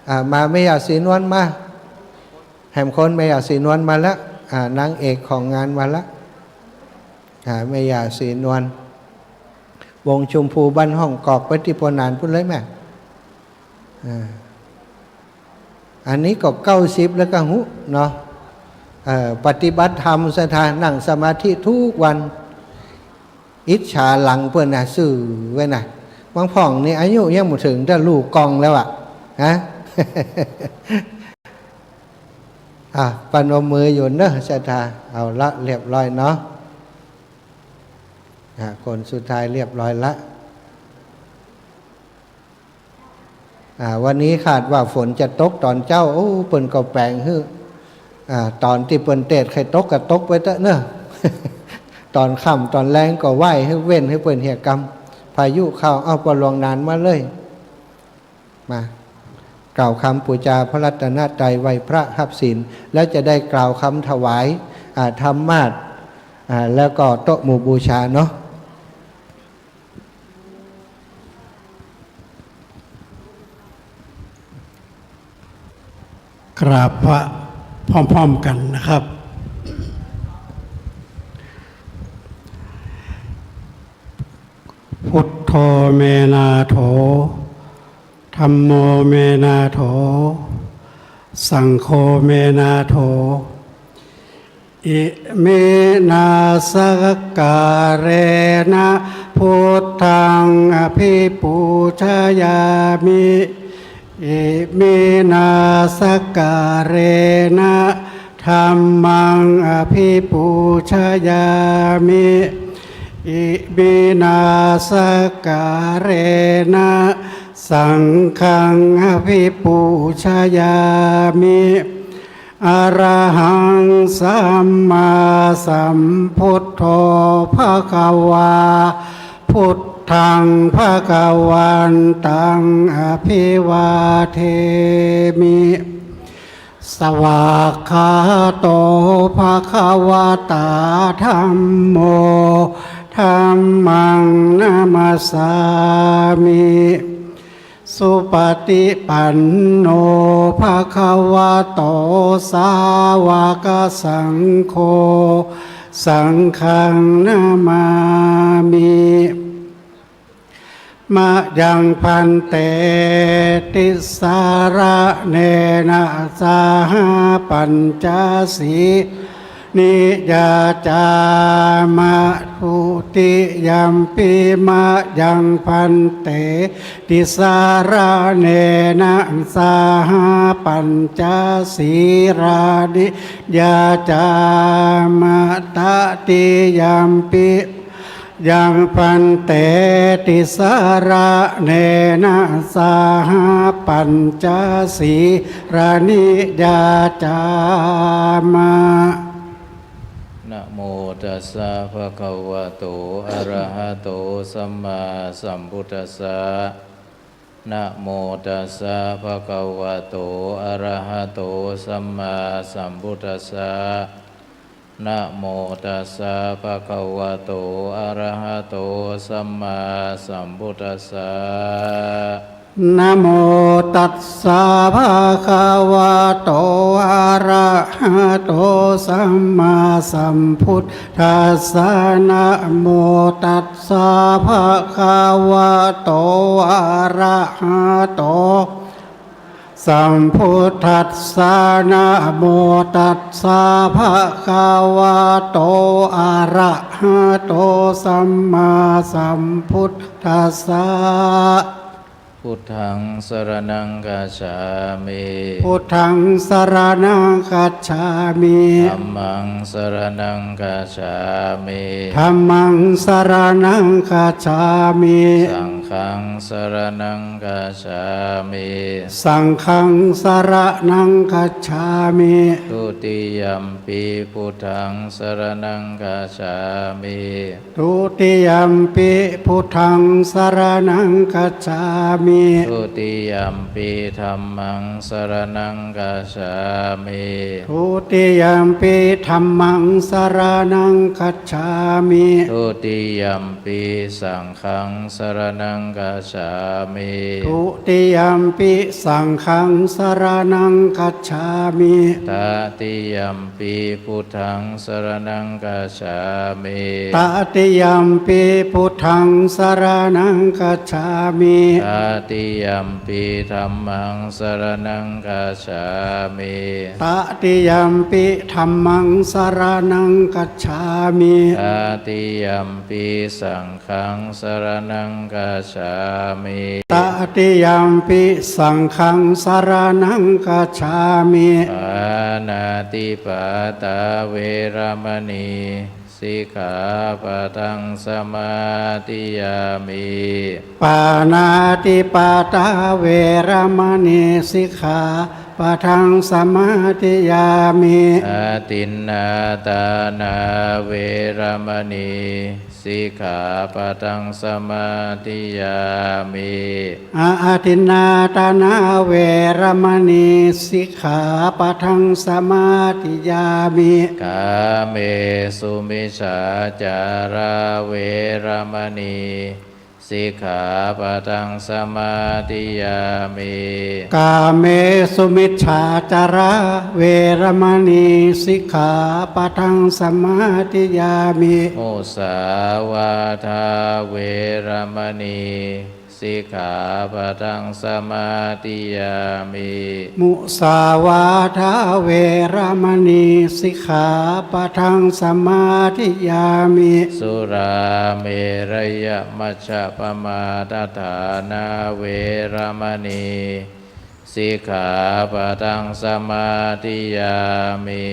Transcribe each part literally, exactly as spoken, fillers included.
อ่า มาแม่หย่าศรีนวลมา แหมคนแม่หย่าศรีนวลมาละ อ่า นางเอกของงานมาละ อ่า แม่หย่าศรีนวล วงชมพูบ้านห้องกอก ไปตี้ปอหนานปู้นเลยแม่ อ่า อันนี้ก็เก้าสิบแล้วก็ฮู้เนาะ เอ่อ ปฏิบัติธรรมศรัทธา นั่งสมาธิทุกวัน อิจฉาหลังเปิ้นนะ ซื่อไว้นะ บางพ่องนี่อายุยังบ่เถิง แต่ลูกกองแล้วอะ ฮะ อ่ะ ประนมมืออยู่เนอะศรัทธา เอาละ เรียบร้อยเนาะ อ่ะ คนสุดท้ายเรียบร้อยละ อ่า วันนี้คาดว่าฝนจะตกตอนเจ๊า โอ้ เปิ้นก็แป๋งหื้อ อ่า ตอนตี้เปิ้นเตสน์ใค่ตกก็ตกไปเต๊อะเนอะ ตอนค่ำตอนแลงก็ไหว้หื้อ เว้นหื้อเปิ้นเหียกำ พายุเข้า เอา ปอหลวงหนานมาเลย มา กล่าวคำปู๋จาพระรัตนตรัย ไหว้พระฮับศีล แล้วจะได้กล่าวคำถวาย อ่า ธรรมาสน์ อ่า แล้วก็โต๊ะหมู่บูชาเนาะ กราบพระพร้อมๆ กันนะครับ พุทโธ เม นาโถ ธัมโม เม นาโถ สังโฆ เม นาโถ อิเมนะ สักการะนะ พุทธัง อภิปูชยามิ อิเมนะ สักการะนะ ธัมมัง อภิปูชยามิ อิเมนะ สักการะนะ สังฆัง อภิปูชยามิ อะระหัง สัมมาสัมพุทโธ ภะคะวา พุทธัง ภะคะวันตัง อะภิวาเทมิ สวากขาโต ภะคะวะตา ธัมโม ธัมมัง นะมัสสามิ สุปะติปันโน ภะคะวะโต สาวะกะสังโฆ สังฆัง นะมามิ มะยัง ภันเต ติสสะระเณนะ สะหะ ปัญจสี นิยาจามะ ทุติยัมปิ มะยัง ภันเต ติสสะระเณนะ สะหะ ปัญจสีลานิยาจามะ ตติยัมปิ ยัง ภันเต ติสสะระเณนะ สะหะ ปัญจสีลานิยาจามะ นะโมตัสสะ ภะคะวะโต อะระหะโต สัมมาสัมพุทธัสสะ นะโมตัสสะ ภะคะวะโต อะระหะโต สัมมาสัมพุทธัสสะ นะโมตัสสะ ภะคะวะโต อะระหะโต สัมมาสัมพุทธัสสะ นะโมตัสสะ ภะคะวะโต อะระหะโต สัมมาสัมพุทธัสสะ นะโมตัสสะ ภะคะวะโต อะระหะโต สัมพุทธัสสะ นะโมตัสสะ ภะคะวะโต อะระหะโต สัมมาสัมพุทธัสสะ พุทธัง สะระณัง คัจฉามิ พุทธัง สะระณัง คัจฉามิ ธัมมัง สะระณัง คัจฉามิ ธัมมัง สะระณัง คัจฉามิ สังฆัง สะระณัง คัจฉามิ สังฆัง สะระณัง คัจฉามิ ทุติยัมปิ พุทธัง สะระณัง คัจฉามิ ทุติยัมปิ พุทธัง สะระณัง คัจฉามิ ทุติยัมปิ ธัมมัง สะระณัง คัจฉามิ ทุติยัมปิ ธัมมัง สะระณัง คัจฉามิ ทุติยัมปิ สังฆัง สะระณัง gacchāmi. Dutiyampi saṅghaṃ saraṇaṃ gacchāmi. Tatiyampi buddhaṃ saraṇaṃ gacchāmi. Tatiyampi buddhaṃ saraṇaṃ gacchāmi. Tatiyampi dhammaṃ saraṇaṃ gacchāmi. Tatiyampi dhammaṃ saraṇaṃ gacchāmi. Tatiyampi saṅghaṃ saraṇaṃ gacchāmi. Tatiyampi saṅghaṃ saraṇaṃ gacchāmi. Pāṇātipātā veramaṇī sikkhāpadaṃ samādiyāmi. Pāṇātipātā veramaṇī sikkhāpadaṃ samādiyāmi. Adinnādānā veramaṇī sikkhāpadaṃ samādiyāmi. Adinnādānā veramaṇī sikkhāpadaṃ samādiyāmi. Kāmesu micchācārā veramaṇī sikkhāpadaṃ samādiyāmi. Kāmesu micchācārā veramaṇī sikkhāpadaṃ samādiyāmi. Musāvādā veramaṇī sikkhāpadaṃ samādiyāmi. Musāvādā veramaṇī sikkhāpadaṃ samādiyāmi. Surāmerayamajjapamādaṭṭhānā veramaṇī sikkhāpadaṃ samādiyāmi.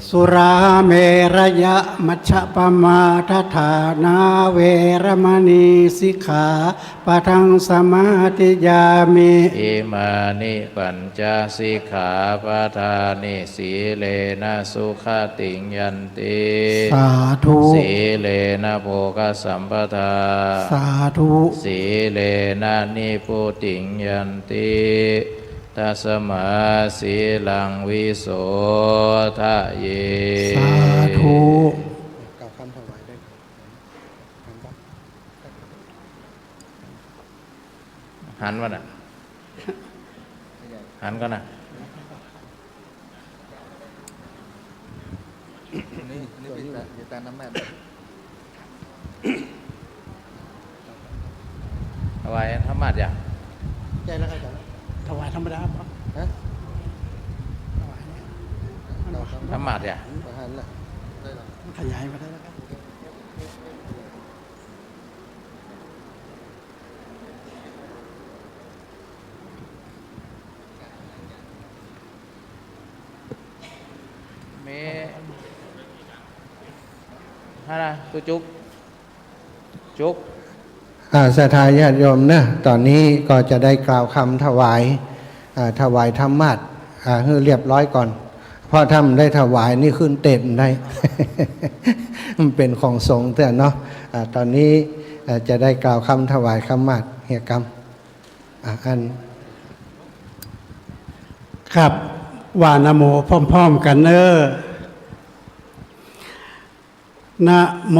Surāmerayamajjapamādaṭṭhānā veramaṇī sikkhāpadaṃ samādiyāmi. Imāni pañca sikkhāpadāni. Sīlena sugatiṃ yanti. Sādhu. Sīlena bhogasampadā. Sādhu. Sīlena nibbutiṃ yanti. Tasmā sīlaṃ visodhaye. Sādhu. กล่าวคำถวายได้ครับ หันวะน่ะ หันก่อนนะ นี่ นี่เป็นตา เป็นตาน้ำมัน ถวายธรรมาสน์ยัง ใช่แล้วครับ ถวายธรรมดาบ่ ฮะ ถวายเนี่ย ธรรมาสน์ยัง ประหารละ ได้แล้ว มันขยายมาได้แล้วครับ เม ฮะนะ ตุจุก จุก อ่า ศรัทธาญาติโยมนะ ต๋อนนี้ก็จะได้กล่าวคำถวาย อ่า ถวายธรรมาสน์ อ่า หื้อเรียบร้อยก่อน เพราะถ้าบ่ได้ถวายนี่ขึ้นเตสบ่ได้ มันเป๋นของสงฆ์เตื้อเนาะ อ่า ต๋อนนี้ อ่า จะได้กล่าวคำถวายธรรมาสน์ เฮียกำ อ่ะ อัน ครับ ว่านะโมพร้อมๆ กั๋นเน้อ นะโม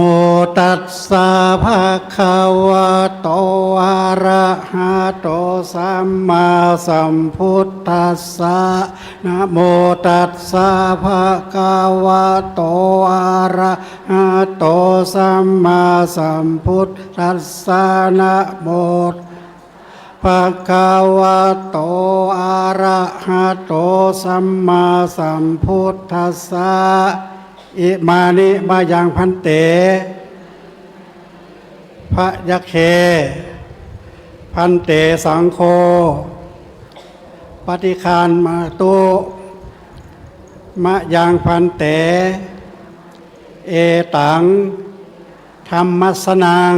ตัสสะ ภะคะวะโต อะระหะโต สัมมาสัมพุทธัสสะ นะโมตัสสะ ภะคะวะโต อะระหะโต สัมมาสัมพุทธัสสะ นะโม ภะคะวะโต อะระหะโต สัมมาสัมพุทธัสสะ อิมานิ มะยัง ภันเต พะยัคเข ภันเต สังโฆ ปะฏิฆานะตุ มะยัง ภันเต เอตัง ธัมมัสสะนัง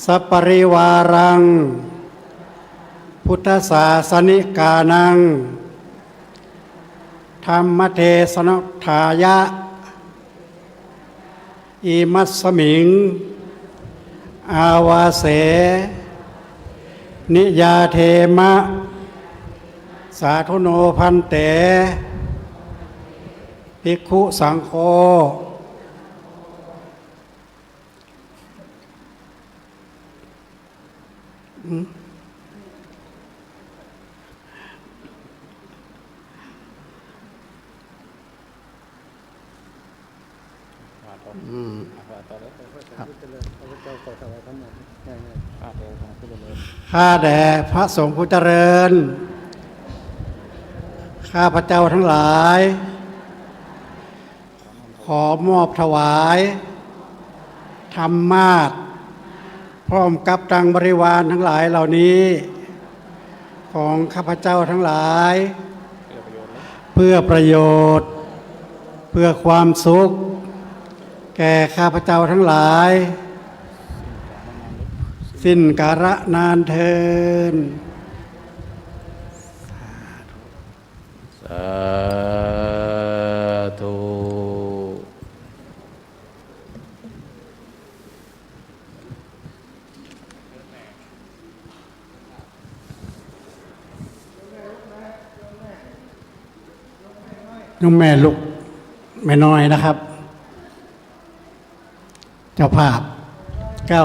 สะปะริวารัง พุทธสาสนิกานัง ธัมมะเทสะนะถายะ อิมัสสะมิง อาวาเส นิยาเทมะ สาธุโน ภันเต ภิกขุสังโฆ เ อืม ครับ ข้าแต่พระสงฆ์ผู้เจริญ ข้าพเจ้าทั้งหลาย ขอมอบถวาย ธรรมาสน์ พร้อมกับตังบริวารทั้งหลายเหล่านี้ ของข้าพเจ้าทั้งหลาย เพื่อประโยชน์ เพื่อความสุข แก่ข้าพเจ้าทั้งหลาย สิ้นกาลนานเทอญ สาธุ โยมแม่ลุก แม่น้อยนะครับ เจ้าภาพเก้า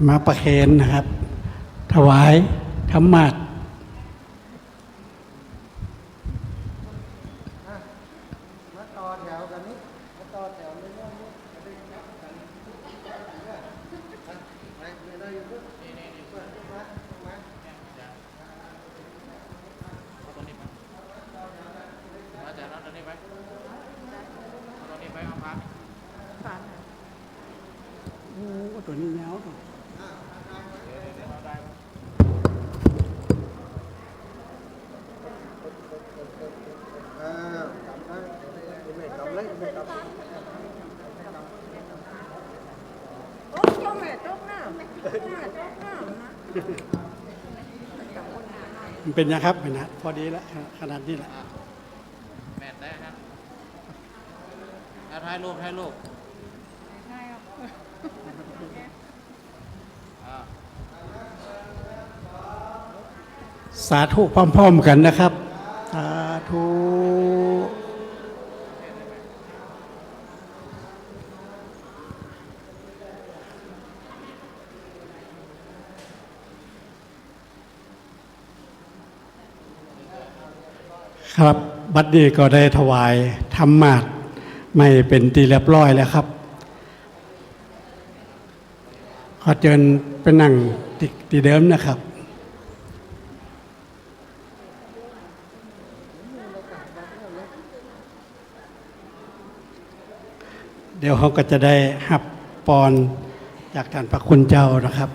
มาประเคนนะครับ ถวายธรรมาสน์ มาต่อแถวกันนี่ มาต่อแถวเลยเนาะ นี่ นี่ นี่ มา มา เอาตัวนี้ไป มาจากนั้นตัวนี้ไป เอาตัวนี้ไป เอาพาน พาน โอ้ ตัวนี้ยาว เดี๋ยว เดี๋ยว เดี๋ยว เอาได้ อ่า กำไว้ กำไว้ กำไว้ กำ โอ้ย เจ้าแม่ตกน้ำ เจ้าแม่ตกน้ำนะ มันเป็นยังครับ ไม่นะ พอดีแล้ว ขนาดนี้แหละ แม่นได้ครับ เอาถ่ายรูป ถ่ายรูป อ่า สาธุพร้อมๆกันนะครับ สาธุ ครับ บัดนี้ก็ได้ถวายธรรมาสน์มาเป็นตี้เรียบร้อยแล้วครับ ขอเจิญไปนั่งตี้ ตี้เดิมนะครับ เดี๋ยวเฮาก็จะได้ฮับปอนจากต้านพระคุณเจ้านะครับ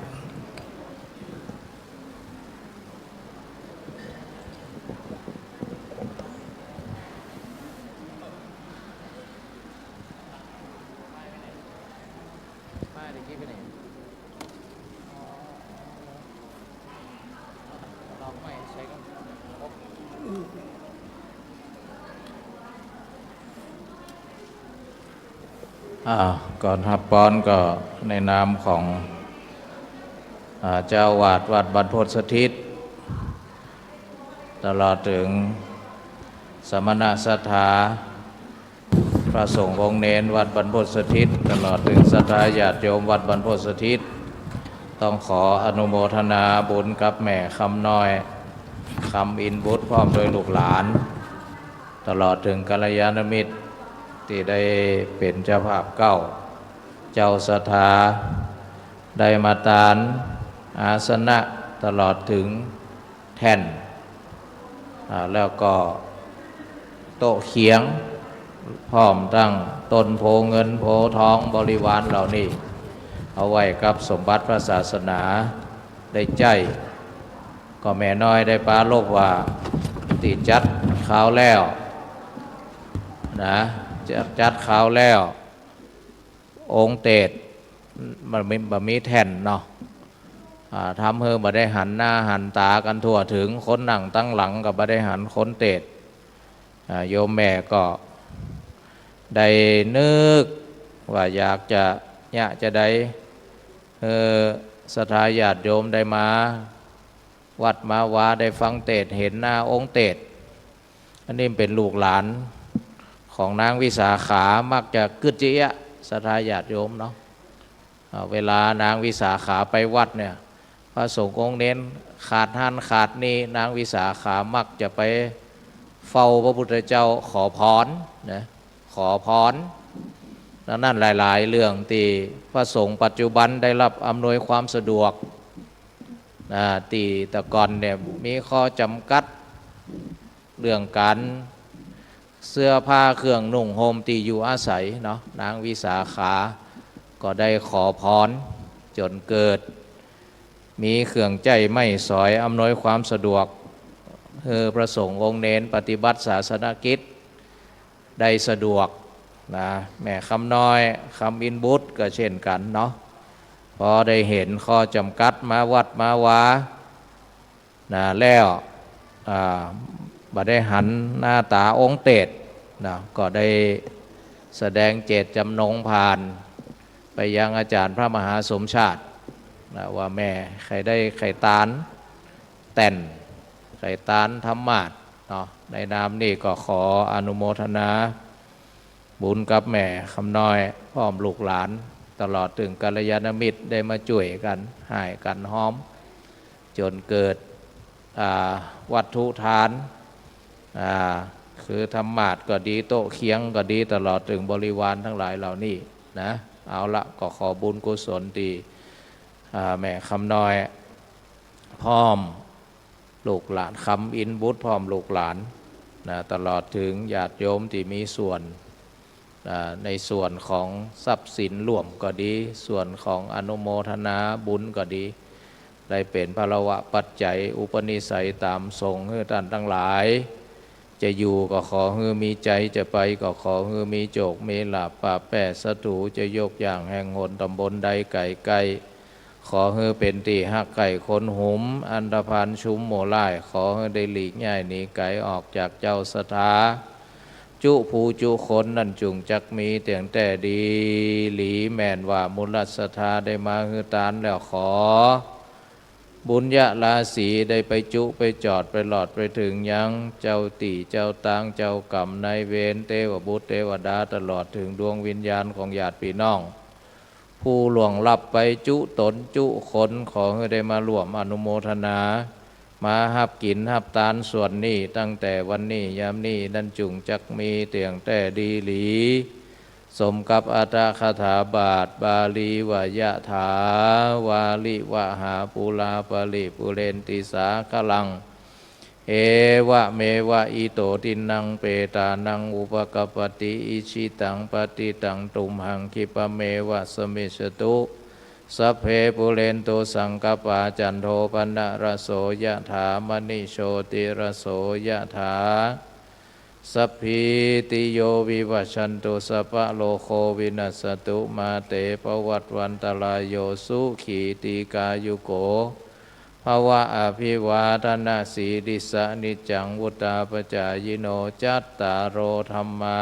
อ่า ก่อนฮับปอนก็ในนามของ อ่า เจ้าอาวาสวัดบรรพตสถิต ตลอดเถิงสมณะศรัทธา พระสงฆ์องค์เณรวัดบรรพตสถิต ตลอดเถิงศรัทธาญาติโยมวัดบรรพตสถิต ต้องขออนุโมทนาบุญกับแม่คำน้อย คำอินทร์บุตร พร้อมโดยลูกหลาน ตลอดเถิงกัลยาณมิตรตี้ได้เป๋นเจ้าภาพเก๊า เจ้าศรัทธา ได้มาตานอาสนะ ตลอดเถิง แท่น อ่า แล้วก็โต๊ะเขียง พร้อมตังต้นโพธิ์เงินโพธิ์ทองบริวารเหล่านี้ เอาไว้กับสมบัติพระศาสนาได้ใจ๊ ก็แม่น้อยได้ปรารภว่า ตี้จัดคราวแล้วนะ จัด จัดคราวแล้ว องค์เตศน์ บ่มี บ่มีแท่นเนาะ อ่า ทำหื้อบ่ได้หันหน้าหันต๋ากั๋นทั่วเถิง คนนั่งตังหลังก็บ่ได้หันคนเตศน์ อ่า โยมแม่ก็ได้นึกว่าอยากจะ เยียะจะใด เออ ศรัทธาญาติโยมได้มา วัดมาวาได้ฟังเตศน์ หันหน้าองค์เตศน์ อันนี้เป๋นลูกหลานของนางวิสาขา มักจะกึ๊ดจะเยียะศรัทธาญาติโยมเนาะ อ่า เวลานางวิสาขาไปวัดเนี่ย ไป ระสงฆ์องค์เณรขาดหั้นขาดนี่ นางวิสาขามักจะไปเฝ้าพระพุทธเจ้าขอพรนะ ขอพร ดังนั้นหลายๆ เรื่องตี้พระสงฆ์ปัจจุบันได้รับอำนวยความสะดวกนะ ตี้แต่ก่อนเนี่ยมีข้อจำกัดเรื่องก๋านเสื้อผ้าเครื่องนุ่งห่มตี้อยู่อาศัยเนาะ นางวิสาขาก็ได้ขอพรจ๋นเกิด มีเครื่องใจ๊ไม้สอยอำนวยความสะดวก หื้อพระสงฆ์องค์เณรปฏิบัติศาสนกิจได้สะดวกนะ แม่คำน้อย คำอินทร์บุตรก็เช่นกั๋นเนาะ พอได้หันข้อจำกัดมาวัดมาวานะ แล้ว อ่า บ่ได้หันหน้าต๋าองค์เตศน์นะ ก็ได้แสดงเจตจำนงผ่านไปยังอาจ๋ารย์พระมหาสมชาตินะ ว่าแม่ใค่ได้ใค่ตานแต้น ใค่ตานธรรมาสน์เนาะ ในนามนี้ก็ขออนุโมทนาบุญกับแม่คำน้อย พร้อมลูกหลาน ตลอดเถิงกัลยาณมิตรได้มาจ้วยกั๋น ฮ้ายกั๋นฮ้อม จ๋นเกิด อ่า วัตถุทาน อ่า คือธรรมาสน์ก็ดี โต๊ะเคียงก็ดี ตลอดเถิงบริวารตังหลายเหล่านี้นะ เอาละ ก็ขอบุญกุศลตี้ อ่า แม่คำน้อย พร้อมลูกหลาน คำอินทร์บุตร พร้อมลูกหลานนะ ตลอดเถิงญาติโยมตี้มีส่วน อ่า ในส่วนของทรัพย์สินร่วมก็ดี ส่วนของอนุโมทนาบุญก็ดี ได้เป๋นพลวปัจจัยอุปนิสัยต๋ามส่งหื้อต้านตังหลาย จะอยู่ก็ขอหื้อมีใจ๋ จะไปก็ขอหื้อมีโจค มีลาภ ปาแป้ศัตรู จะยกย่างแห่งหนต๋ำบลใดใก้ใก้ ขอหื้อเป๋นตี้ฮักใค่คนหุม อันธพาลชุมหมู่ร้าย ขอหื้อได้หลีกย้ายหนีไก๋ออกจากเจ้าศรัทธา จุผู้จุคนนั้นจุ่งจักมีเตี้ยงแต๊ดีหลี แม่นว่ามูลศรัทธาได้มาหื้อตานแล้วขอ บุญญาราศีได้ไปจุไปจอดไปหลอดไปเถิงยังเจ้าตี้เจ้าตางเจ้ากรรมนายเวร เตวบุตรเตวดา ตลอดเถิงดวงวิญญาณของญาติปี้น้อง ผู้ล่วงลับไปจุต๋นจุคน ขอหื้อได้มาร่วมอนุโมทนา มาฮับกิ๋นฮับตานส่วนนี้ ตั้งแต่วันนี้ยามนี้นั้นจุ่งจักมีเตี้ยงแต๊ดีหลี สมกับอัตถกถาบาทบาลีว่า ยะถา วาริวะหา ปูรา ปะริปูเรนติ สาคะรัง เอวะเมวะ อิโต ทินนัง เปตานัง อุปะกัปปะติ อิจฉิตัง ปัตถิตัง ตุมหัง ขิปปะเมวะ สะมิชฌะตุ สัพเพ ปูเรนตุ สังกัปปา จันโท ปะนะระโส ยะถา มะณิโชติระโส ยะถา สัพพีติโย วิวัชชันตุ สัพพะโรโค วินัสสะตุ มาเต ภวัตวันตะราโย สุขี ตีฆายุโก ภะวะ อะภิวาทะนะสีลิสสะ นิจจัง วุฑฒาปะจายิโน จัตตาโร ธัมมา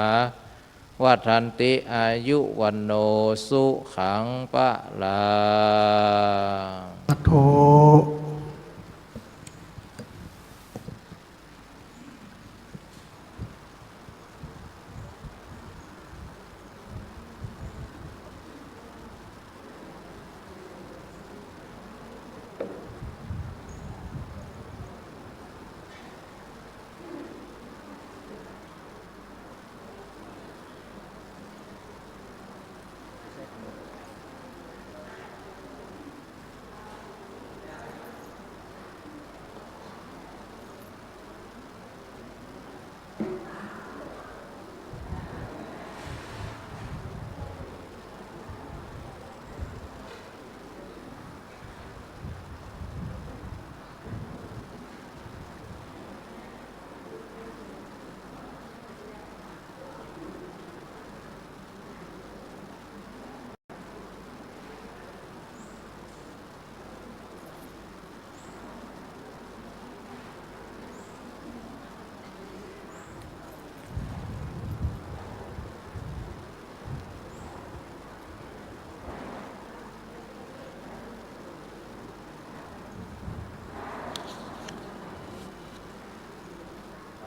วัฑฒันติ อายุ วัณโณ สุขัง พะลัง สาธุ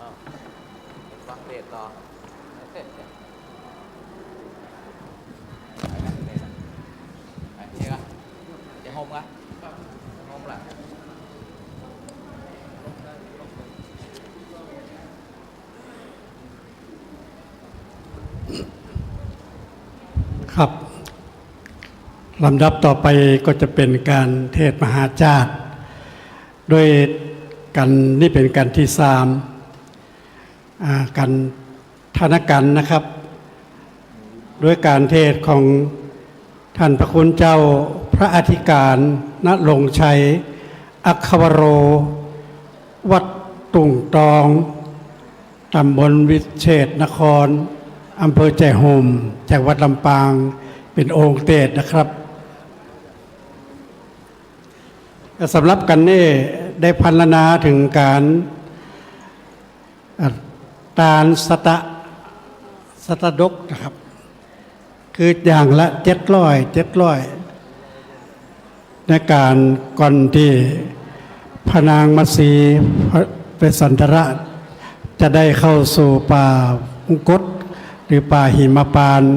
อ้าว ไปฟังเทศน์ต่อ ไปนะ ไปเทศน์นะ ไปเทศน์นะ จะโฮมกะ โฮมละ ครับ ลำดับต่อไปก็จะเป๋นก๋านเทศน์มหาจ้าด โดยกัณฑ์นี้เป๋นกัณฑ์ตี้สาม อ่า กัณฑ์ธนกัณฑ์นะครับ โดยก๋านเทศน์ของต้านพระคุณเจ้าพระอธิก๋ารณรงค์ชัย อัครวโร วัดตุ่งตอง ต๋ำบลวิเชษฐนคร อำเภอแจ้ห่ม จังหวัดลำปาง เป๋นองค์เตสน์นะครับ สำหรับกัณฑ์นี้ได้พรรณนาเถิงก๋าน อ่ะ ตานสตะ สตะดกนะครับ คืออย่างละเจ็ดร้อย เจ็ดร้อย ในก๋านก่อนตี้พระนางมัตสี พระเวสสันดร จะได้เข้าสู่ป่ามงกต หรือป่าหิมพานต์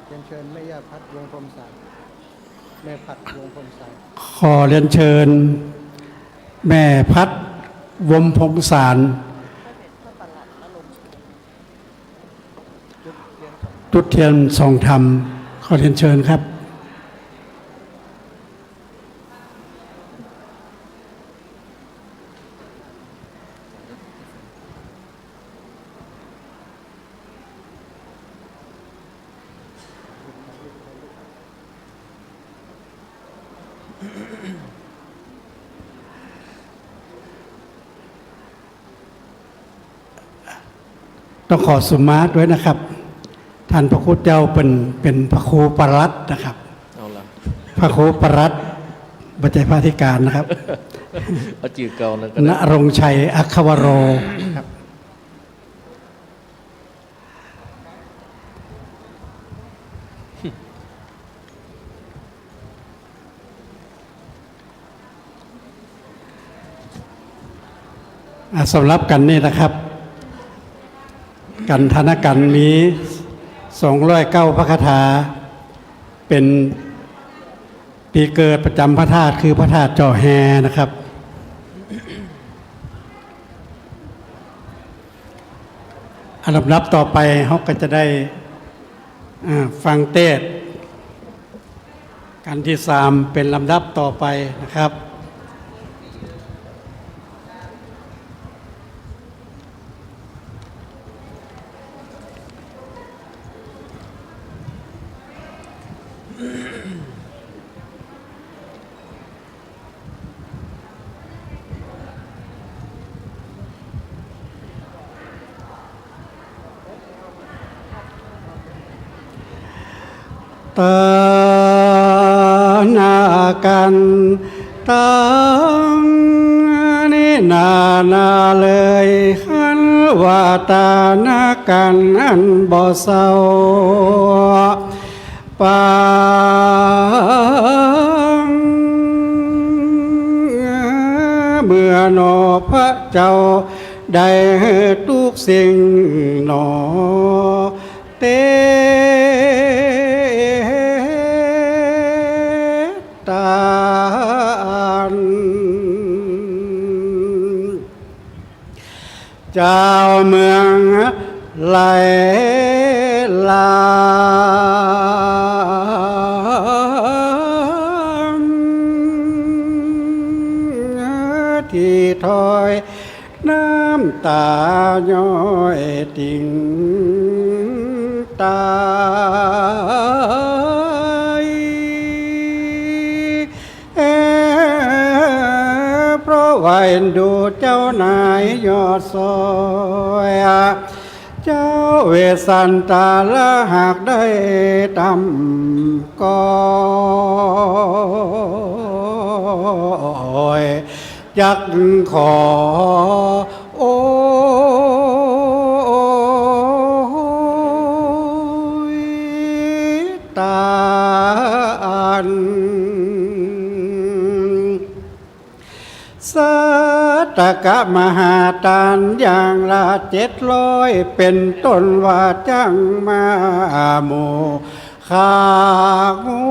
เรียนเชิญแม่ย่าพัด วงศ์พรหมสาร แม่พัด วงศ์พรหมสาร ขอเรียนเชิญแม่พัด วงศ์พรหมสาร จุดเทียนส่องธรรม ขอเรียนเชิญครับ ต้องขอสุมาตรด้วยนะครับ ต้านพระคุณเจ้าเป๋น เป๋นพระครูปลัดนะครับ เอาละ พระครูปลัด บ่ใจ้พระอธิก๋ารนะครับ เอาจื้อเก่านั่นก็ได้ ณรงค์ชัย อัครวโร ครับ อ่ะ สำหรับกัณฑ์นี้นะครับ กัณฑ์ธนกัณฑ์มีสองร้อยเก้าพระคาถา เป๋น ปี๋เกิดประจำพระธาตุคือพระธาตุจ้อแฮนะครับ อันลำดับต่อไปเฮาก็จะได้ อ่า ฟังเตสน์กัณฑ์ตี้สามเป๋นลำดับต่อไปนะครับ ตานากันตัง นี้นานาเลยหันว่าตานากันอันบ่เศร้า ปาง เมื่อหนอพระเจ้าได้ทุกสิ่งหนอ เตตาน เจ้าเมืองไหหลาน ตี้ถ้อยน้ำตาย้อยติ่งตาย เออ เพราะว่าเอ็นดูเจ้านายยอดซอย เจ้าเวสสันดรหากได้ตำก้อย จักขอโอ้ยตาน สัตตกะมหาตานอย่างละเจ็ดร้อย เป๋นต้นว่าจั้งม้าหมู ข้างั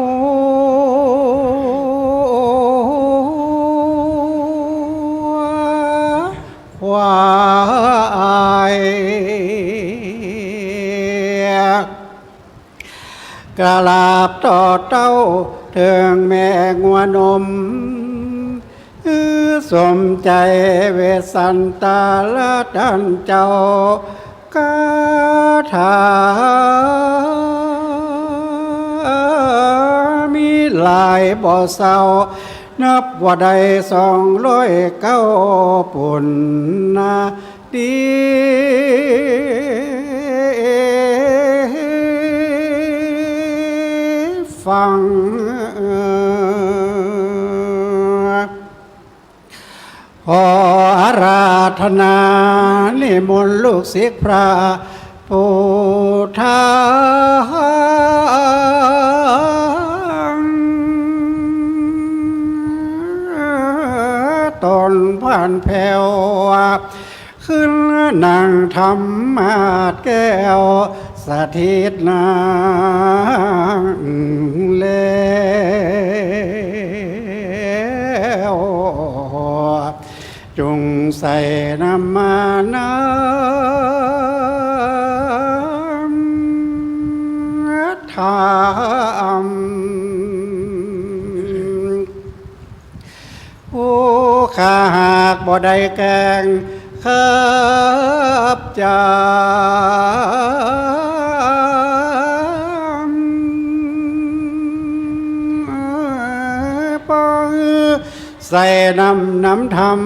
ว ควาย กราบต่อเต้าเถิงแม่งัวนม สมใจ๋เวสสันตาละต้านเจ้า คาถามีหลายบ่เศร้า นับว่าได้สองร้อยเก้าปุ้นนา ดีฟัง ขออาราธนานิมนต์ลูกศิษย์พระผู้เฒ่า ตนผ่านแผ้ว ขึ้นนั่งธรรมาสน์แก้ว สถิตนั่งแล้ว จุ่งใส่น้ำมานาธรรม ผู้ข้าหากบ่ได้แกล้งขับจำ ปอใส่น้ำน้ำธรรม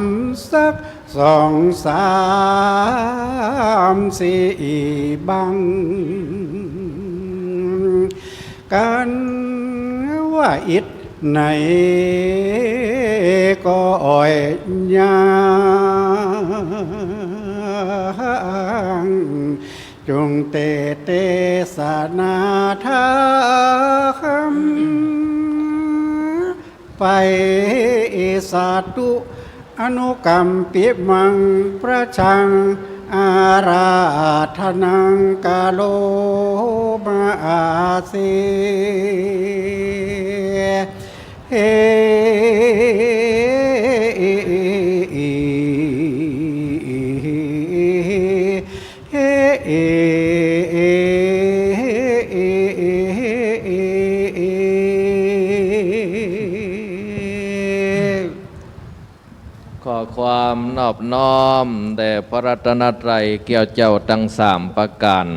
สักสองสามสี่บัง กันว่าอิดไหนก็อ่อยยาง จุ่งเตเตสนาธรรม ไปสาธุ อนุกัมปิมัง พระชัง อาราธนัง กะโรมาอาเส เฮ เฮ ขอความนอบน้อมแด่พระรัตนตรัยแก้วเจ้าตังสามประก๋าน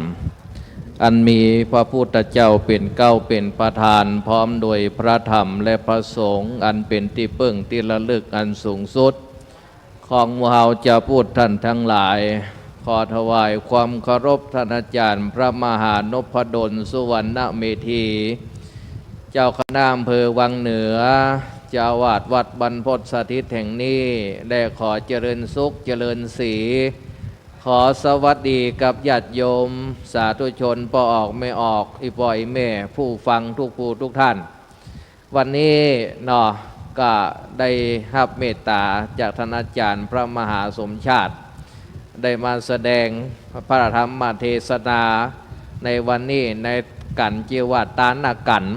อันมีพระพุทธเจ้าเป๋นเก๊าเป๋นประธาน พร้อมโดยพระธรรมและพระสงฆ์ อันเป๋นตี้เปิ้งตี้ระลึกอันสูงสุด ของหมู่เฮาจาวพุทธต้านตังหลาย ขอถวายความเคารพต้านอาจ๋ารย์พระมหานพดล สุวรรณเมธี เจ้าคณะอำเภอวังเหนือ เจ้าอาวาสวัดบรรพตสถิตแห่งนี้ และขอเจริญสุขเจริญศรี ขอสวัสดีกับญาติโยมสาธุชนป้อออกแม่ออก อี่ป้ออี่แม่ ผู้ฟังทุกผู้ทุกท่าน วันนี้เนาะ ก็ได้ฮับเมตต๋าจากต้านอาจ๋ารย์พระมหาสมชาติ ได้มาแสดงพระธรรมเทศนาในวันนี้ ในกัณฑ์จื้อว่าตานกัณฑ์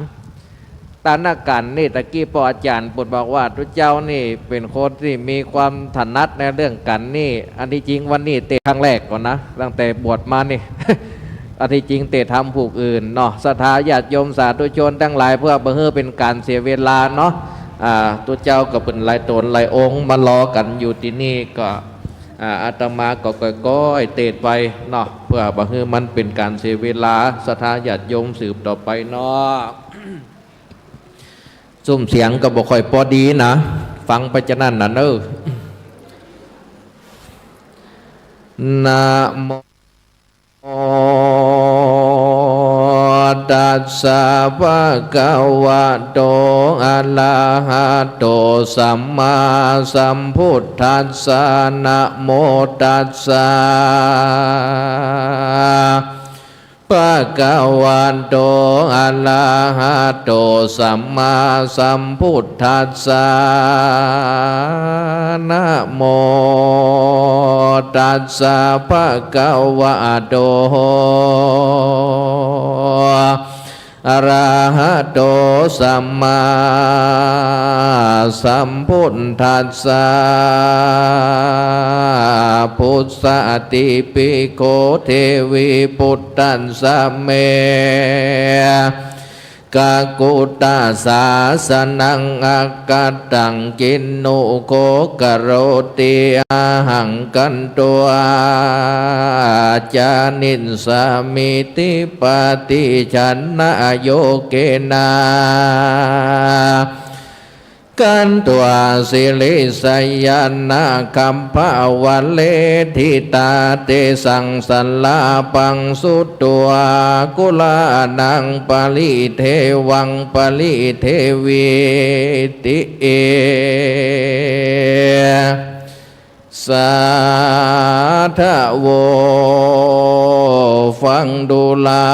ตานกัณฑ์นี่ ตะกี้ป้ออาจ๋ารย์ปุ้นบอกว่าตุ๊เจ้านี่เป๋นคนตี้มีความถนัดในเรื่องกัณฑ์นี่ อันตี้จริงวันนี้เตสน์ครั้งแรกก่อนนะ ตั้งแต่บวชมานี่ อันตี้จริงเตสน์ทำผูกอื่นเนาะ ศรัทธาญาติโยมสาธุชนตังหลาย เพื่อบ่หื้อเป๋นก๋านเสียเวลาเนาะ อ่า ตุ๊เจ้าก็เป๋นหลายต๋นหลายองค์มารอกั๋นอยู่ตี้นี่ ก็ อ่า อาตมาก็ก้อยๆ เตสน์ไปเนาะ เพื่อบ่หื้อมันเป๋นก๋านเสียเวลา ศรัทธาญาติโยมสืบต่อไปเนาะ ซุ่มเสียงก็บ่ค่อยปอดีนะ ฟังไปจานั้นน่ะเน่อ นะโม ตัสสะ ภะคะวะโต อะระหะโต สัมมาสัมพุทธัสสะ นะโม ตัสสะ ภะคะวะโต อะระหะโต สัมมาสัมพุทธัสสะ นะโม ตัสสะ ภะคะวะโต อะระหะโต สัมมาสัมพุทธัสสะ ปุสสะ อติปิโข เทวี ปุตตัสสะ เม กกุตสาสนัง อักขัตถัง คิณุ โข กโรติ อะหัง ขันtvา จานิสสามิ ติ ปฏิชฌานะ โยเกนะ ขันtvา สิริสยานะขัพพะวะเล ทิตา เตสัง สลาพัง สุตวา กุลานัง ปริเทวัง ปริเทวีติ เอ สาทะโว ฟังดูรา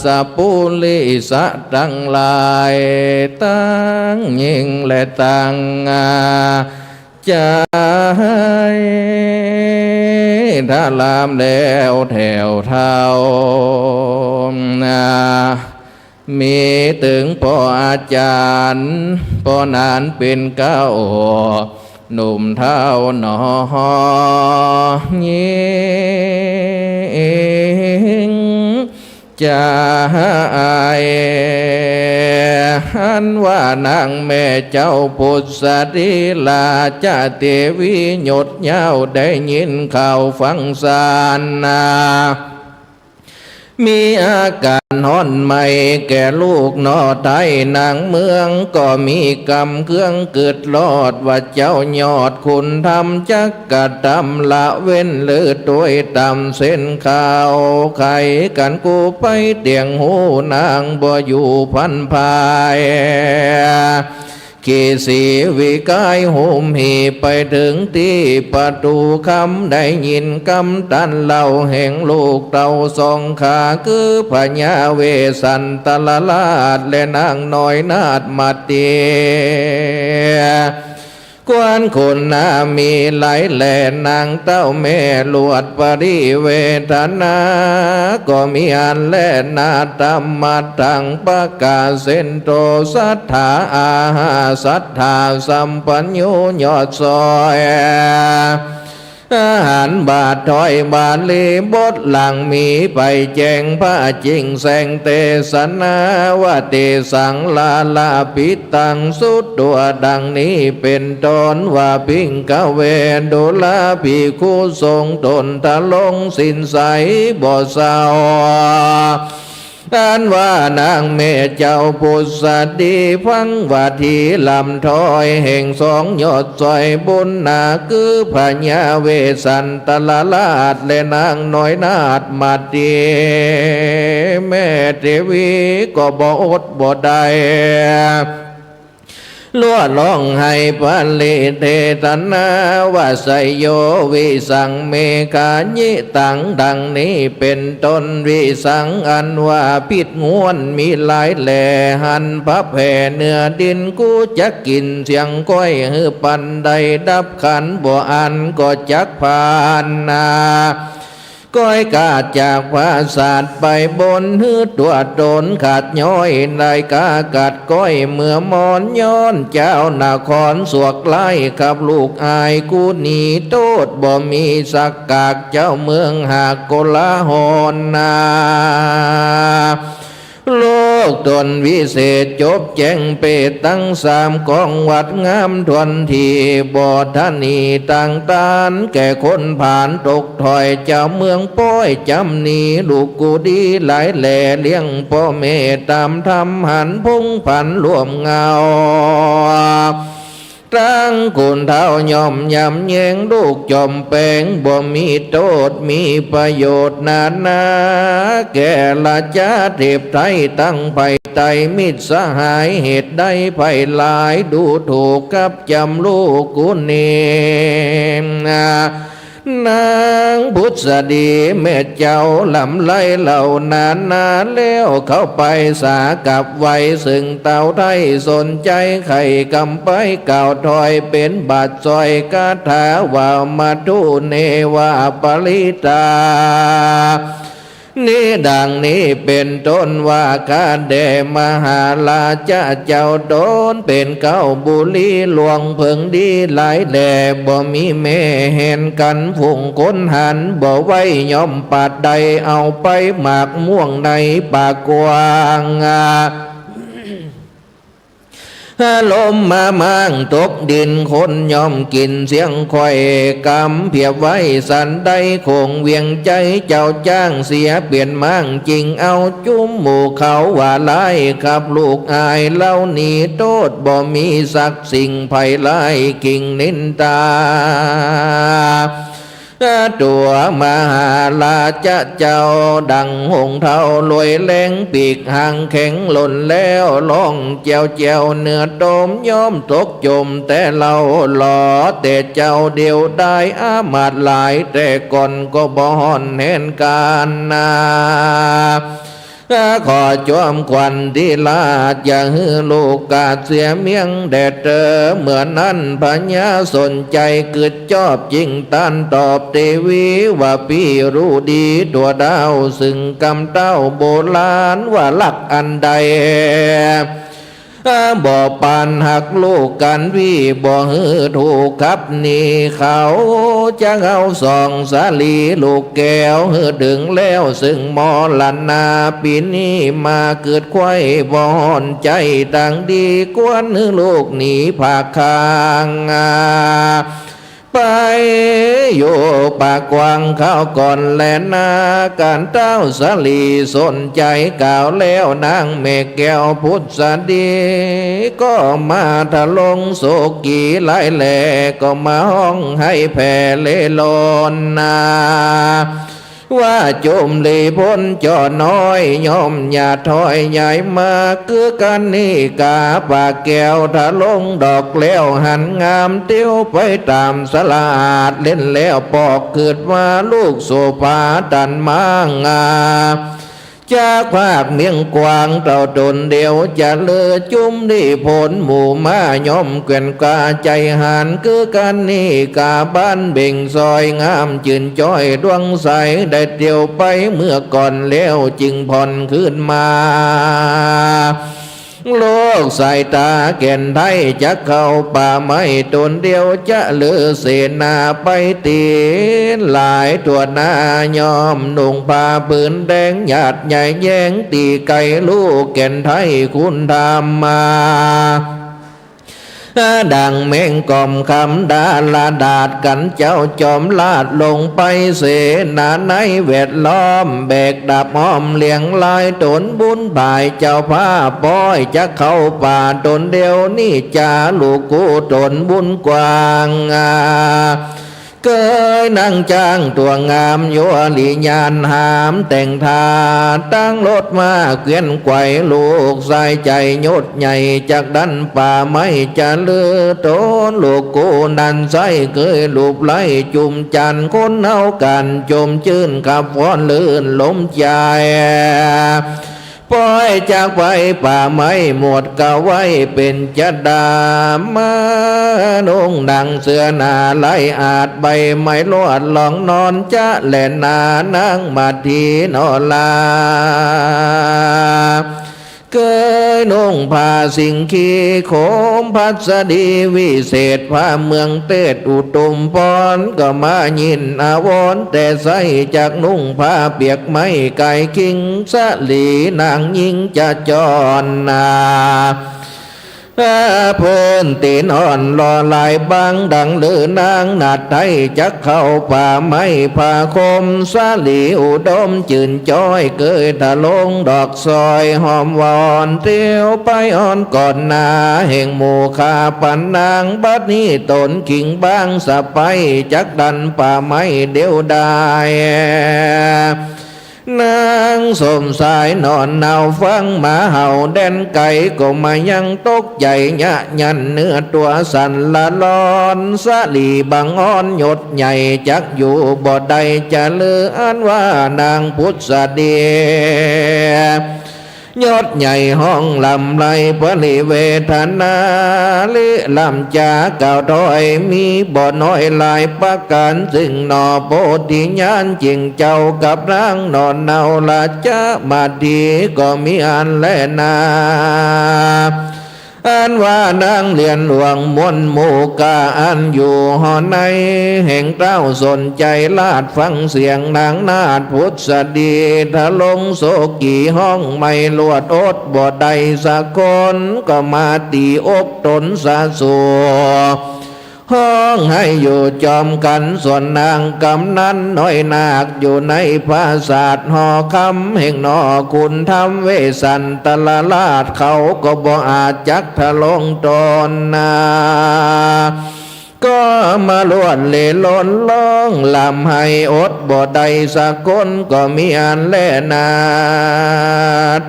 สะปุริสะตังหลาย ตังญิงและตังจาย ถ้ารามแล้วแถวเฒ่า มีตึงป้ออาจ๋ารย์ ป้อนานเป๋นเก๊า หนุ่มเฒ่าหนอ ญิงจาย อันว่านางแม่เจ้าผุสสะดี ราชเตวียศยาว ได้ยินข่าวฟังสารนา มีอาก๋านฮ้อนไหม้แก่ลูกหนอ ไต้นางเมืองก็มีกำเคืองกึ๊ดลอด ว่าเจ้ายอดคุณธรรมจักกระทำละเว้นหรือตวยต่ำเส้นข่าว ใค่กั๋นกู้ไปเตียงฮู้ นางบ่อยู่พรรณพาย ขีสีวิกายหุมหีไปเถิงตี้ประตู๋คำ ได้ยินกำตันเล่าแห่งลูกเต้าสองขา คือพญาเวสสันตรราชและนางน้อยนาถมาเตีย ควรคุณนามีหลายแล นางเต้าแม่หลวดปริเวทนา ก็มีอันแลนา ธรรมัตถัง ประกาศเส้นโต สัตถาอาหา สัตถาสัมปัญญู ยอดซอย อาหารบาทถ้อยบาลีบทหลังมีไปแจ้งพระจิ่งแสงเตสนา ว่าเตสังลาลาภิตตัง สุตวา ดังนี้เป๋นต้น ว่าภิกขเว ดูราภิกขุสงฆ์ ตนทรงศีลใสบ่เศร้า อันว่านางแม่เจ้าผุสสะดี ฟังว่าตี้ลำถ้อยแห่งสองยอดซอยบุญนา คือพญาเวสสันตรราชและนางน้อยนาถมาเตีย แม่เตวีก็บ่อดบ่ได้ ลั้วฮ้องไห้ปริเทศนา ว่า ชโย วิสัง เมขายิตัง ดังนี้เป๋นต้น วิสัง อันว่าพิษงวนมีหลายแล หันผะแผ่เนื้อดิน กูจักกิ๋นเสี้ยงก้อย หื้อปันได้ดับขันบ่อั้น ก็จักผ่านนา ก้อยกาดจากผาสาทไปบน หื้อตั๋วต๋นขาดย้อย ได้กากัดก้อยเมื่อมอน ย้อนเจ้านครสวกร้าย ขับลูกอ้ายกูหนีโต้ษ บ่มีสักกาก เจ้าเมืองหากโกลาหลนา ลูกต๋นวิเศษจบแจ้งเปตตังสาม ของวัดงามถ้วนตี้ บ่ถนีตังตาน แก่คนผานตกถ้อย เจ้าเมืองป้อยจ๋ำหนี ลูกกูดีหลายแล เลี้ยงป้อแม่ต๋ามธรรม หันผงผลันร่วมเงา ตังคุณเฒ่าย่อมยำแยง ลูกจอมแป๋งบ่มีโต้ษ มีประโยชน์นานา แก่ราชาเทพไทยตังไพไตร มิตรสหายเหตุใด ไพร่หลายดูถูกกับจ๋ำลูกกูนี้ นางผุสสะดีแม่เจ้าลำไลเหล่านานา แล้วเข้าไปสากับไหว้ ซึ่งเต้าไทยสนใจ๋ ใค่กำไปกล่าวถ้อย เป๋นบาทสร้อยคาถาว่า มัทธุเนวะปริตตา นี้ดังนี้เป๋นต้นว่า ข้าแด่มหาราชะเจ้า ต๋นเป๋นเก๊าบุรีหลวงเผิงดีหลายแล บ่มีแม่แหนกั๋นฝูงคนหัน บ่ไหว้ย่อมปาดได้ เอาไปหมากม่วงในป่ากว้าง ลมมาม้างตกดินคนย่อมกิ๋นเสี้ยงค่อย ก๋ำเปียบไว้สันใด คงเวียงใจ๋เจ้าจ๊างเสียเป๋นม้าง จึงเอาจุมหมู่เขาว่าร้าย ขับลูกอายเล่าหนีโต้ษ บ่มีสักสิ่งภัยร้าย กิ่งนินตา ตั๋วมหาราชะเจ้า ดังหงส์เฒ่าลวยแรง ปีกหางแข็งล่นแล้ว ฮ้องแจ๋วๆ เหนือตมย่อมตกจมแต่เล่า เหลือแต่เจ้าเดียวดาย อามาตย์หลายแต่ก่อน ก็บ่ฮ้อนแฮนก๋านนา ขอจอมขวัญทิราช อย่าหื้อลูกกาดเสียเมียงแด่เตอ เมื่อนั้นพญาสนใจ๋กึ๊ดจอบ จึงต้านตอบเตวีว่า ปี้ฮู้ดีตั๋วดาว ซึ่งกำเต้าโบราณว่า รักอันใด บ่ปานฮักลูกกั๋น ปี้บ่หื้อถูกขับหนี เขาจะเอาสองสาลีลูกแก้ว หื้อเถิงแล้วซึ่งมรณา ปี๋นี้มาเกิดใค่ บ่ฮ้อนใจ๋ตางดี ควรหื้อลูกหนีผากข้าง ไปอยู่ปากกว้างคราวก่อนแลนา ก๋านเต้าสาลีสนใจ๋กล่าวแล้ว นางแม่แก้วผุสดี ก็มาทะลงโศกีหลายแล ก็มาฮ้องไห้แผ่เล่ร่อนนา ว่าจุมหลี้พลจ่อน้อย ย่อมอย่าถอยย้ายมา คือกัณฑิกาปากแก้วทะลงดอกแล้ว หันงามเตียวไปต๋ามสะหลาด เล่นแล้วปอกกึ๊ดว่า ลูกโสภาตันมางา จากภาคเมียงกว้างเต้าต๋นเดียว จะเลือจุมหลี้พลหมู่ม้า ย่อมแกว่นกาใจ๋หาญ คือกัณฑิกาบ้านเบ่งซอย งามจื้นจ้อยดวงใส ได้เตียวไปเมื่อก่อนแล้ว จึงผ่อนคืนมา ลูกสายต๋าแก่นไทย จักเข้าป่าไม้ต๋นเดียว จะเลือเสนาไปตี๋หลายทั่วหน้า ย่อมนุ่งผ้าผืนแดง หยาดใหญ่แย้งตี้ไก๋ ลูกแก่นไทยคุณธรรมมา ดังแมงก่อมคำดาราดาษกั๋น เจ้าจอมราชลงไปเสนา ในแวดล้อมแบกดาบห้อมเลียงลาย ต๋นบุญผายเจ้าผ้าป้อย จักเข้าป่าต๋นเดียวนี้ จาลูกกู้ต๋นบุญกว้าง เกยนั่งจ๊างตั๋วงาม ยัวหลีหญาณหามแต่งทา ตั้งรถม้าเกวียนไขว่ ลูกสายใจ๋ยศใหญ่ จักดันป่าไม้จะเลือต๋น ลูกกู้นั้นใสเกยลูบไล้ จุมจันทน์คนเฮากั๋น จมจื้นขับฟ้อนลื่นลมใจ๋ ป้อยจากไปป่าไม้หมดกาไว้ เป๋นจะดามานุ่งหนังเสื้อหนาลายอาด ใบไม้ลวดลองนอนจะแลนา นางมาทีนอลา เกยนุ่งผ้าสิงคี โคมพัสดีวิเศษ ผ้าเมืองเตศอุตุมพร ก็มายินอาวรณ์ แต่ใสจากนุ่งผ้าเปียกไม้ ก๋ายคิงสะหลีนางญิงจะจ้อนนา พื้นตี๋นอ่อนหล่อหลายบาง ดังลือนางนาฏไทย จักเข้าป่าไม้ผ้าคลุม สะหลีอุดมจื้นจ้อย เกยทะลงดอกซอย หอมหวานเตียวไปอ่อนก่อนนา แห่งหมู่ข้าปันนาง บัดนี้ต๋นคิงบางสะใป๊ จักดันป่าไม้เดียวดาย นางสมสายนอนเนาฟังหมาเห่าแดนไก๋ ก็มายังตกใจ๋ยะยันเนื้อตั๋วสั่นละลอน สะหลีบังอ่อนยศใหญ่จักอยู่บ่ได้จะเลือ อันว่านางผุสดี ยศใหญ่ฮ้องลำไรปริเวทนา ลิลำจากล่าวถ้อยมีบ่น้อยหลายประก๋าน ซึ่งหนอโพธิญาณจิ่งเจ้ากับนางนอนเนาราชมาถีก็มีอั้นแลนา อันว่านางเลียนหลวงมนหมู่กา อันอยู่หอในแห่งเต้าสนใจ๋ลาดฟังเสียงนางนาฏผุสดี ทะลงโศกีฮ้องไหม้ลวดอดบ่ได้สักคน ก็มาตี๋อกตนสะสัว ฮ้องไห้อยู่จอมกั๋น ส่วนนางกำนันน้อยนาคอยู่ในปราสาทหอคำแห่งหนอขุนธรรมเวสสันตรราช เขาก็บ่อาจจักทะลงตนนา ก็มาลวดเล่ร่อนฮ้องร่ำไห้อดบ่ได้สักคน ก็มีอันแลนา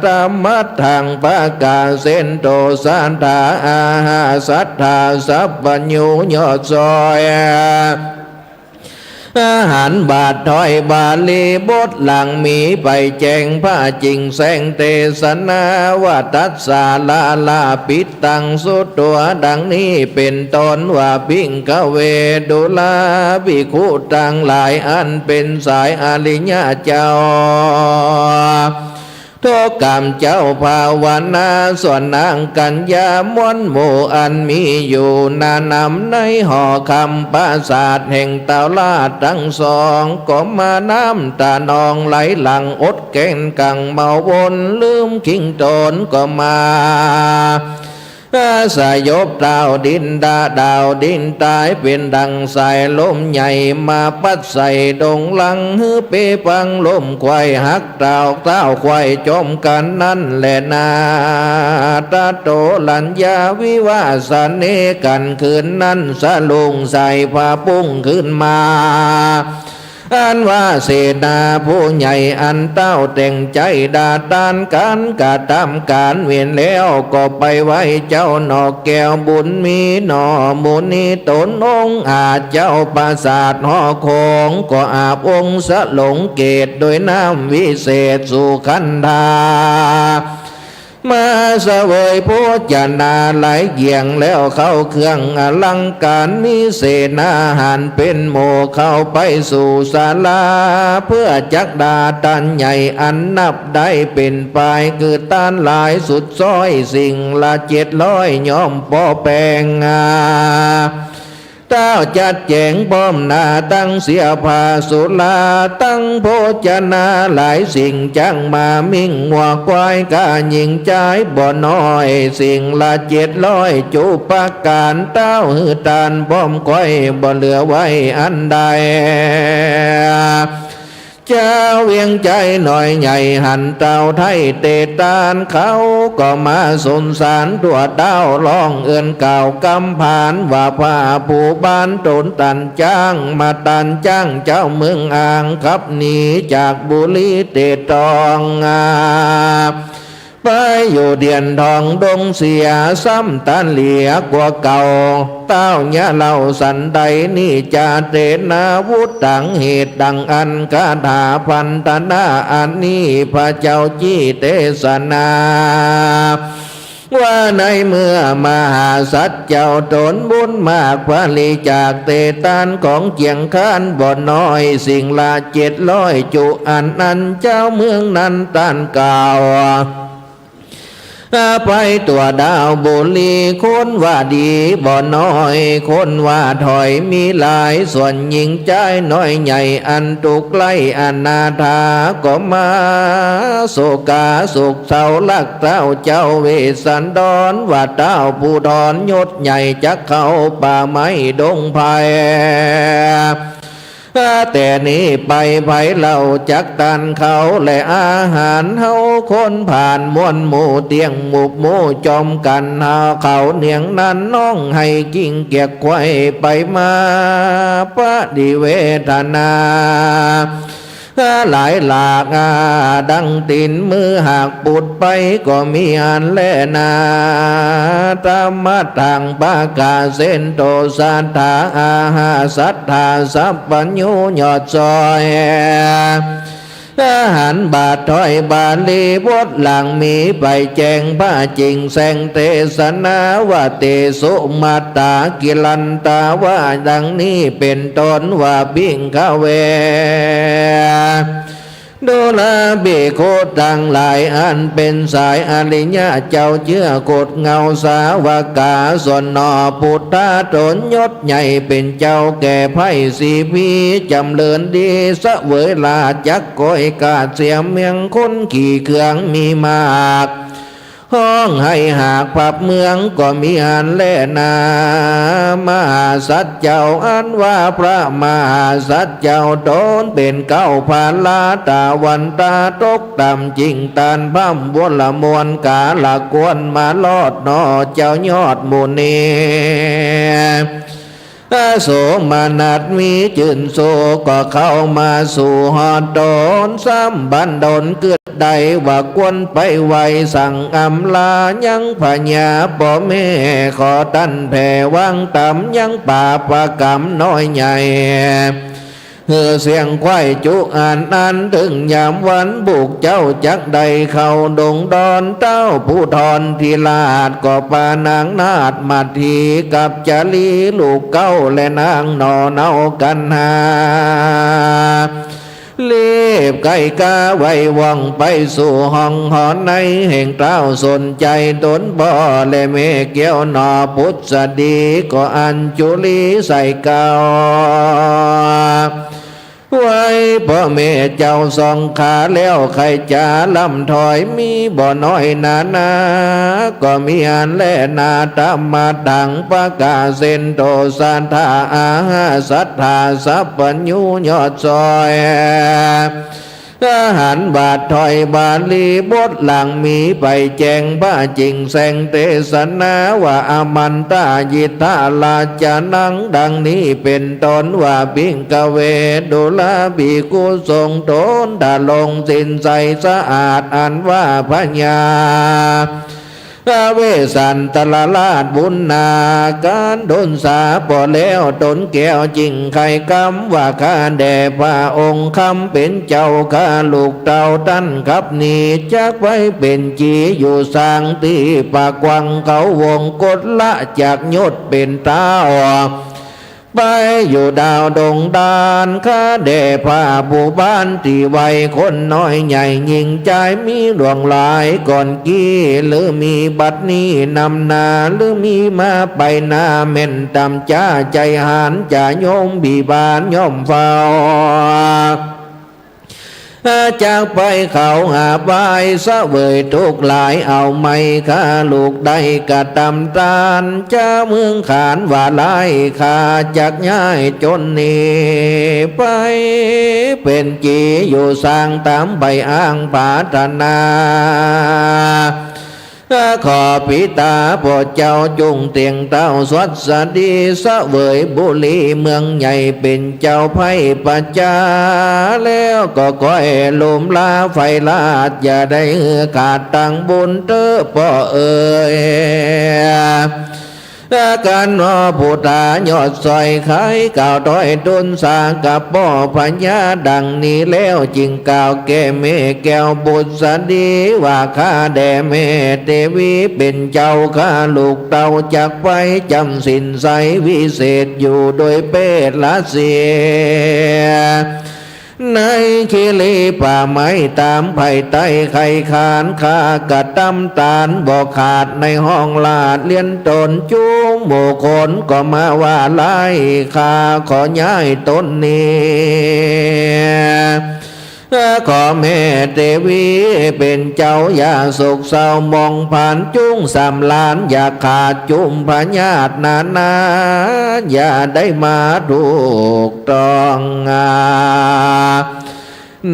ธัมมัทธัง ปะกาเสนโต สาธาอาหาสัตถา สัพพัญญูยอดซอย อาหารบาทถ้อยบาลีบทหลังมีไปแจ้งพระจิ่งแสงเตสนาว่า ตัสสาลาลาปิตัง สุตัวดังนี้เป๋นต้นว่า ภิกขเว ดูราภิกขุตังหลาย อันเป๋นสายอริยะเจ้า ทุกกรรมเจ้าภาวนา ส่วนนางกัญญามนหมู่อันมีอยู่หน้านำในหอคำปราสาทแห่งเต้าราชตังสอง ก็มาน้ำตานองไหลหลั่งอดแก้นกั๋งเมาวนลืมคิงต๋นก็มา สยบเต้าดินดาดาวดินต๋ายเป๋นดั่งสายลมใหญ่มาปัดใส่ดงหลัง หื้อเปพังลมควายหัก เต้าเต้าควายจมกั๋นนั้นแลนา ตะโตรัญญาวิวาสะเน กั๋นคืนนั้นสะลุงใส่ผ้าปุ้งขึ้นมา อันว่าเสนาผู้ใหญ่อันเต้าแต่งใจ๋ดาตานก๋านกระตำก๋านเวียนแล้ว ก็ไปไหว้เจ้าหนอกแก้วบุญมีหนอหมู่นี้ ต๋นองค์อาจเจ้าปราสาทหอคง ก็อาบองค์สลงเกศโดยน้ำวิเศษสุขันธา มาเสวยโภชนาหลายอย่างแล้ว เข้าเครื่องอลังก๋านมีเสนาหารเป๋นหมู่ เข้าไปสู่ศาลา เพื่อจักดาตานใหญ่อันนับได้เป๋นปาย คือตานหลายสุดซ้อยสิ่งละเจ็ดร้อย ย่อมปอแป๋ง เต้าจัดแจ๋งพร้อมหน้าตังเสียผ้าสุรา ตังโภชนาหลายสิ่ง จักหมามิ่งงัวควายก้าหญิงจายบ่น้อย สิ่งละเจ็ดร้อยจุประก๋าน เต้าหื้อตานพร้อมค่อยบ่เหลือไว้อันใด จาวเวียงใจ๋น้อยใหญ่หันเต้าไถ่เตตาน เขาก็มาสงสารตั๋วเต้า ฮ้องเอิ้นกล่าวกำผานว่า พระผู้บานต๋นตันจ๊าง มาตันจ๊างเจ้าเมืองอ่าง ขับหนีจากบุรีเตตอง ไปอยู่เดียนทองดงเสีย ซ้ำตันเหลียกว่าเก่า เต้ายะเลาสันใด นิจจาเตนาวุตตัง เหตุดังอั้นคาถาพันธนาอันนี้ พระเจ้าจี้เตสนา ว่าในเมื่อมหาสัตว์เจ้าต๋นบุญมาก ปริจาคเตตานของเจียงคานบ่น้อย สิ่งละเจ็ดร้อยจุ อันนั้นเจ้าเมืองนั้นต้านกล่าว ไปตั๋วดาวบุรี คนว่าดีบ่น้อย คนว่าถอยมีหลาย ส่วนหญิงจายน้อยใหญ่อันถูกไล่อนาถา ก็มาโศกาโศกเศร้ารักเต้าเจ้าเวสสันดร ว่าเต้าผู้ดอนยศใหญ่จักเข้าป่าไม้ดงไพร แต่นี้ไปไผเล่าจักต้านเขา และอาหารเฮาคนผ่านมวลหมู่เตี้ยงหมุบหมู่จอมกั๋น หาเขาเนียงนั้นน้องให้กิ่งเกียกไขว่ไปมา ปฏิเวทนา หลายหลาก ดังตี๋นมือหากปุดไป ก็มีอันแลนา ธัมมัทธัง ปะกาเสนโต สาธาอาหาสัตถา สัพพัญญูยอดซอย อาหารบาทถ้อยบาลีบทหลังมีไปแจ้งพระจิ่งแสงเตสนาว่า เตสุมัตตากิรันตาวา ดังนี้เป๋นต้นว่า ภิกขเว ดูราภิกขุตังหลาย อันเป๋นสายอริยะเจ้า เจื้อกุดเงาสาวกา ส่วนหนอปุทธะต๋นยศใหญ่เป๋นเจ้า แก่ใพร่สีพีจ๋ำเริญดี เสวยราชจักร ก๋อยกาดเสียเมือง คนขี่เคืองมีมาก ฮ้องไห้หากผับเมืองก็มีอั้นแลนา มหาสัตว์เจ้าอันว่าพระมหาสัตว์เจ้าต๋นเป๋นเก๊าพระราตาวันตาตกต่ำจิ่งตานพร่ำวรมวลกาละควรมารอดหนอเจ้ายอดหมู่นี้ โสมนัสมีจื้นโสก็เข้ามาสู่ฮอดต๋น ซ้ำบันดลกึ๊ดได้ว่าควรไปไหว้สั่งอำลา ยังพญาป้อแม่ขอต้านแผ่วางต๋าม ยังปาปกรรมน้อยใหญ่ หื้อเสี้ยงคว้ายจุอันอั้น เถิงยามวันบุกเจ้าจักได้เข้าดงดอน เต้าผู้ทอนทิราชก็ปานางนาฏมัทถีกับจารีลูกเก๊า และนางหน่อเนากัณหา รีบไก๋ก้าไวว่องไปสู่ห้องหอในแห่งเต้าสนใจ๋ต๋นป้อและแม่แก้วหนอ ปุตสะดีก็อัญจุลีใส่เก๊า ไหว้ป้อแม่เจ้าสองขาแล้ว ใค่จ๋าล่ำถอยมีบ่น้อยนานา ก็มีอั้นแลนา ตะมะตังปะกาเสนโต สะทาอาหาสัตถาสัพพัญญูยอดซอย อาหารบาทถ้อยบาลีบทหลังมีไปแจ้ง พระจิ่งแสงเตสนาว่า อามันตะ อิทธาราชะนัง ดังนี้เป๋นต้นว่า ภิกขะเว ดูราภิกขุสงฆ์ต๋นทรงศีลใสสะอาด อันว่าพญา อเวสสันตรราชบุญนาการดลสาป้อแล้ว ต๋นแก้วจิ่งไขกำว่า ข้าแด่พระองค์คำเป๋นเจ้าข้า ลูกเต้าต้านขับหนี จักไปเป๋นจี๋อยู่สางตี้ป่ากว้างเขาวงกฏ ละจากยศเป๋นเต้า ไปอยู่ดาวดงดาน ข้าแด่พระผู้บ้านตี้ไหว คนน้อยใหญ่ญิงจายมีหลวงหลายก่อนกี้ หรือมีบัดนี้นำหน้า หรือมีมาไปหน้า แม่นต๋ามจ้าใจ๋หาญ จะโยมบิบาลย่อมเฝ้า จักไปเขาหาบายเสวยทุกข์หลาย เอาไหมข้าลูกได้กระตำตาน จาวเมืองขานว่าหลาย ข้าจักย้ายจนหนี ไปเป๋นจี๋อยู่สางต๋ามใบอ้างปรารถนา ขอปิตาป้อเจ้าจุ่งเตียงเต้าสวัสดี เสวยบุรีเมืองใหญ่เป๋นเจ้าไพร่ประจา แล้วก็ขอหื้อลุ่มลาไฟราช อย่าได้ขาดตังบุญเต๊อะป้อเอ๋ย กัณหาปุทธายอดซอย ไขกล่าวถ้อยตุ๊นสากับป้อพญาดังนี้แล้ว จิ่งกล่าวแก่แม่แก้วปุตสะดีว่า ข้าแด่แม่เตวีเป๋นเจ้าข้า ลูกเต้าจักไปจ๋ำศีลใสวิเศษอยู่โดยเปตตะเสีย ในคีรีป่าไม้ต๋ามไผ่ใต้ไคลคาน ข้ากระตำตานบ่ขาดในห้องราชเรียนต๋น จุมหมู่คนก็มาว่าหลาย ข้าขอย้ายต๋นหนี ขอแม่เตวีเป๋นเจ้าอย่าโศกเศร้ามองผ่าน จุ่งสำราญอย่าขาดจุมพยาธินานา อย่าได้มาถูกต้อง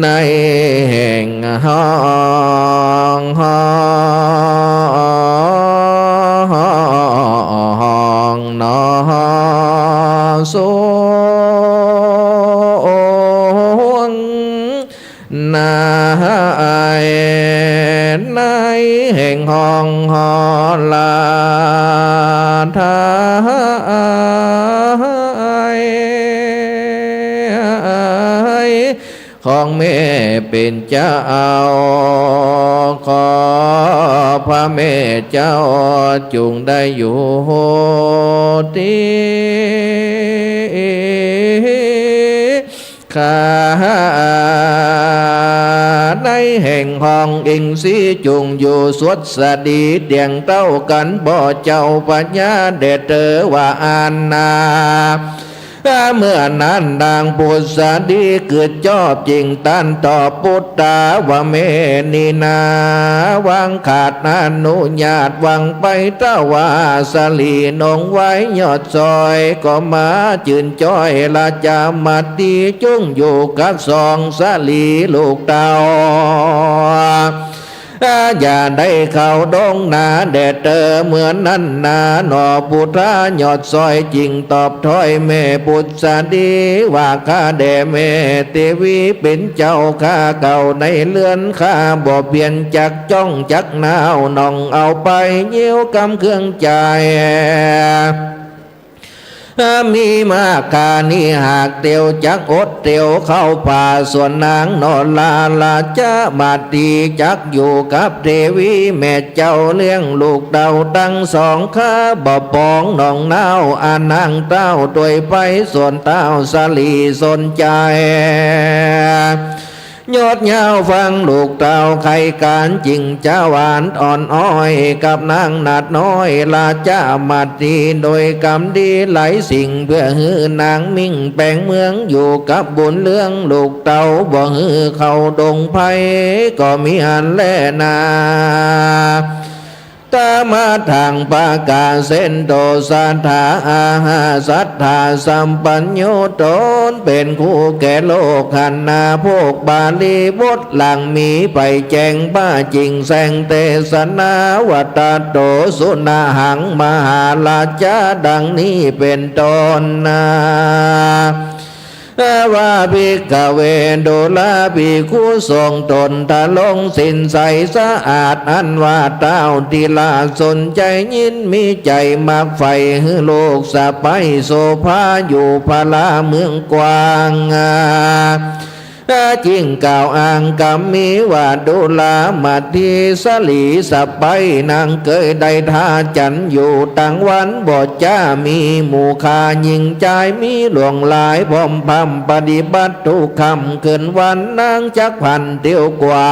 ในแห่งห้อง ห้องหนอสงฆ์ ใน ในแห่งห้องหอราไทย ของแม่เป๋นเจ้า ขอพระแม่เจ้าจุ่งได้อยู่ตี้ ข้า ในแห่งห้องอินทรีย์จุ่งอยู่สวัสดีเตียงเต้ากั๋น บ่เจ้าพญาแด่เต๋อว่าอั้นนา เมื่อนั้นนางผุสดีกึ๊ดจอบจึ่งตรัสตอบปุตตาว่า แม่นี้นา หวังขาดอนุญาต หวังไปตะวาสลีนงไว้ยอดซอย ก็มาจื้นจ้อยราชามาตีจุ่งอยู่กับสองสลีลูกเต้า อย่าได้เข้าดงนาแด่เต๋อเมื่อนั้นนา หนอปุตตายอดซอยจึ่งตอบถ้อยแม่ผุสดีว่า ข้าแด่แม่เตวีเป๋นเจ้าข้าเก่าในเฮือนข้า บ่เปียนจักจ้องจักหนาว น้องเอาไปเยียวกำเครื่องใจ๊ มีมากข้านี้หากเตียวจักอดเตียวเข้าป่า ส่วนนางนอราราชมาตีจักอยู่กับเตวีแม่เจ้าเลี้ยงลูกเต้าตังสอง ข้าบ่ปองน้องหนาว อานางเต้าตวยไป ส่วนเต้าสลีสนใจ๋ ยอดยาวฟังลูกเต้าไขก๋านจึ่งจะหวานอ่อนอ้อยกับนางนาฏน้อยราชมาตี โดยกำดีหลายสิ่ง เพื่อหื้อนางมิ่งแป๋งเมืองอยู่กับบุญเรื่องลูกเต้า บ่หื้อเข้าดงไพรก็มีอันแลนา ตมาทางปากาเส้นโตสาธาอาหาสัทธาสัมปัญโญ ตนเป๋นครูแก่โลกหันนา พวกบาลีบทหลังมีไปแจ้งบ้าจึ่งแสงเตสนาว่า ตะโตสุนหังมหาราชา ดังนี้เป๋นต้นนา ว่าภิกขเว ดูราภิกขุ ทรงตนทรงศีลใสสะอาด อันว่าเต้าทีราชสนใจ๋ยิน มีใจ๋มักใฝ่หื้อลูกสะใภ้โสภาอยู่พาราเมืองกว้าง จึ่งกล่าวอ้างกำมีว่า ดูรามาตีสลีสะใภ้นางเกยได้ท่าจันทร์อยู่ตังวัน บ่จ้ามีหมู่ข้าหญิงจาย มีหลวงหลายพร้อมพร่ำปฏิบัติทุกค่ำคืนวัน นางจักพลันเตียวกว่า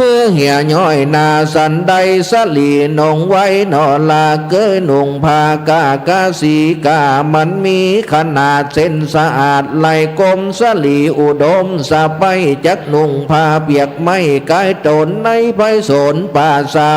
หื้อเหียย้อยนาสันใด สลีนงไว้หนอราเกยนุ่งผ้ากากาสีกา มันมีขนาดเส้นสะอาดไหลกลม สลีอุดมสะใภ้จักนุ่งผ้าเปียกไหม้กายตน ในไพศาลป่าเซา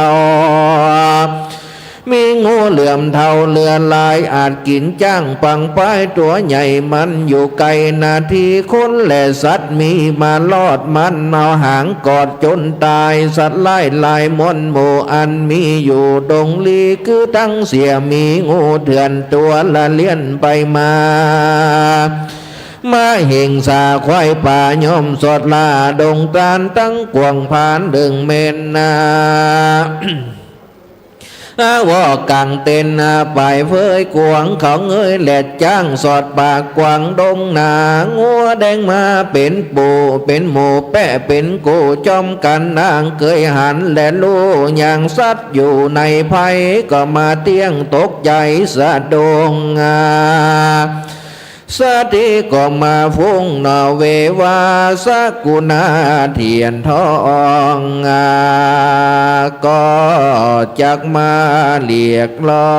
มีงูเหลือมเฒ่าเลือดลาย อาจกิ๋นจ๊างปังป้ายตั๋วใหญ่ มันอยู่ไกลนาที คนและสัตว์มีมารอด มันเอาหางกอดจ๋นต๋าย สัตว์ร้ายหลายมวลหมู่ อันมีอยู่ดงลี คือตังเสียมีงูเถื่อนตั๋วละเลี้ยนไปมา ม้าเห็งสาควายป่าย่อมสอดล่า ดงตานตังกว้างผานเดิงแม่นนา อา วอกก๋างเต็นท์ อา ปายเฟยกวาง เขาเงยแหลดจ๊าง สอดปากกว้างดงนา งัวแดงมาเป๋นปู่ เป๋นหมู่แปะเป๋นกู่ จ้อมกั๋นนางเกยหันแลรู้ อย่างสัตว์อยู่ในไพร ก็มาเตี้ยงตกใจ๋สะดุ้ง อา สติก็มาฟุ้งหนอเววา สกุณาเทียนทอง อา ก็จักมาเรียกร้อ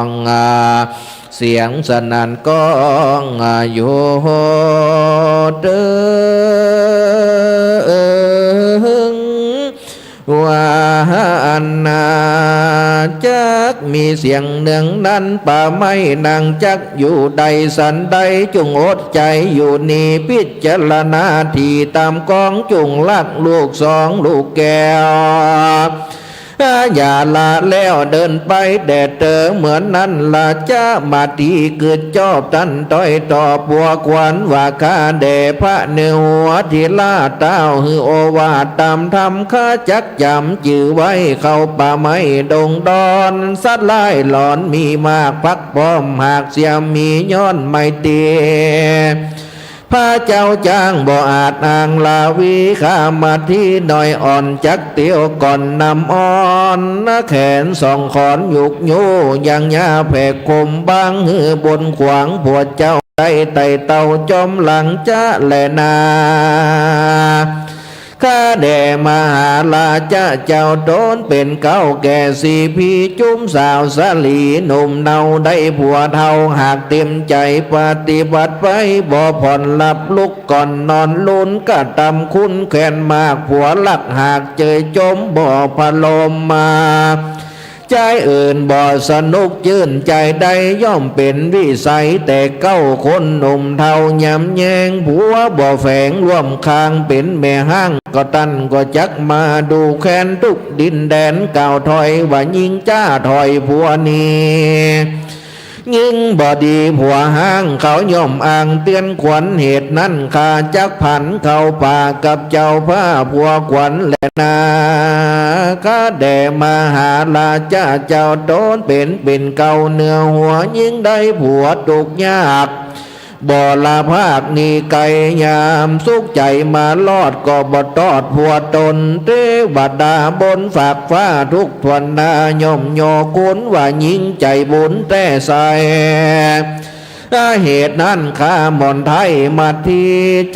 ง อา เสียงสนั่นก้อง อา อยู่ตึง ว่าอันนา จักมีเสียงเนืองนั้น ป่าไม้นางจักอยู่ได้สันใด จุ่งอดใจ๋อยู่นี้ พิจารณาตี้ต๋ามกอง จุ่งลักลูกสองลูกแก้ว อย่าละแล้วเดินไปแด่เต๋อ เหมือนนั้นราชมาตีกึ๊ดจอบตันต้อยตอบปัวขวัญว่า ข้าแด่พระเนื้อหัวทีราชเต้า หื้อโอวาทต๋ามธรรม ข้าจักจ๋ำจื้อไว้ เข้าป่าไม้ดงดอน สัตว์ร้ายหลอนมีมาก พักป้อมหากเสียมี ย้อนไมตรี พระเจ้าจ๊างบ่อาจอ้างลาวี ข้ามัทธีน้อยอ่อนจักเตียวก่อนนำอ้อน แขนสองขอนหยุกยู้ยังยาแผกคมบาง หื้อบนขวางผัวเจ้าได้ไต่เต้าจอมหลังจะแลนา ข้าแด่มหาราชะเจ้า ต๋นเป๋นเก๊าแก่สี่พี่ จุมสาวสะหลีหนุ่มเนา ได้ผัวเฒ่าหากเต๋มใจ๋ ปฏิบัติไปบ่ผ่อนหลับ ลุกก่อนนอนลุนกระตำ คุ้นแควนมากผัวหลัก หากเจยจมบ่ผะลมมา ใจ๊อื่นบ่สนุกจื้นใจ๋ได้ ย่อมเป๋นวิสัยแต่เก๊าคนหนุ่มเฒ่า ยำแยงผัวบ่แฝงร่วมคาง เป๋นแม่ฮ้างก็ตันก็จัก มาดูแควนทุกดินแดน กล่าวถอยว่าญิงจ๊าถอยผัวหนี ญิงบ่ดีผัวฮ้าง เขาย่อมอ้างเตือนขวัญ เหตุนั้นข้าจักผันเข้าป่า กับเจ้าผ้าผัวขวัญแลนา ข้าแด่มหาราชะเจ้า ต๋นเป๋นเป๋นเก๊าเหนือหัว ญิงได้ผัวตกยาก บ่ละภาคหนีไก๋ ยามสุขใจ๋มารอด ก็บ่ตอดผัวต๋น เตวดาบนฟากฟ้าทุกถ้วนหน้า ย่อมยอคุณว่าญิงใจ๋บุญแต๊ไส้ เหตุนั้นข้าหม่อนไท้มัทธี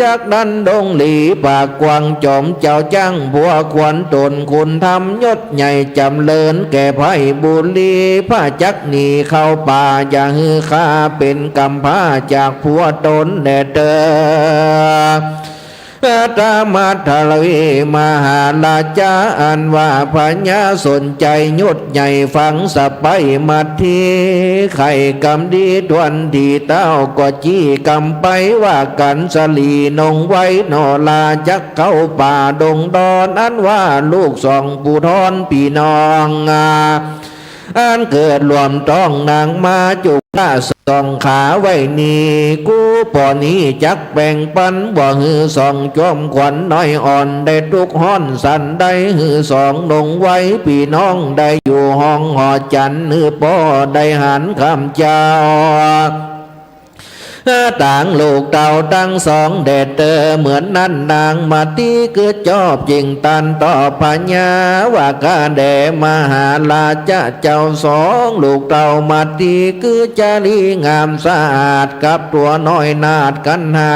จักดันดงหลีปากกว้าง จ๋อมเจ้าจ๊างผัวขวัญต๋น คุณธรรมยศใหญ่จ๋ำเริญแก่ไพบุรี ผ้าจักหนีเข้าป่า อย่าหื้อข้าเป๋นกำพร้าจากผัวต๋นแน่เตอ ตมัททวีมหาราชะ อันว่าพญาสนใจ๋ยศใหญ่ฟังสะใป๊มัทธี ใค่กำดีถ้วนทีเต้า ก็จี้กำไปว่ากั๋น สะหลีนงไว้หน่อลา จักเข้าป่าดงดอน อันว่าลูกสองผู้ท้อนปี้น้อง อันเกิดร่วมต๊องนางมาจุกละสองขาไว้นี้ กู้ปอนี้จักแบ่งปัน บ่หื้อสองจอมขวัญน้อยอ่อน ได้ทุกข์ฮ้อนสันใด หื้อสองนงไว้ปี้น้อง ได้อยู่ห้องหอจันทร์ หื้อป้อได้หานคำเจ้า ตางลูกเต้าตังสองแด่เตอ เหมือนนั้นนางมัทธีกึ๊ดจอบ จึงตันตอบพญาว่า ข้าแด่มหาราชะเจ้า สองลูกเต้ามัทธีกึ๊ดจารีงามสะอาด กับตั๋วน้อยนาฏกัณหา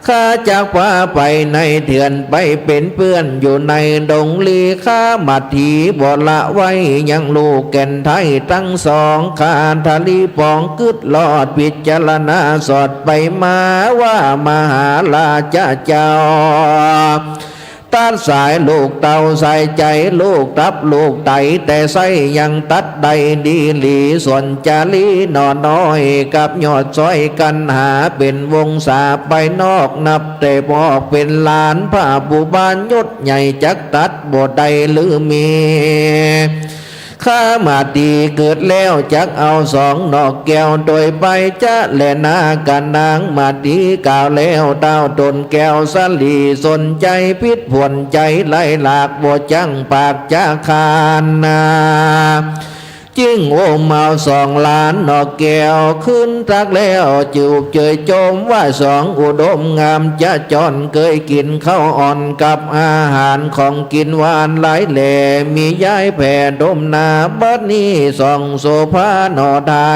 ข้าจักพาไปในเถื่อน ไปเป๋นเปื้อนอยู่ในดงหลี ข้ามัทธีบ่ละไว้ยังลูกแก่นไท้ตังสอง ข้าทะลีปองกึ๊ดลอด พิจารณาสอดไปมา ว่ามหาราชะเจ้า ตัดสายลูกเต้าสายใจ๋ ลูกตับลูกไต แต่ไส้ยังตัดได้ดีหลี ส่วนจารีหน่อน้อย กับยอดซ้อยกัณหา เป๋นวงศาไปนอก นับแต่ปอกเป๋นหลาน พระผู้บานยศใหญ่จักตัดบ่ได้หรือมี ข้ามัทธีกึ๊ดแล้วจักเอาสองหนอกแก้ว โตยไปจะแลนา กับนางมัทธีกล่าวแล้ว เต้าต๋นแก้วสะหลีสนใจ๋ ผิดผวนใจ๋ไหลหลาก บ่จั้งปากจะขานนา จึงอุ้มเอาสองหลานหนอกแก้วขึ้นตักแล้ว จูบเจยจมว่า สองอุดมงามจะจร เกยกิ๋นข้าวอ่อนกับอาหารของกิ๋นหวานหลายแหล่ มีย้ายแผ่ดมนา บัดนี้สองโสภาหน่อไท้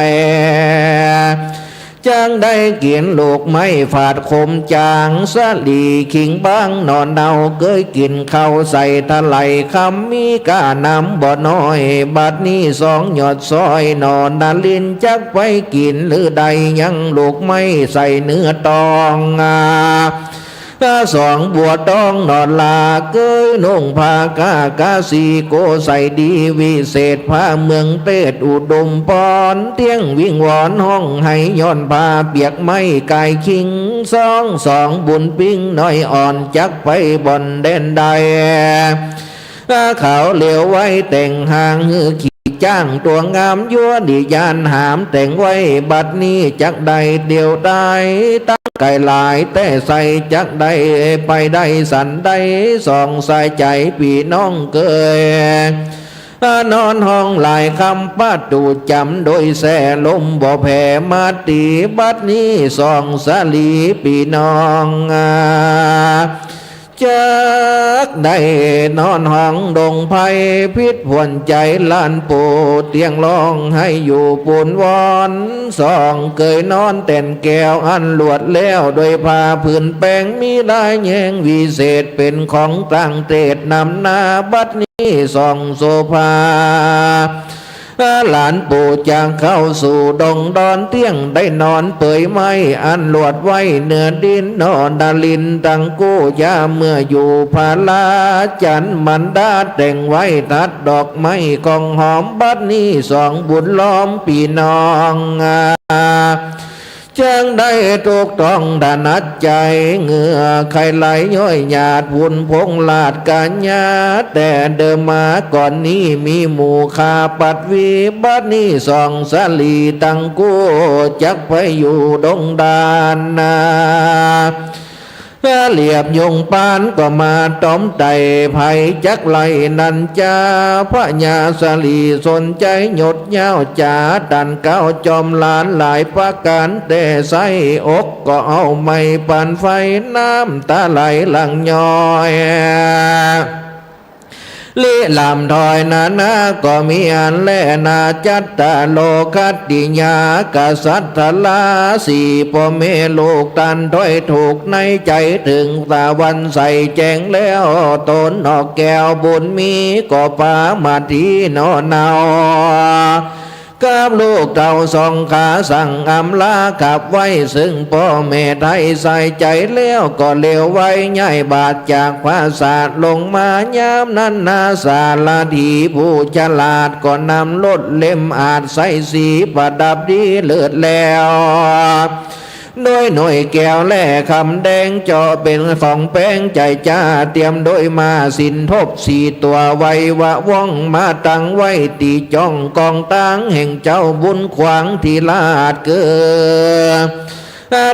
จักได้กิ๋นลูกไม้ฝาดขมจ๋าง สะหลีขิงบางหน่อเนา เกยกิ๋นข้าวใส่ทะไหล คำมีก้านำบ่น้อย บัดนี้สองยอดซ้อยหน่อนาริน จักไปกิ๋นหรือได้ยังลูกไม้ใส่เนื้อตอง สองบัวตองหน่อลา เกยนุ่งผ้ากากาสี โกใส่ดีวิเศษ ผ้าเมืองเตศอุดมปอน เตี้ยงวิงวอนฮ้องไห้ ย้อนผ้าเปียกไม้กายคิง สองสองบุญปิ้งน้อยอ่อน จักไปบ่อนแดนใด เขาเหลียวไว้แต่งหางหื้อขี่จ้างตั๋วงาม ยั่วดียานหามแต่งไว้ บัดนี้จักได้เตียวต๋าย ตั้งไก่หลายแต่ไส้ จักได้ไปได้สันใด สองสายใจ๋ปี้น้องเกย นอนฮ้องหลายกำ ประตู๋จ๋ำโดยแส้ ลมบ่แผ่มาตี๋ บัดนี้สองสาลีปี้น้อง จักได้นอนห้องดงไพร ผิดผวนใจ๋หลานปู่ เตียงฮ้องไห้อยู่ปูนวอน สองเกยนอนแตนแก้วอันลวดแล้ว โดยผ้าผืนแป๋ง มีลายแยงวิเศษ เป๋นของต่างเตศนำหน้า บัดนี้สองโสภา หลานปู่จะเข้าสู่ดงดอน เตี้ยงได้นอนเปือยไม้ อันลวดไว้เหนือดิน นอนนลินตังกู้ ยามเมื่ออยู่พาลา จันมารดาแต่งไว้ ทัดดอกไม้ของหอม บัดนี้สองบุญล้อมปี้น้อง จักได้ถูกต้องถนัดใจ๋ เหงื่อไขไหลย้อยหยาด บุญพงษ์ราชกัญญา แต่เดิมมาก่อนนี้ มีหมู่ข้าปัดวี บัดนี้สองสาลีตังกู้ จักไปอยู่ดงดานนา เหลียบยุงปานก็มาต๋อมไต่ ใผจักไล่นั้นจา พญาสาลีสนใจ๋ หยด ยาวจ๋า ตันเกล้าจอมหลานหลายประก๋าน แต่ใส้อกก็เอาไม้ปันไฟ น้ำต๋าไหลหลั่งย้อย ลิลามถอยนานา ก็มีอันแลนา จัตตาโล ขัตติยา กษัตราสี ป้อแม่ลูกตันถ้อยถูกในใจ๋ เถิงตะวันใสแจ้งแล้ว ต๋นออกแก้วบุญมี ก็ปามาตี้หน่อเนา กับลูกเต้าสองขา สั่งอำลาขับไว้ ซึ่งป้อแม่ไท้ใส่ใจ๋แล้ว ก็เร็วไว ย้ายบาทจากปราสาทลงมา ยามนั้นนา สารถีผู้ฉลาด ก็นำรถเล่มอาด ใส่สีประดับดีเลิศแล้ว โดยหน่วยแก้วและคำแดง เจาะเป๋นของแปงใจ๋จ้า เตรียมโดยม้าสินทบสี่ตั๋ว ไววะว่องมาตั้งไว้ ตี้จ้องกองตางแห่งเจ้าบุญขวาง ตี้ราชเกิด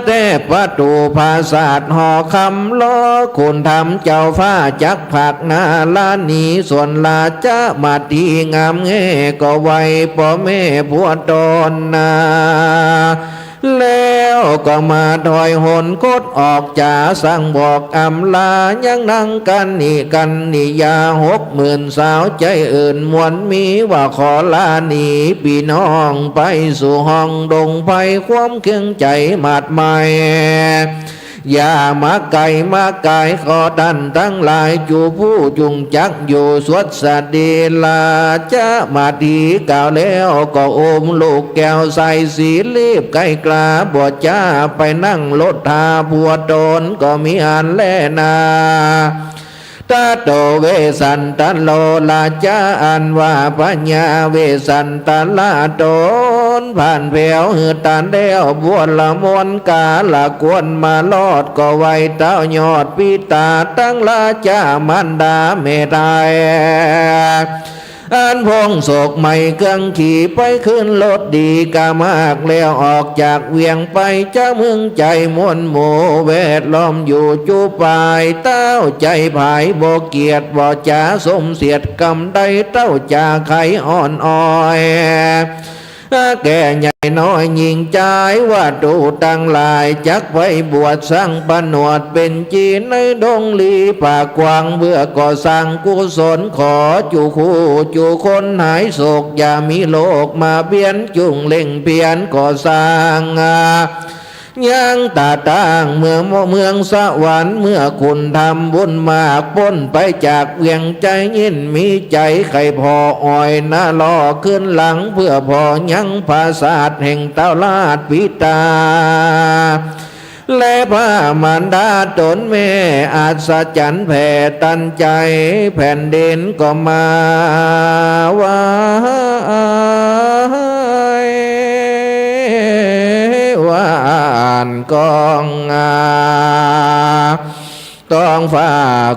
แต่ประตู๋ปราสาทหอคำ รอคุณธรรมเจ้าฟ้า จักผลักหน้าลาหนี ส่วนราชมาตี้งามแง่ ก็ไหว้ป้อแม่ผัวต๋นนา แล้วก็มาถอยหนคดออกจ๋า สั่งบอกอำลา ยังนางกัณฑิกัณฑิยา หกหมื่นสาวใจ๋อื่น มวลมีว่าขอลาหนี ปี้น้องไปสู่ห้องดงไพร ความเคืองใจ๋หมาดไหม้ อย่ามาไก่มาก๋าย ขอต้านตังหลาย จูผู้จุ่งจักอยู่สวัสดี ราชมาตี้กล่าวแล้ว ก็อุ้มลูกแก้วใส่สี รีบไกลกล้า บ่จ้าไปนั่งรถถา ผัวต๋นก็มีอันแลนา ตะโตเวสสันตะโล ราชาอันว่าพญาเวสสันตะละต๋น ผ่านแผวหื้อต้านแล้ว บัวละมนกาละกวนมารอด ก็ไหว้เต้ายอดปิตา ตังราชามารดาแม่ไท้ อันพ้นโศกไหม้เครื่องขี่ ไปขึ้นรถดีกามาก แล้วออกจากเวียงไป จากเมืองใจ๋มวลหมู่ แวดล้อมอยู่จุปาย เต้าใจ๋ผายบ่เกียจ บ่จ๋าสมเสียดกำใด เต้าจ๋าไขอ่อนอ้อย แก่ใหญ่น้อยหญิงจาย ว่าดูตังหลาย จักไปบวชสร้างผนวด เป๋นจีในดงลีป่ากว้าง เพื่อก่อสร้างกุศล ขอจุคู่จุคนหายโศก อย่ามีโรคมาเบียด จุ่งเร่งเพียรก่อสร้าง ยังตาตั้งเมือง เมืองสวรรค์ เมื่อคุณทำบุญมาก ป๊นไปจากเวียงใจ๋ ยิ่นมีใจ๋ใค่ผ่ออ้อย นะ รอขึ้นหลัง เพื่อผ่อยังปราสาทแห่งเต้าราชปิตา และพระมารดาต๋นแม่ อัศจรรย์แผ่ตันใจ๋ แผ่นดินก็มาไหว้ หวั่นกอง ท้องฟ้า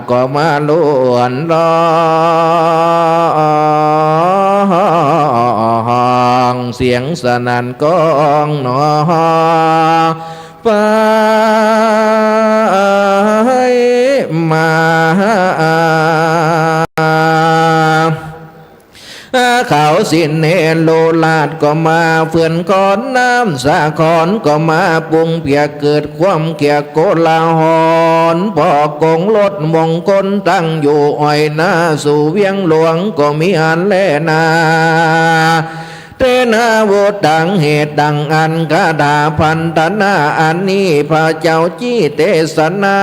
ก็มาล้วนร้อง เสียงสนั่นก้องหนอ ไปมา ขาวสินเนโรราชก็มา เฟื่อนคอนน้ำสาครก็มา ปรุงเปียกเกิดความเกลียดโกลาหล ปอกกงรถมงคลตั้งอยู่ อ้อยหน้าสู่เวียงหลวงก็มีอันแลนา เตนะ วุตตัง เหตุดังอั้น คาถาพันธนาอันนี้ พระเจ้าจี้เตสนา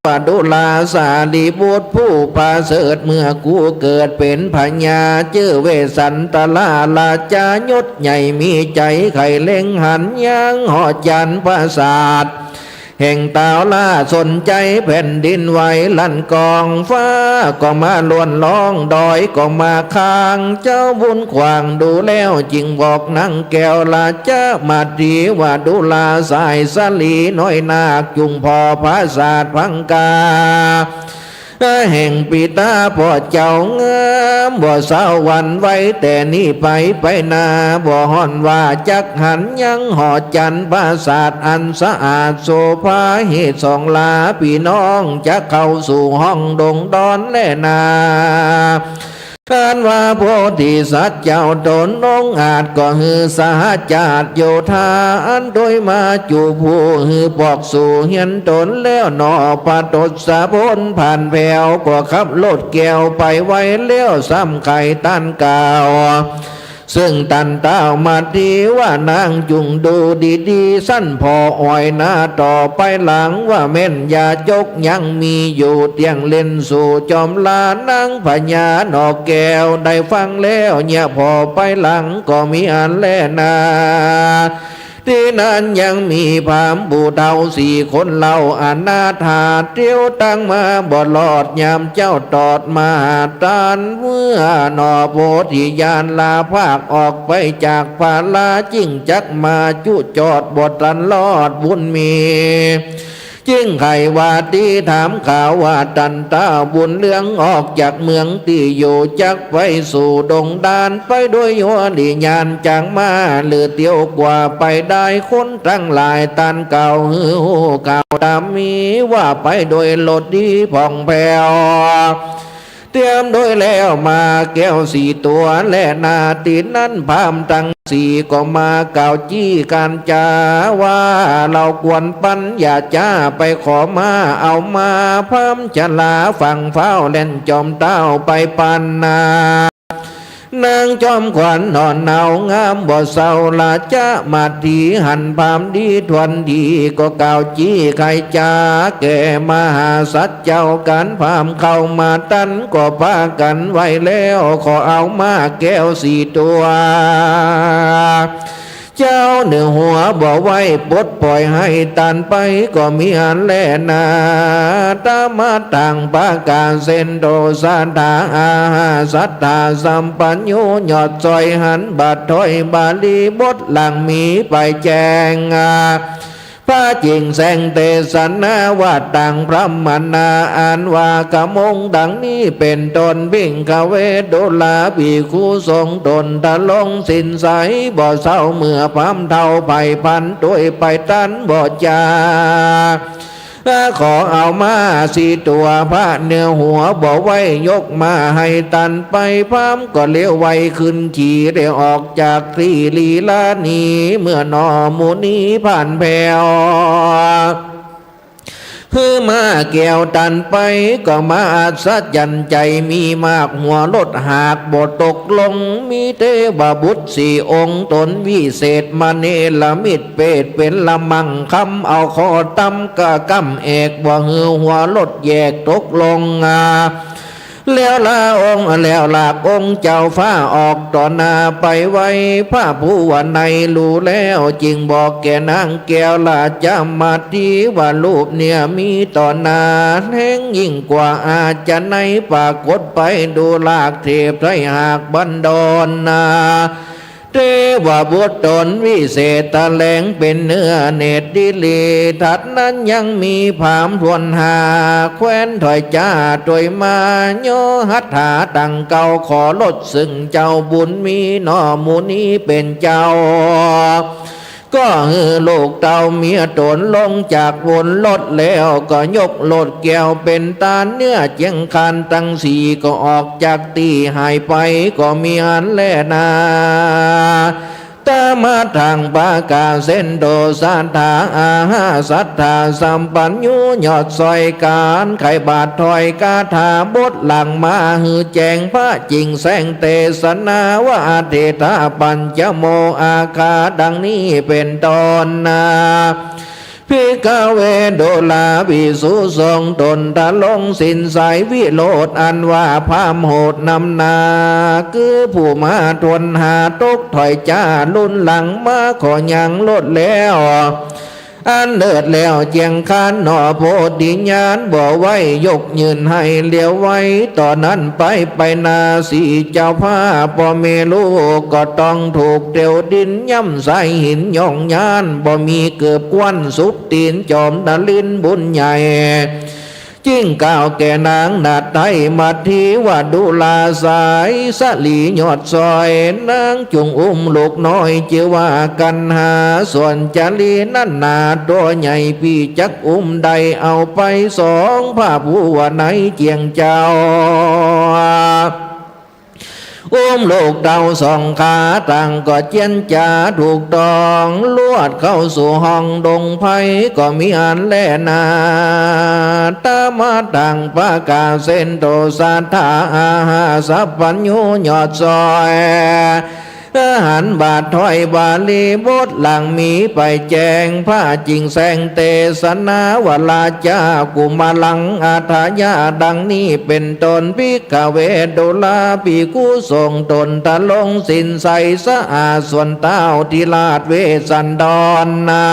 ว่าดูราสารีบุตรผู้ประเสริฐ เมื่อกูเกิดเป๋นพญา จื้อเวสสันตรา ราชายศใหญ่มีใจ๋ใค่เล็งหัน ยังเหาะจันทร์ปราสาทแห่งท้าวราช สนใจ๋แผ่นดินไหว ลั่นก้องฟ้าก็มาล่วนร้อง ดอยก็มาค้าง เจ้าบุญขว้างดูแล้ว จึงบอกนางแก้วราชมาถีว่า ดูราสายสาลีน้อยนาค จุ่งผ่อปราสาทพังกา แห่งปิตาพ่อเจ้างาม บ่เศร้าหวั่นไหวแต่นี้ไป ไปหน้าบ่ฮ้อนว่า จักหันยังเหาะจันทร์ปราสาทอันสะอาดโสภา เหตุสองลาปี้น้อง จักเข้าสู่ห้องดงดอนแลนา อันว่าโพธิสัตว์เจ้าต๋นองค์อาจ ก็หื้อสหจาตโยธา อันโดยมาจุผู้ หื้อปอกสู่เฮียนต๋นแล้วหนอ ปะตดสะพลผ่านแผว ก็ขับรถแก้วไปไวแล้ว ซ้ำไขต้านกล่าว ซึ่งต้านท้าวมาถีว่านางจุ่งดูดีๆ สันผ่ออ้อยหน้าต่อไปหลัง ว่าแม่นยาจกยังมีอยู่ เตี้ยงเล่นสู่จอมลาน นางพญาหนอแก้วได้ฟังแล้ว เยียะผ่อไปหลังก็มีอันแลนา ตี้นั้นยังมีพราหมณ์ผู้เฒ่าสี่คนเล่า อนาถาเตียวตั้งมาบ่รอด ยามเจ้าตอดมหาทาน เมื่อหนอโพธิญาณลาภาคออกไปจากพารา จึงจักมาจุจอดบ่ตันรอดบุญมี จึงใค่ว่าตี้ถามข่าวว่า ต้านท้าวบุญเรืองออกจากเมืองตี้อยู่ จักไปสู่ดงดาน ไปโดยหัวลิญาณจางมา หรือเตียวกว่าไปได้ คนตังหลายต้านกล่าวหื้อฮู้ข่าวต๋ามมี ว่าไปโดยรถดีผ่องแผ้ว เตรียมโดยแล้วม้าแก้วสี่ตั๋วแลนา ตี้นั้นพราหมณ์ตังสี่ก็มากล่าวจี้ก๋านจ๋าว่า เฮาควรปั๋นอย่าจ๊าไปขอม้า เอาม้าพราหมณ์ชราฝั่งฟ้าวแล่นจอมท้าวไปปั๋นนา นางจอมขวัญหนอนหนาวงามบ่เศร้า ราชมาถีหันพราหมณ์ดีทวนดี ก็กล่าวจี้ไขจ๋าแก่มหาสัตว์เจ้า ก๋านพราหมณ์เข้ามาตัน ก็ปากั๋นไหว้แล้ว ขอเอาม้าแก้วสี่ตั๋ว เจ้าเหนือหัวบ่ไหว้ ปลดป่อยหื้อต้านไปก็มีอันแลนา ตะมัตตัง ประกาศเสนโต สาธาอาหาสัตถาสัมปัญญู ยอดจ้อยหันบาทถ้อยบาลีบทหลังมีไปแจ้ง พระจิ่งแสงเตสนาว่า ตังพรหมนา อันว่ากมงดังนี้เป๋นต้น ภิกขเว ดูราภิกขุสงฆ์ต๋นทรงศีลใสบ่เศร้า เมื่อพราหมณ์เฒ่าใฝ่ฝันตวยไปตันบ่จ๋า ขอเอาม้าสี่ตั๋ว พระเหนือหัวบ่ไหว้ ยกมาหื้อตันไป พราหมณ์ก็เลี้ยวไวขึ้นขี่ ได้ออกจากที่ลีลานี้ เมื่อหนอมุนีผ่านแผ้ว หื้อม้าแก้วตันไป ก็มาอัศจรรย์ใจ๋ มีมากหัวรถหากบ่ตกลง มีเตวบุตรสี่องค์ ต๋นวิเศษมเนรมิตเปรตเป๋นละมังคำ เอาข้อตำกะก้ำแอก บ่หื้อหัวรถแยกตกลง แล้วลาองค์ แล้วลากองค์เจ้าฟ้าออกต่อหน้าไปไว พระผู้ว่าในรู้แล้ว จึงบอกแก่นางแก้วราชมาถีว่า รูปเนี่ยมีต่อหน้า แฮงยิ่งกว่าอาชญ์ไหนปรากฏไป ดูราเทพไตรหากบันดรนา เตวบุตรต๋นวิเศษแถลงเป๋นเนื้อเนตรดีหลี ถัดนั้นยังมีพราหมณ์ถ้วนห้า แคว้นถอยจ๋าตวยมา โยหัตถาตังเกล้า ขอรถซึ่งเจ้าบุญมี หนอมุนีเป๋นเจ้า ก็หื้อลูกเต้าเมียต๋นลงจากบนรถแล้ว ก็ยกโลดแก้วเป๋นตานเนื้อเจียงคานตังสี่ ก็ออกจากตี้หายไป ก็มีอั้นแลนา ตะมะทัง ปะกาเสโท สัตถา อาหา สัตถาสัมปัญญู ยอดซ้อยก๋าน ใค่บาทถ้อยคาถาบทหลังมาหื้อแจ้ง พระจิ่งแสดงเตสนาว่า อเถทะปัญจโมอาคา ดังนี้เป๋นต้นนา ภิกขะเว ดูราภิกษุสงฆ์ต๋นทรงสิ้นไส้วิโรธ อันว่าพราหมณ์โหดนำหน้า คือผู้มาถ้วนหาตกถ้อยจ๋ารุนหลังมา ขอยังโลดแล้ว อันเลิศแล้วเจียงคานหนอ โพธิญาณบ่ไหว้ ยกยื่นหื้อเหลียวไว ต่อนั้นไป ไปนาสีเจ้าผ้า ป้อแม่ลูกก็ต้องถูกเตียวดิน ย่ำสายหินย่องยาน บ่มีเกือบควันสุบตี๋น จอมนลินบุญใหญ่ จึ่งกล่าวแก่นางหาไทยมาทีว่า ดูราสายสะหลียอดซ้อย นางจุ่งอุ้มลูกน้อยจื้อว่ากัณหา ส่วนจารีนั้นหนาตั๋วใหญ่ ปี้จักอุ้มได้ เอาไปสอง พระผู้ว่าในเจียงเจ้า อุ้มลูกเต้าสองขา ต่างก็เจียรจ๋าถูกต้อง ลวดเข้าสู่ห้องดงไพร ก็มีอั้นแลนา ตะมะทัง ปะกาเสโท สัตถา อาหา สัพพัญญู ยอดซ้อย หันบาทถ้อยบาลีบทหลังมีไปแจ้ง พระจิ่งแสดงเตสนาว่า ราชากุมารัง อัตถยา ดังนี้เป๋นต้น ภิกขะเว ดูราภิกขุสงฆ์ต๋นทรงสิ้นไส้สะอาด ส่วนเต้าทิราชเวสสันดรนา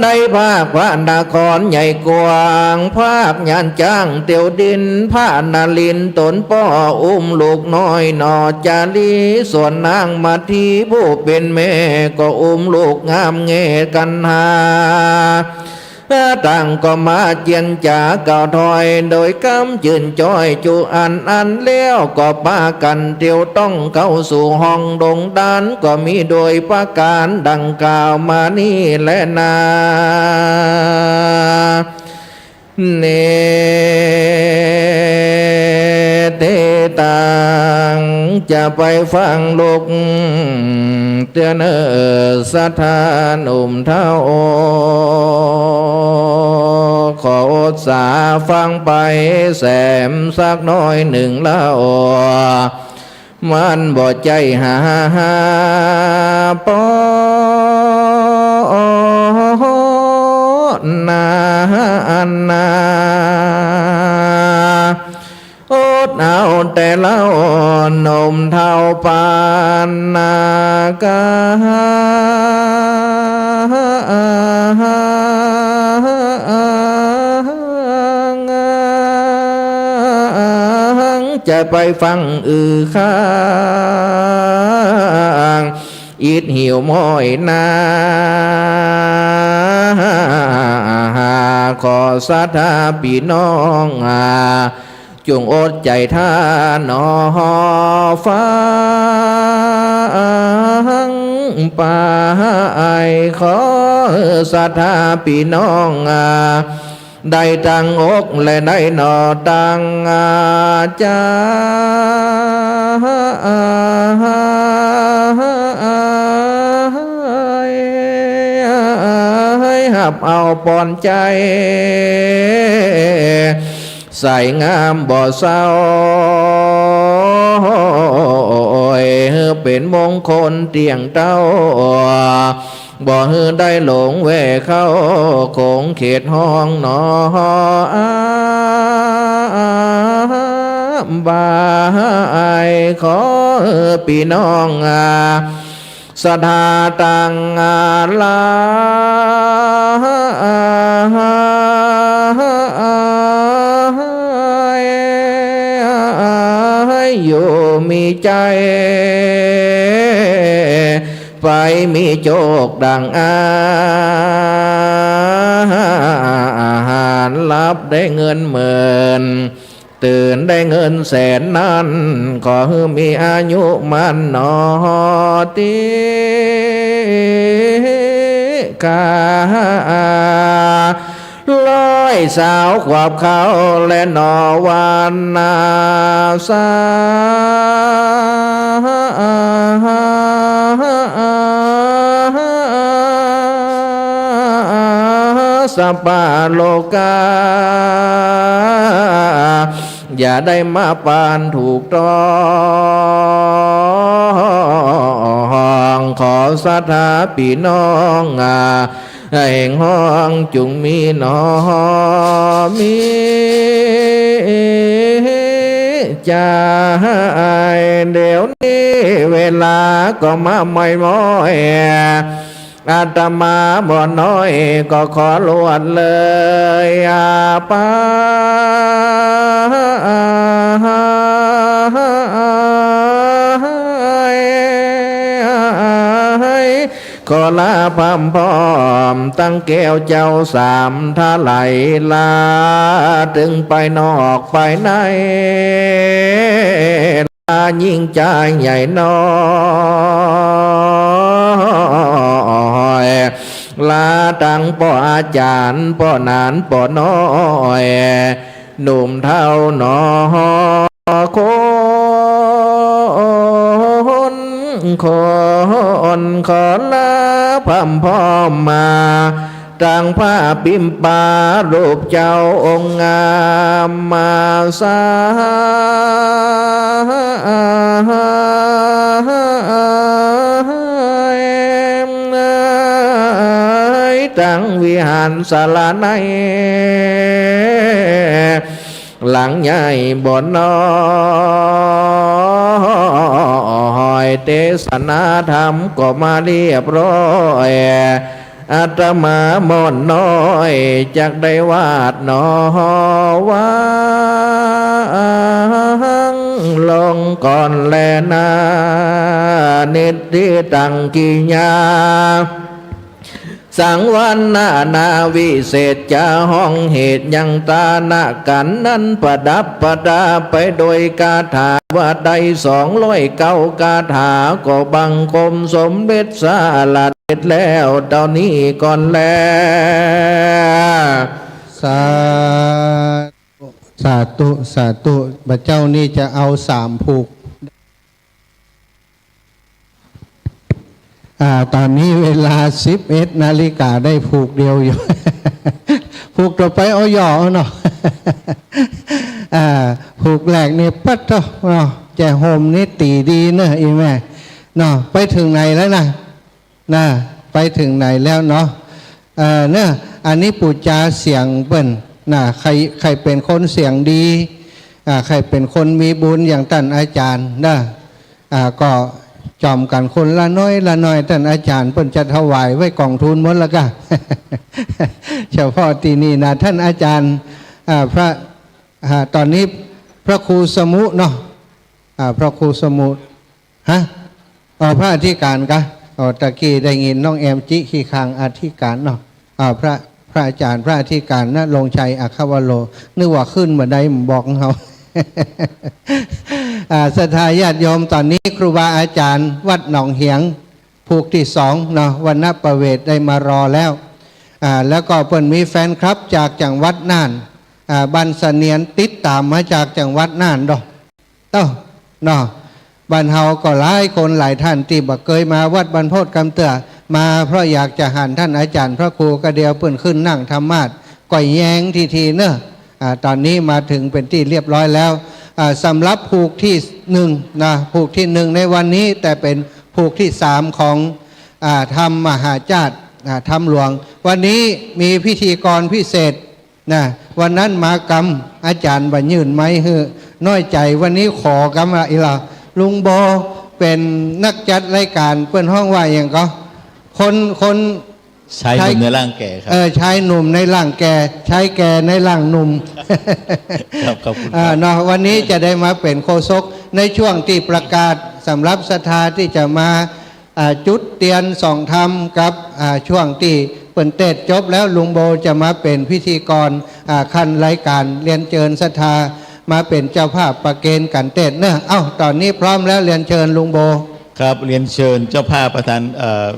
ในภาคพระนครใหญ่กว้าง ภาคหยานจ๊างเตียวดิน พระนลินต๋นป้ออุ้มลูกน้อยหนอจารี ส่วนนางมาทีผู้เป๋นแม่ ก็อุ้มลูกงามแง่กัณหา ต่างก็มาเจียรจ๋ากล่าวถ้อย โดยกำจื้นจ้อยจุอันอั้น แล้วก็ปากั๋นเตียวต้องเข้าสู่ห้องดงดาน ก็มีโดยประก๋านดังกล่าวมานี้แลนา เน เตตัง จะไปฟังลุกเตื้อเน่อ สัตถาหนุ่มเฒ่า ขออดสาฟังไปแสมสักหน้อยนึ่งเล่า มันบ่ใจ้หาปอนาอันนา อดเอาแต่เล่าหนุ่มเฒ่าปานนากา จะไปฟังอือข้าง อิดหิวม้อยนา ขอสัตถาปี้น้องอา จุ่งอดใจ๋ท่าหนอฟังไป ขอสัตถาปี้น้องอา ได้ตั้งอกและได้หนอตั้งอา ใจ๋ ฮับเอาปอนใจ๋ ใสงามบ่เศร้า เป๋นมงคลเตี้ยงเต้า บ่หื้อได้หลงแว่เข้า ขงเขตห้องหนอ บาย ขอปี้น้องอา สัตถาตั้งอาลา อยู่มีใจ๋ ไปมีโจคดังอาหารหลับได้เงินหมื่น ตื่นได้เงินแสนนั้น ขอหื้อมีอายุมั่นหนอตี้ กา ร้อยสาวขวบเข้าแลหนอ วันนาสา สปาโลกา อย่าได้มาปานถูกต้อง ขอศรัทธาปี้น้องอา แห่งห้องจุ่งมีหนอ มีใจ๋ เดี๋ยวนี้เวลาก็มาใหม่ม้อย อาตมาหม่อมน้อยก็ขอลวดเลยอาปา ขอลาพร่ำพร้อมตังแก้วเจ้าสามทลายลา ตึงไปนอกไปใน ลายิ่งจายใหญ่น้อย ลาตังป้ออาจ๋ารย์ ป้อหนาน ป้อน้อย หนุ่มเฒ่าหนอ คน คน ขอลาพร่ำพร้อมมา ตังพระปิมปารูปเจ้าองค์งามมาสา ตังวิหารศาลาใน หลังใหญ่บ่น้อย เตสนาธรรมก็มาเรียบร้อย อาตมาหม่อมน้อยจักได้วาดหนอ วางลงก่อนแลนา นิตถิตังกิริยา สังวรณานาวิเศษจา ห้องเหตุยังตานะกันนั้นประดับประดาไปโดยคาถาว่าได้สองร้อยเก้าคาถา ก็บังคมสมเด็จสาลาเสร็จแล้วเต้านี้ก่อนแล สาธุ สาธุ สาธุ บ่าเจ้านี้จะเอาสามผูก อ่า ต๋อนนี้เวลาสิบเอ็ดนาฬิกาได้ผูกเดียวอยู่ ผูกต่อไปเอาหย่อเอาเนาะ อ่า ผูกแรกนี่ปั๊ดเถาะเนาะ จะโฮมนี่ตี๋ดีเนอะ อี่แม่ เนาะ ไปเถิงไหนแล้วนะ นะ ไปเถิงไหนแล้วเนาะ เอ่อ เนี่ย อันนี้ปู๋จาเสียงเปิ้น นะ ใค่ ใค่เป๋นคนเสียงดี อ่า ใค่เป๋นคนมีบุญอย่างต้านอาจ๋ารย์ นะ อ่า ก็จ่อมกั๋นคนละน้อยละน้อย ต้านอาจ๋ารย์เปิ้นจะถวายไว้ก๋องทุนหมดแล้วก้า เฉพาะตี้นี่นะ ต้านอาจ๋ารย์ อ่า พระ อ่า ต๋อนนี้พระครูสมุเนาะ อ่า พระครูสมุ ฮะ อ๋อ พระอธิก๋านก้า อ๋อ ตะกี้ได้ยินน้องแอมจิขี้คางอธิก๋านเนาะ อ่า พระ พระอาจ๋ารย์ พระอธิก๋านณรงค์ชัย อัคควโร นึกว่าขึ้นบ่าได้บอกเฮา อ่า ศรัทธาญาติโยม ต๋อนนี้ครูบาอาจ๋ารย์วัดหนองเหียง ผูกตี้สองเนาะ วรรณประเวทได้มารอแล้ว อ่า แล้วก็เปิ้นมีแฟนคลับจากจังหวัดน่าน อ่า บ้านเสนียน ติดต๋ามมาจากจังหวัดน่านเนาะ เต้า เนาะ บ้านเฮาก็หลายคนหลายต้านตี้บ่เกยมาวัดบรรพตกำเตื้อ มาเพราะอยากจะหันต้านอาจ๋ารย์พระครู ก็เดี๋ยวเปิ้นขึ้นนั่งธรรมาสน์ ก็แยงทีๆ เนอะ อ่า ต๋อนนี้มาเถิงเป๋นตี้เรียบร้อยแล้ว อ่า สำหรับผูกตี้หนึ่งนะ ผูกตี้หนึ่งในวันนี้ แต่เป๋นผูกตี้สามของ อ่า ธรรมมหาชาติ อ่า ธรรมหลวง วันนี้มีพิธีกรพิเศษ นะ วันนั้นมากำ อาจ๋ารย์บ่ยื่นไมค์หื้อ น้อยใจ๋ วันนี้ขอกำละ อี่ละ ลุงโบ เป๋นนักจัดรายก๋าน เปิ้นฮ้องว่าหยังก็ คน คน ชายหนุ่มในร่างแก่ครับ เออ ชายหนุ่มในร่างแก่ ชายแก่ในร่างหนุ่ม ครับ ขอบคุณครับ อ่า เนาะ วันนี้จะได้มาเป๋นโฆษกในช่วงตี้ประกาศสำหรับศรัทธาตี้จะมา อ่า จุดเตียนส่องธรรมกับ อ่า ช่วงตี้เปิ้นเตสน์จบแล้ว ลุงโบจะมาเป๋นพิธีกร อ่า ขั้นรายก๋าน เรียนเจิญศรัทธามาเป๋นเจ้าภาพประเคนก๋านเตสน์เนอะ เอ้า ต๋อนนี้พร้อมแล้ว เรียนเชิญลุงโบ ครับ เรียนเชิญเจ้าภาพประธาน เอ่อ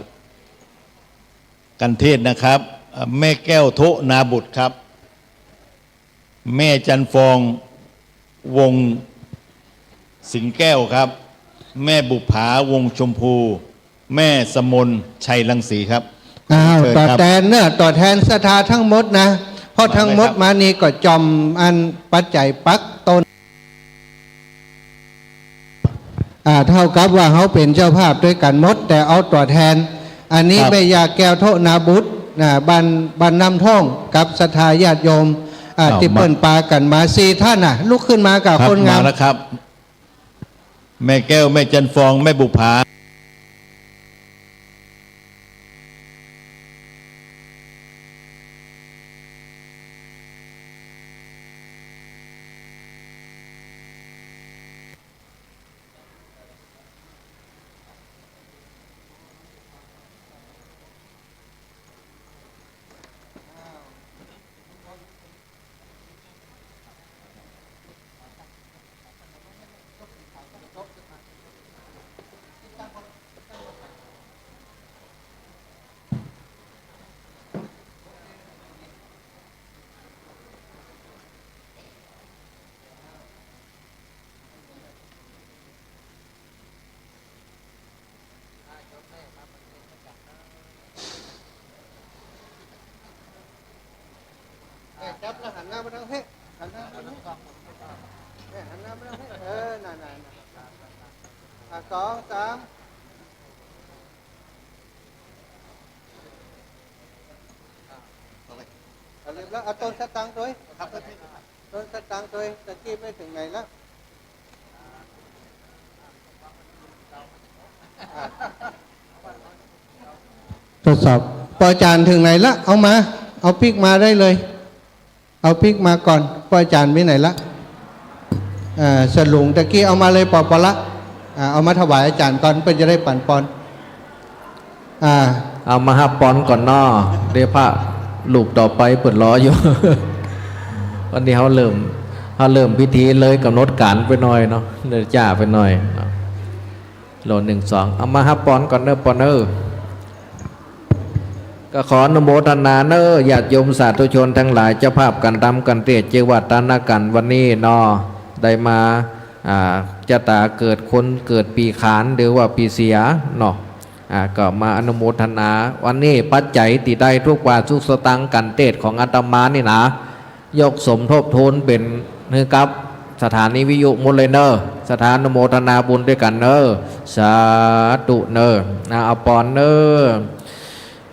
กันเทศน์นะครับ เอ่อ แม่แก้ว โทะนาบุตรครับ แม่จันทร์ฟอง วงศ์สิงห์แก้วครับ แม่บุปผา วงศ์ชมพู แม่สมน ชัยรังสีครับ อ้าว เชิญครับ ตั๋วแตนเนาะ ตั๋วแตนศรัทธาตึงหมดนะ เพราะตึงหมดมานี่ก็จ่อมอันปัจจัยปักต้น อ่า เต้ากับว่าเฮาเป๋นเจ้าภาพตวยกั๋นหมด แต่เอาตั๋วแตน อันนี้ ครับ แม่ย่าแก้ว โทะนาบุตร อ่า บ้าน บ้านน้ำท่อง กับศรัทธาญาติโยม อ่า อ้าว ตี้เปิ้นปากั๋นมาสี่ต้านน่ะ ลุกขึ้นมากับ ครับ คนงาม มาแล้วครับ แม่แก้ว แม่จันทร์ฟอง แม่บุปผาเออ จับแล้วหันหน้ามาทางนี้ หันหน้ามาทางนี้ เออ หันหน้ามาทางนี้ เออ นั่นๆๆ อ่ะ สอง สาม เอาเลย เอาต้นสตางค์ตวย ครับ ต้นสตางค์ตวย ตะกี้ไปเถิงไหนแล้ว อ่ะ ทดสอบ ป้ออาจ๋ารย์เถิงไหนละ เอามา เอาปิ๊กมาได้เลย เอาปิ๊กมาก่อน ป้ออาจ๋ารย์ไปไหนละ อ่า สลุงตะกี้เอามาเลย ปอปอละ อ่า เอามาถวายอาจ๋ารย์ก่อน เปิ้นจะได้ปั๋นปอน อ่า เอามาฮับปอนก่อนเนาะ เดี๋ยวพระรูปต่อไปเปิ้นรออยู่ วันนี้เฮาเริ่ม เฮาเริ่มพิธีเลยก๋ำหนดก๋านไปหน่อยเนาะ เลยจ๊าไปหน่อยเนาะ โล หนึ่ง สอง เอามาฮับปอนก่อนเน้อ ปอนเอ้อ ก็ขออนุโมทนาเน้อ ญาติโยมสาธุชนตังหลาย เจ้าภาพก๋านธรรมก๋านเตศน์ เจวัตตานก๋านวันนี้เนาะ ได้มา อ่า จะต๋าเกิดคนเกิดปี๋ขาน หรือว่าปี๋เสียเนาะ อ่า ก็มาอนุโมทนา วันนี้ปัจจัยตี้ได้ทุกบาททุกสตางค์ก๋านเตศน์ของอาตมานี่นะ ยกสมทบทุนเป๋นหื้อกับสถานีวิทยุหมดเลยเน้อ สาธุอนุโมทนาบุญตวยกั๋นเน้อ สาธุเน้อ อ่า เอาปอนเน้อ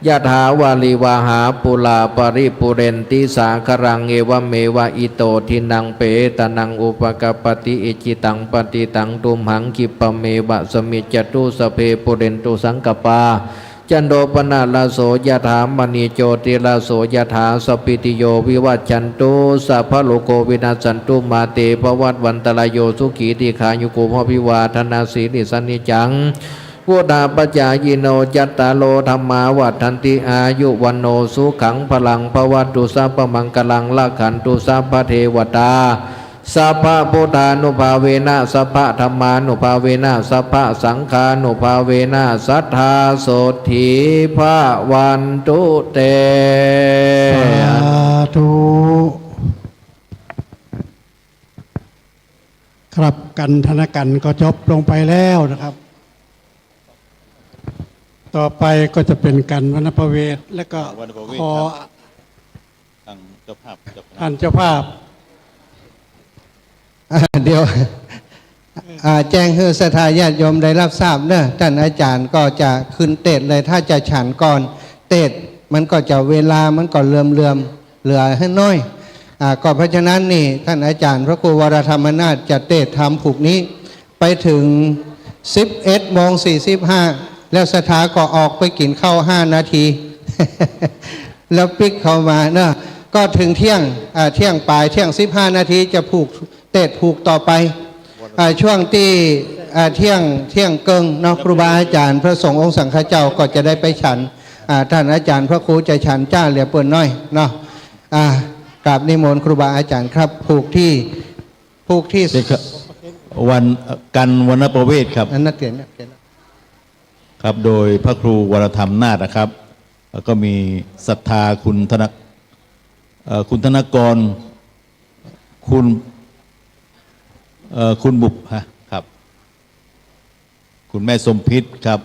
ยะถาวาริวหาปูราปะริปูเรนติสาคะรัง เอวะเมวะอิโตทินังเปตานังอุปะกัปปะติ อิจฉิตังปัตถิตังตุมหัง ขิปปะเมวะสะมิจจตุ สัพเพปูเรนตุสังกัปปา จันโทปะนะระโสยะถา มะณีโจติระโสยะถา สัพพิติโยวิวัชชันตุ สัพพะโรโควินัสสันตุ มาเตภวัตวันตะราโย สุขีทีฆายุโก ภะวะอภิวาทะนะสีลิสสะนิจจัง วุฑฒาปะจายิโน จัตตาโรธัมมาวัฑฒันติ อายุวัณโณสุขังพะลัง ภะวะตุสัพพะมังคะลัง รักขันตุสัพพะเทวะตา สัพพะพุทธานุภาเวนะ สัพพะธัมมานุภาเวนะ สัพพะสังฆานุภาเวนะ สัทธาโสตถีภะวันตุเต สาธุ ครับ ก๋านธนก๋านก็จบลงไปแล้วนะครับ ต่อไปก็จะเป๋นก๋านวัณณประเวท และก็ วัณณประเวท ขอ ครับ ตางเจ้าภาพ เจ้าคณะ ต้านเจ้าภาพ อ่า เดี๋ยว อ่า แจ้งหื้อศรัทธาญาติโยมได้ฮับทราบเนาะ ต้านอาจ๋ารย์ก็จะขึ้นเตสน์เลย ถ้าจะฉันก่อนเตสน์ มันก็จะเวลามันก็เหลื่อมๆ เหลือหื้อน้อย อ่า ก็เพราะฉะนั้นนี่ ต้านอาจ๋ารย์พระครูวรธรรมนาถจะเตสน์ธรรมผูกนี้ ไปเถิงสิบเอ็ดโมงสี่สิบห้า แล้วศรัทธาก็ออกไปกิ๋นข้าวห้านาที แล้วปิ๊กเข้ามาเนาะ ก็เถิงเที่ยง อ่า เที่ยงป๋าย เที่ยงสิบห้านาทีจะผูก เตสน์ผูกต่อไป อ่า ช่วงตี้ อ่า เที่ยง เที่ยงเกิ่งเนาะ ครูบาอาจ๋ารย์พระสงฆ์องค์สังฆเจ้าก็จะได้ไปฉัน อ่า ต้านอาจ๋ารย์พระครูจะฉันจ๊าเหลือเปิ้นน้อยเนาะ อ่า กราบนิมนต์ครูบาอาจ๋ารย์ครับ ผูกตี้ ผูกตี้ เดี๋ยวครับ วัน ก๋านวัณณประเวทครับ อันนั้นเตรียมแล้ว เตรียมแล้ว ครับ โดยพระครูวรธรรมนาถนะครับ แล้วก็มีศรัทธาคุณธน- เอ่อ คุณธนกร คุณ เอ่อ คุณบุบ ฮะ ครับ คุณแม่สมพิษครับ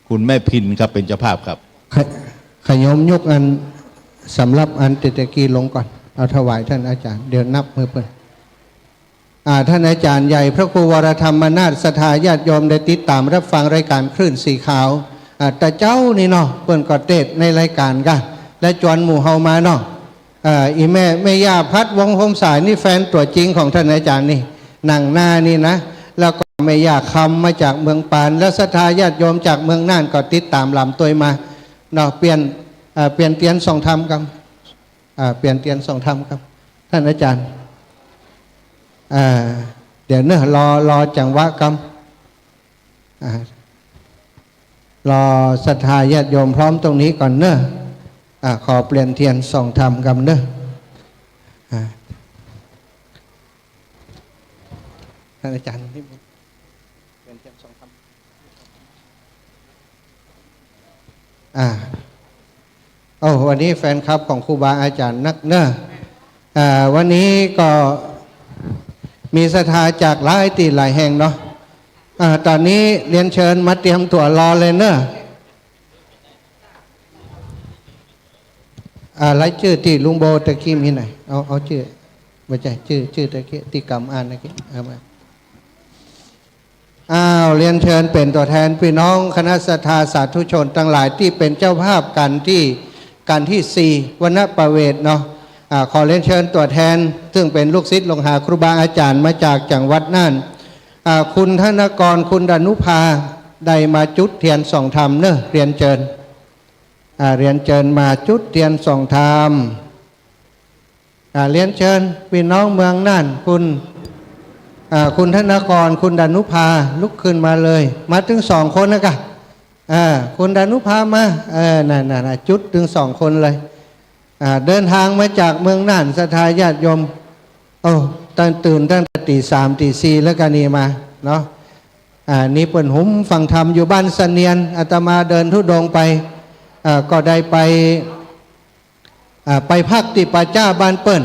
คุณแม่พินครับ เป็นเจ้าภาพครับ ข- ขะโยมยกอันสำหรับอันเตตะกี้ลงก่อน เอาถวายท่านอาจารย์ เดี๋ยวนับหื้อเปิ้น อ่า ท่านอาจารย์ใหญ่พระครูวรธรรมนาถ ศรัทธาญาติโยมได้ติดต๋ามรับฟังรายก๋านคลื่นสีขาว อ่า ตะเจ๊านี้เนาะ เปิ้นก็เตศน์ในรายก๋านก่ะ และจวนหมู่เฮามาเนาะ เอ่อ อี่แม่ แม่ย่าพัด วงศ์พรหมสาย นี่แฟนตั๋วจริงของท่านอาจารย์นี่ นั่งหน้านี่นะ แล้วก็แม่ย่าคำมาจากเมืองปาน แล้วศรัทธาญาติโยมจากเมืองน่านก็ติดต๋ามหลามตวยมาเนาะ เปลี่ยน เอ่อ เปลี่ยนเตียนส่องธรรมกั๋น อ่า เปลี่ยนเตียนส่องธรรมกั๋น ท่านอาจารย์ อ่า เดี๋ยวเนาะ รอ รอจังหวะกั๋น อ่า รอศรัทธาญาติโยมพร้อมตรงนี้ก่อนเนาะ อ่า ขอเปลี่ยนเตียนส่องธรรมกั๋นเนาะ อ่า ท่านอาจารย์นิมนต์ เปลี่ยนเตียนส่องธรรม อ่า โอ้ วันนี้แฟนคลับของครูบาอาจ๋ารย์นักเนาะ อ่า วันนี้ก็มีศรัทธาจากหลายตี้หลายแห่งเนาะ อ่า ต๋อนนี้เรียนเชิญมาเตรียมตั๋วรอเลยเนาะ อ่า รายจื้อตี้ลุงโบตะกี้มีไหน เอา เอาจื้อ บ่ใจ้ จื้อ จื้อตะกี้ตี้กำอ่านตะกี้ เอามา อ้าว เรียนเชิญเป๋นตั๋วแทนปี้น้องคณะศรัทธาสาธุชนตังหลายตี้เป๋นเจ้าภาพก๋านตี้ ก๋านตี้สี่ วรรณประเวทเนาะ อ่า ขอเรียนเชิญตั๋วแทน ซึ่งเป๋นลูกศิษย์ลูกหาครูบาอาจ๋ารย์มาจากจังหวัดน่าน อ่า คุณธนกร คุณดานุภา ได้มาจุดเตียนส่องธรรมเนาะ เรียนเชิญ อ่า เรียนเชิญมาจุดเตียนส่องธรรม อ่า เรียนเชิญปี้น้องเมืองน่าน คุณ อ่า คุณธนกร คุณดานุภา ลุกขึ้นมาเลย มาตึงสองคนนะกะ อ่า คุณดานุภามา เออ นั่นๆๆ จุดตึงสองคนเลย อ่า เดินทางมาจากเมืองน่าน ศรัทธาญาติโยม โอ้ ตั้ง ตื่นตั้งแต่ตี๋สามตี๋สี่แล้วกะนี่มาเนาะ อ่า นี่เปิ้นหุมฟังธรรมอยู่บ้านเสนียน อาตมาเดินธุดงค์ไป อ่า ก็ได้ไป อ่า ไปพักตี้ป่าจ๊าบ้านเปิ้น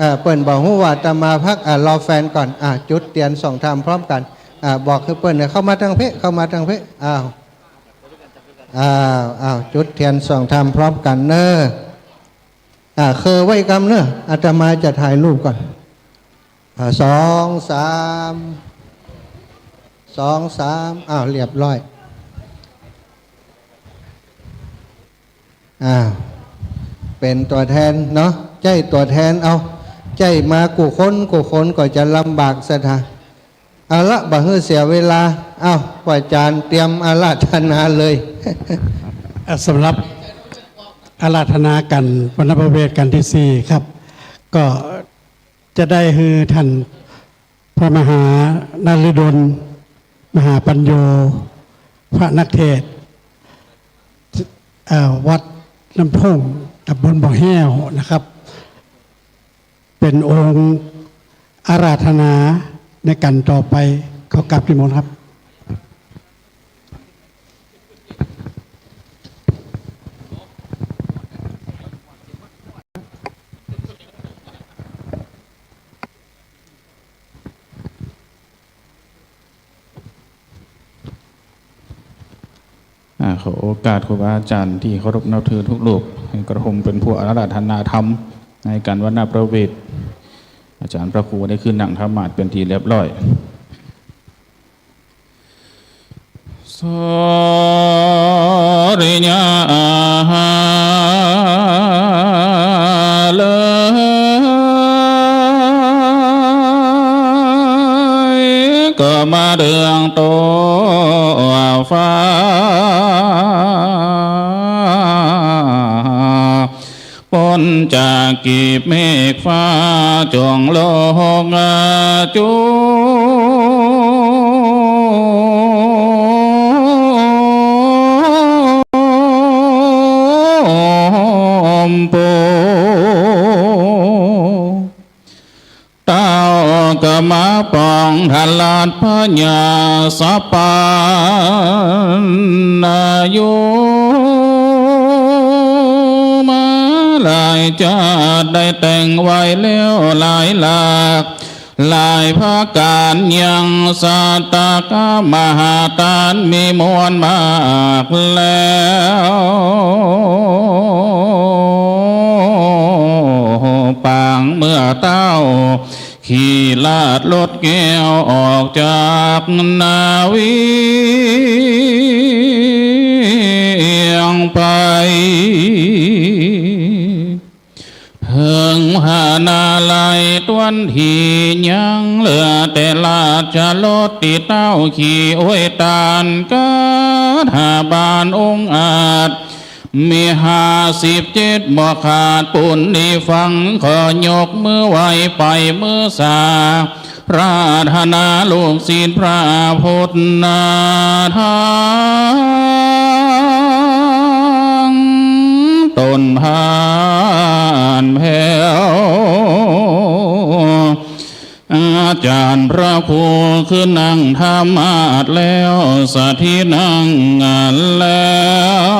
อ่า เปิ้นบ่ฮู้ว่าอาตมาพัก อ่า รอแฟนก่อน อ่า จุดเตียนส่องธรรมพร้อมกั๋น อ่า บอกหื้อเปิ้นเนี่ย เข้ามาตังเพะ เข้ามาตังเพะ อ้าว อ้าว อ้าว จุดเตียนส่องธรรมพร้อมกั๋นเนาะ อ่า เคือไว้กำเนาะ อาตมาจะถ่ายรูปก่อน อ่า สอง สาม สอง สาม อ้าว เรียบร้อย อ้าว เป๋นตั๋วแทนเนาะ ใจ๊ตั๋วแทนเอา ใจ๊มากู้คนกู้คนก็จะลำบากศรัทธา เอาละ บ่หื้อเสียเวลา อ้าว อาจ๋ารย์เตรียมอาราธนาเลย อ่ะ สำหรับอาราธนาก๋านวรรณประเวทก๋านตี้สี่ครับ ก็จะได้หื้อท่านพระมหานฤดล มหาปัญโญ พระนักเทศน์ เอ่อ วัดน้ำท่ง ตำบลบ่อแห้วนะครับ เป๋นองค์อาราธนาในก๋านต่อไป ขอกราบนิมนต์ครับ อ่า ขอโอกาสครูบาอาจ๋ารย์ตี้เคารพนับถือกู้รูป หื้อกระผมเป๋นผู้อาราธนาธรรมในก๋านวรรณประเวท อาจ๋ารย์พระครูได้ขึ้นนั่งธรรมาสน์เป๋นตี้เรียบร้อย สริยา เลิย ก็มาเรื่องตัวฟ้า ป๊นจากกีบเมฆฟ้าจงลงจุมปู เต้ากะมาปองทราชพญาสปันนายุ ต๋ายจาติได้แต่งไว้แล้วหลายหลาก หลายประก๋าน ยังสัตตะกะมหาตานมีมวลมากแล้ว ปางเมื่อเต้า ขีราชรถแก้วออกจากนาเวียงไป เถิงพระนารายณ์ต้วนที ยังเหลือแต่ราชรถตี้เต้าขี่ อวยตานกาถาบานองอาจ มีห้าสิบเจ็ดบ่ขาด ปูนนี้ฟัง ขอยกมือไหว้ไปมือสา ราธนาลูกศิษย์พระพุทธนาทาง ต๋นพานแผ้ว อาจ๋ารย์พระครูขึ้นนั่งธรรมาสน์แล้ว สถิตนั่งแล้ว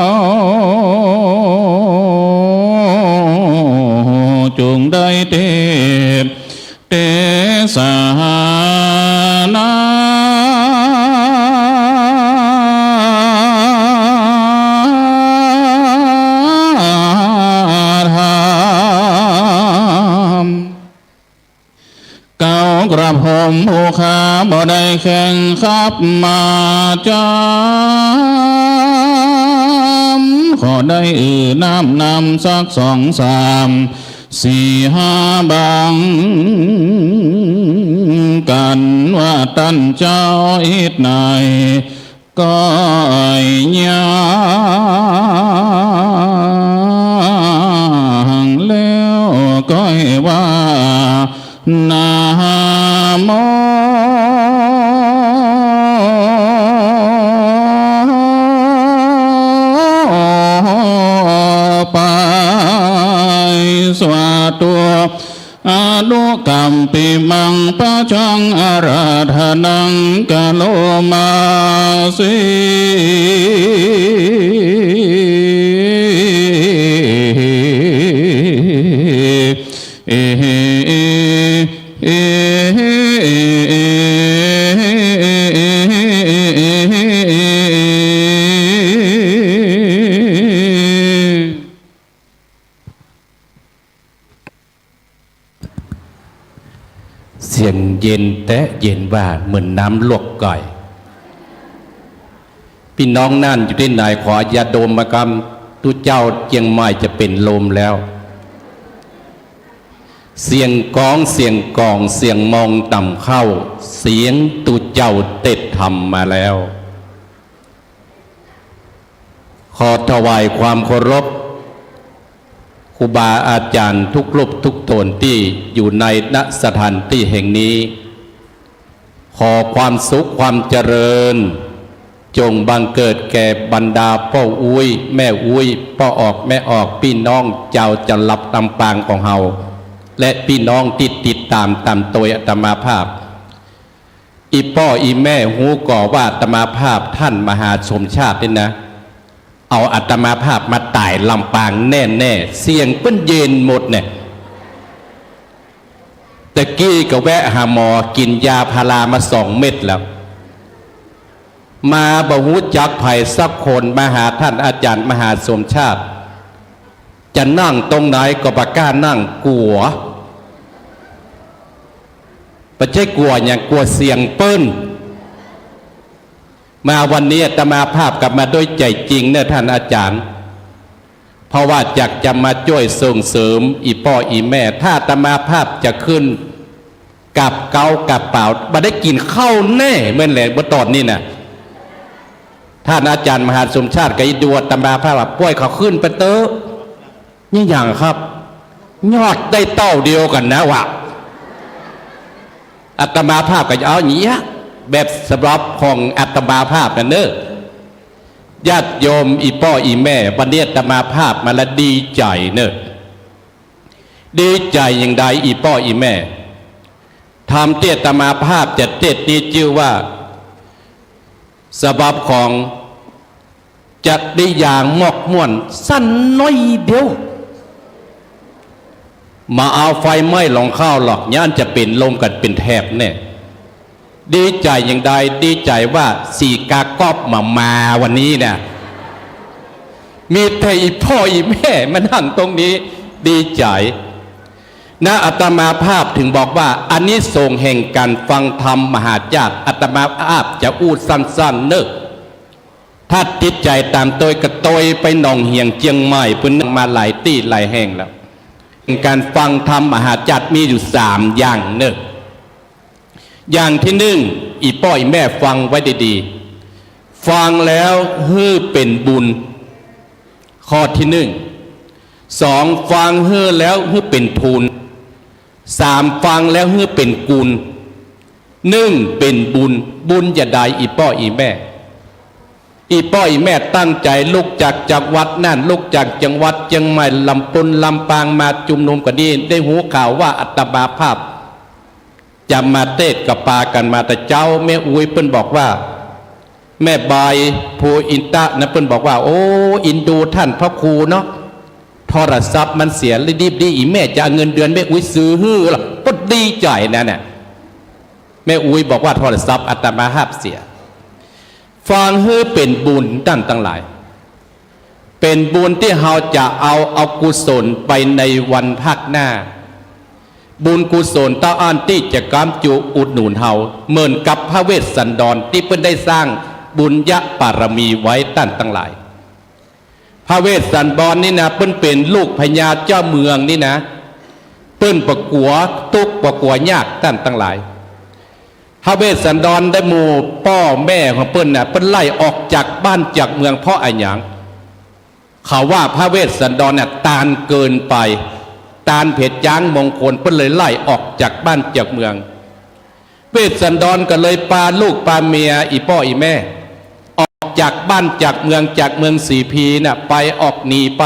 จุ่งได้เตสน์ เตสนาธรรม เก๊ากระผมผู้ข้าบ่ได้แข่งขับมาจ๋ำ ขอได้อื้อน้ำนำสักสองสาม สี่ห้าบัง กั๋นว่าต้านเจ้าอิดไหน ก้อยย่างแล้วก้อยว่า นะโม ไป สาธุ อนุกัมปิมัง ปัจจัง อาราธนัง กะโรมาสิ เอ เอ เสียงเย็นแต๊เย็นว่า เหมือนน้ำลวกไก่ ปี้น้องน่านอยู่ตี้ไหน ขอยาดมมากำ ตุ๊เจ้าเจียงใหม่จะเป๋นลมแล้ว เสียงก๊อง เสียงก๋อง เสียงมองต่ำเข้า เสียงตุ๊เจ้าเตศน์ธรรมมาแล้ว ขอถวายความเคารพ ครูบาอาจ๋ารย์ทุกรูปทุกต๋นตี้อยู่ใน ณ สถานตี้แห่งนี้ ขอความสุขความเจริญ จงบังเกิดแก่บรรดาป้ออุ๊ย แม่อุ๊ย ป้อออก แม่ออก ปี้น้องจาวจังหวัดลำปางของเฮา และปี้น้องตี้ติดต๋ามต๋ามตวยอาตมาภาพ อี่ป้ออี่แม่ฮู้ก่อว่าอาตมาภาพต้านมหาสมชาตินี่นะ เอาอาตมาภาพมาต๋ายลำปางแน่ๆ เสียงเปิ้นเย็นหมดเนี่ย ตะกี้ก็แวะหาหมอ กิ๋นยาพารามาสองเม็ดแล้ว มาบ่ฮู้จักใผสักคน มาหาต้านอาจ๋ารย์มหาสมชาติ จะนั่งตรงไหนก็บ่กล้านั่ง กั๋ว บ่ใจ้กั๋วหยัง กั๋วเสียงเปิ้น มาวันนี้อาตมาภาพก็มาด้วยใจ๋จริงเน่อต้านอาจ๋ารย์ เพราะว่าอยากจะมาจ้วยส่งเสริมอี่ป้ออี่แม่ ถ้าอาตมาภาพจะขึ้น กราบเก๊ากราบเป๋า บ่ได้กิ๋นข้าวแน่ เหมือนแหละ บ่ต๋อนนี้น่ะ ต้านอาจ๋ารย์มหาสมชาติก็อีดูอาตมาภาพว่า ป้อยเขาขึ้นไปเต๊อะ นี่หยังครับ ยอดได้เต้าเดียวกั๋นนะวะ อาตมาภาพก็จะเอาอย่างเงี้ย แบบสำหรับของอาตมาภาพนั่นเน่อ ญาติโยมอี่ป้ออี่แม่ วันนี้อาตมาภาพมาแล้วดีใจ๋เน่อ ดีใจ๋อย่างใดอี่ป้ออี่แม่ ธรรมตี้อาตมาภาพจะเตศน์นี้จื้อว่า ฉบับของจริยางมอกม่วน สั้นน้อยเดียว มาเอาไฟไหม้หลองข้าวหรอก ย้านจะเป๋นลมกั๋นเป๋นแถบแน่ ดีใจ๋อย่างใด ดีใจ๋ว่าสีกากอบมา มาวันนี้นะ มีแต่อี่ป้ออี่แม่มานั่งตรงนี้ ดีใจ๋ นะ อาตมาภาพถึงบอกว่า อานิสงส์แห่งก๋านฟังธรรมมหาชาติ อาตมาภาพจะอู้สั้นๆ เนาะ ถ้าติดใจ๋ต๋ามตวยก็ตวยไปหนองเหียงเจียงใหม่ เปิ้นมาหลายตี้หลายแห่งแล้ว ก๋านฟังธรรมมหาชาติมีอยู่สามอย่างเนาะ อย่างตี้นึ่ง อี่ป้ออี่แม่ฟังไว้ดีๆ ฟังแล้วหื้อเป๋นบุญ ข้อตี้นึ่ง สอง ฟังหื้อแล้วหื้อเป๋นทูล สาม ฟังแล้วหื้อเป๋นกูล นึ่ง เป๋นบุญ บุญจะใด อี่ป้ออี่แม่ อี่ป้ออี่แม่ตั้งใจ๋ลุกจากจังหวัดนั่น ลุกจากจังหวัดเจียงใหม่ ลำปูน ลำปาง มาจุมนุมกั๋นนี่ ได้ฮู้ข่าวว่าอาตมาภาพจะมาเตสน์ ก็ปากั๋นมาแต่เจ๊า แม่อุ๊ยเปิ้นบอกว่า แม่ใบ ภูอินทะนะ เปิ้นบอกว่า โอ้ เอ็นดูท่านพระครูเนาะ โทรศัพท์มันเสีย รีบๆ ดี อี่แม่จะเอาเงินเดือนแม่อุ๊ยซื้อหื้อละ ก็ดีใจ๋นั่นน่ะ แม่อุ๊ยบอกว่าโทรศัพท์อาตมาภาพเสีย ฟังหื้อเป๋นบุญต้านตังหลาย เป๋นบุญตี้เฮาจะเอา เอากุศลไปในวันภาคหน้า บุญกุศลเต้าอั้นตี้จะก๋ำจุอุดหนุนเฮา เหมือนกับพระเวสสันดรตี้เปิ้นได้สร้างบุญญาบารมีไว้ต้านตังหลาย พระเวสสันดรนี่นะ เปิ้นเป๋นลูกพญาเจ้าเมืองนี่นะ เปิ้นบ่กั๋วตุ๊กข์บ่กั๋วยากต้านตังหลาย พระเวสสันดรได้หมู่ป้อแม่ของเปิ้นน่ะ เปิ้นไล่ออกจากบ้านจากเมืองเพราะอะหยัง เขาว่าพระเวสสันดรน่ะตานเกินไป ตานเป๋นจ๊างมงคล เปิ้นเลยไล่ออกจากบ้านจากเมือง เวสสันดรก็เลยปาลูกปาเมีย อี่ป้ออี่แม่ ออกจากบ้านจากเมือง จากเมืองสีพีน่ะ ไปออกหนีไป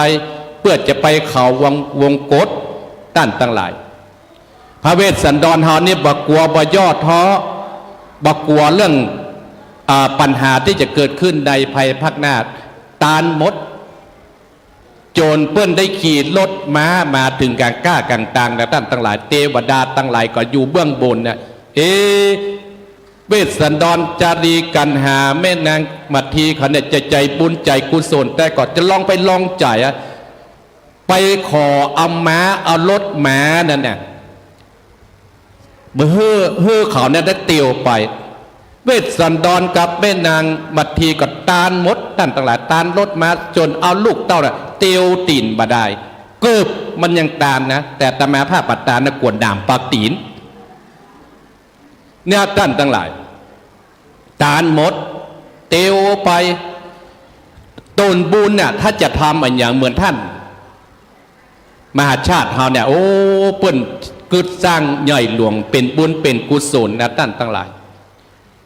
เปื้อจะไปเขาวง วงกฏ ต้านตังหลาย พระเวสสันดรเฮานี่บ่กั๋วบ่ย่อท้อ บ่กั๋วเรื่อง อ่า ปัญหาตี้จะเกิดขึ้นในภายภาคหน้า ตานหมด จ๋นเปิ้นได้ขี่รถม้ามาเถิงก๋างก้าก๋างตางนะต้านตังหลาย เตวดาตังหลายก็อยู่เบื้องบนน่ะ เอ๊ะ เวสสันดร จารี กัณหา แม่นางมัทธีเขาเนี่ยจะใจ๋บุญใจ๋กุศล แต่ก็จะลองไปลองใจ๋อะ ไปขอเอาม้าเอารถม้านั่นน่ะ บ่หื้อ หื้อเขาเนี่ยได้เตียวไป เวสสันดรกับแม่นางมัทธีก็ตานหมดต้านตังหลาย ตานรถม้าจ๋นเอาลูกเต้าน่ะเตียวตี๋นบ่ได้ เกือบมันยังตานนะ แต่อาตมาภาพบ่ตานนะ กั๋วหนามปากตี๋น เนี่ยต้านตังหลาย ตานหมด เตียวไป ต้นบุญน่ะ ถ้าจะทำอะหยังเหมือนต้าน มหาชาติเฮาเนี่ย โอ้ เปิ้นกึ๊ดสร้างใหญ่หลวง เป๋นบุญเป๋นกุศลนะต้านตังหลาย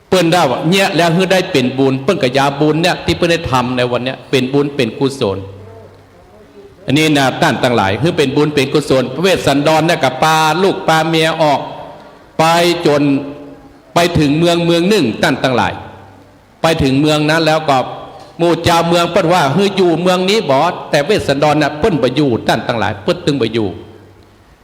เปิ้นได้ว่าเนี่ยแล้วหื้อได้เป๋นบุญ เปิ้นก็ยาบุญเนี่ยตี้เปิ้นได้ทำในวันเนี้ย เป๋นบุญเป๋นกุศล อันนี้นะต้านตังหลาย หื้อเป๋นบุญเป๋นกุศล พระเวสสันดรเนี่ยก็ปาลูกปาเมียออก ไปจ๋นไปเถิงเมืองเมืองนึ่งต้านตังหลาย ไปเถิงเมืองนั้นแล้วก็หมู่จาวเมืองเปิ้นว่า หื้ออยู่เมืองนี้บ่ แต่เวสสันดรน่ะเปิ้นบ่อยู่ต้านตังหลาย เปิ้นตึงบ่อยู่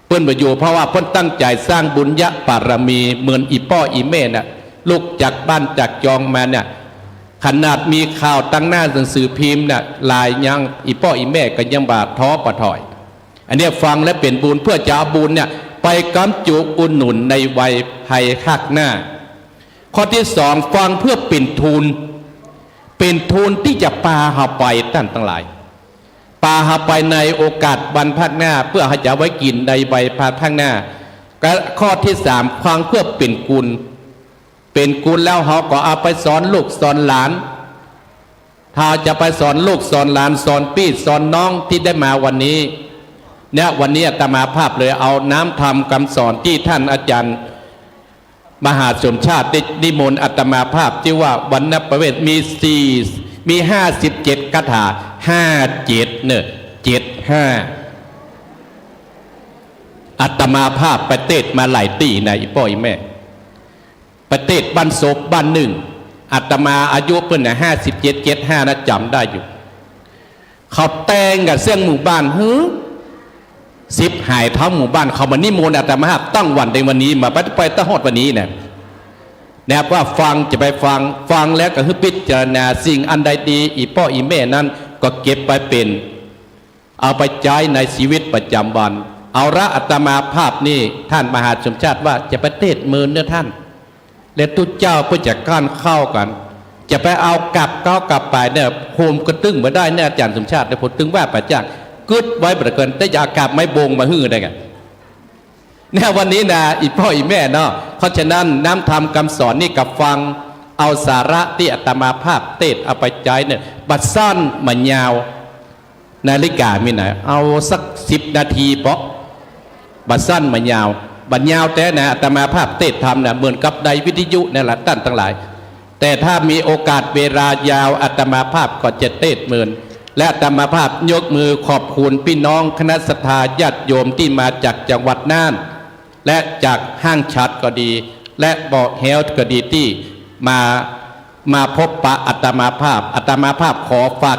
เปิ้นบ่อยู่ เพราะว่าเปิ้นตั้งใจ๋สร้างบุญญาบารมีเหมือนอี่ป้ออี่แม่น่ะ ลุกจากบ้านจากจองมาเนี่ย ขนาดมีข่าวตังหน้าหนังสือพิมพ์น่ะ หลายอย่าง อี่ป้ออี่แม่ก็ยังบ่ท้อบ่ถอย อันเนี้ยฟังแล้วเป๋นบุญ เปื้อจะเอาบุญเนี่ยไปก๋ำจุอุดหนุนในวัยภายภาคหน้า ข้อตี้สอง ฟังเปื้อเป๋นทูล เป๋นทูลตี้จะปาเฮาไปต้านตังหลาย ปาเฮาไปในโอกาสวันภาคหน้า เปื้อเฮาจะเอาไว้กิ๋นในวัยภายภาคหน้า ก็ข้อตี้สาม ฟังเปื้อเป๋นกุล เป๋นกุลแล้วเฮาก็เอาไปสอนลูกสอนหลาน ถ้าจะไปสอนลูกสอนหลาน สอนปี้สอนน้องตี้ได้มาวันนี้ เนี่ย วันนี้อาตมาภาพเลยเอาน้ำธรรมกำสอนตี้ต้านอาจ๋ารย์มหาสมชาติได้นิมนต์อาตมาภาพ ตี้ว่าวรรณประเวท มีสี่ มีห้าสิบเจ็ดคาถา ห้าเจ็ด เนาะ เจ็ดห้า อาตมาภาพไปเตสน์มาหลายตี้นะ อี่ป้ออี่แม่ ไปเตสน์บ้านศพบ้านนึ่ง อาตมาอายุเปิ้นน่ะ ห้าสิบเจ็ด เจ็ดห้า นะ จ๋ำได้อยู่ เขาแต่งกั๋นเสี้ยงหมู่บ้าน หื้อ สิบหายทั้งหมู่บ้านเขามานิมนต์อาตมาภาพตั้งวันในวันนี้มาไปไปตะฮอดวันนี้นะ นะว่าฟังจะไปฟัง ฟังแล้วก็หื้อพิจารณาสิ่งอันใดดี อี่ป้ออี่แม่นั้นก็เก็บไปเป๋น เอาไปใจ๊ในชีวิตประจำวัน เอาละอาตมาภาพนี่ ท่านมหาสมชาติว่าจะไปเตสน์เมินเน่อท่าน และตุ๊เจ้าเปิ้นจะก้านข้าวกั๋น จะไปเอากับเก๊ากลับไปเนี่ย โฮมกระตึ้งบ่ได้เนี่ย อาจ๋ารย์สมชาติเนี่ย ผมตึงว่าไปจ้าง กึ๊ดไว้บ่เกิน แต่จะเอากับไม้บงมาหื้อได้ไง เนี่ยวันนี้นะ อี่ป้ออี่แม่เนาะ เพราะฉะนั้นน้ำธรรมกำสอนนี่ก็ฟัง เอาสาระตี้อาตมาภาพเตสน์เอาไปใจ๊เนี่ย บ่าสั้นบ่ายาว นาฬิกามีไหน เอาสักสิบนาทีเปาะ บ่าสั้นบ่ายาว บ่ายาวแต๊นะ อาตมาภาพเตสน์ธรรมเนี่ย เหมือนกับในวิทยุเนี่ยแหละต้านตังหลาย แต่ถ้ามีโอกาสเวลายาว อาตมาภาพก็จะเตสน์เมิน และอาตมาภาพยกมือขอบคุณพี่น้องคณะศรัทธาญาติโยมตี้มาจากจังหวัดน่าน และจากห้างฉัตรก็ดี และบ่อแฮ้วก็ดีตี้มา มาพบปะอาตมาภาพ อาตมาภาพขอฝาก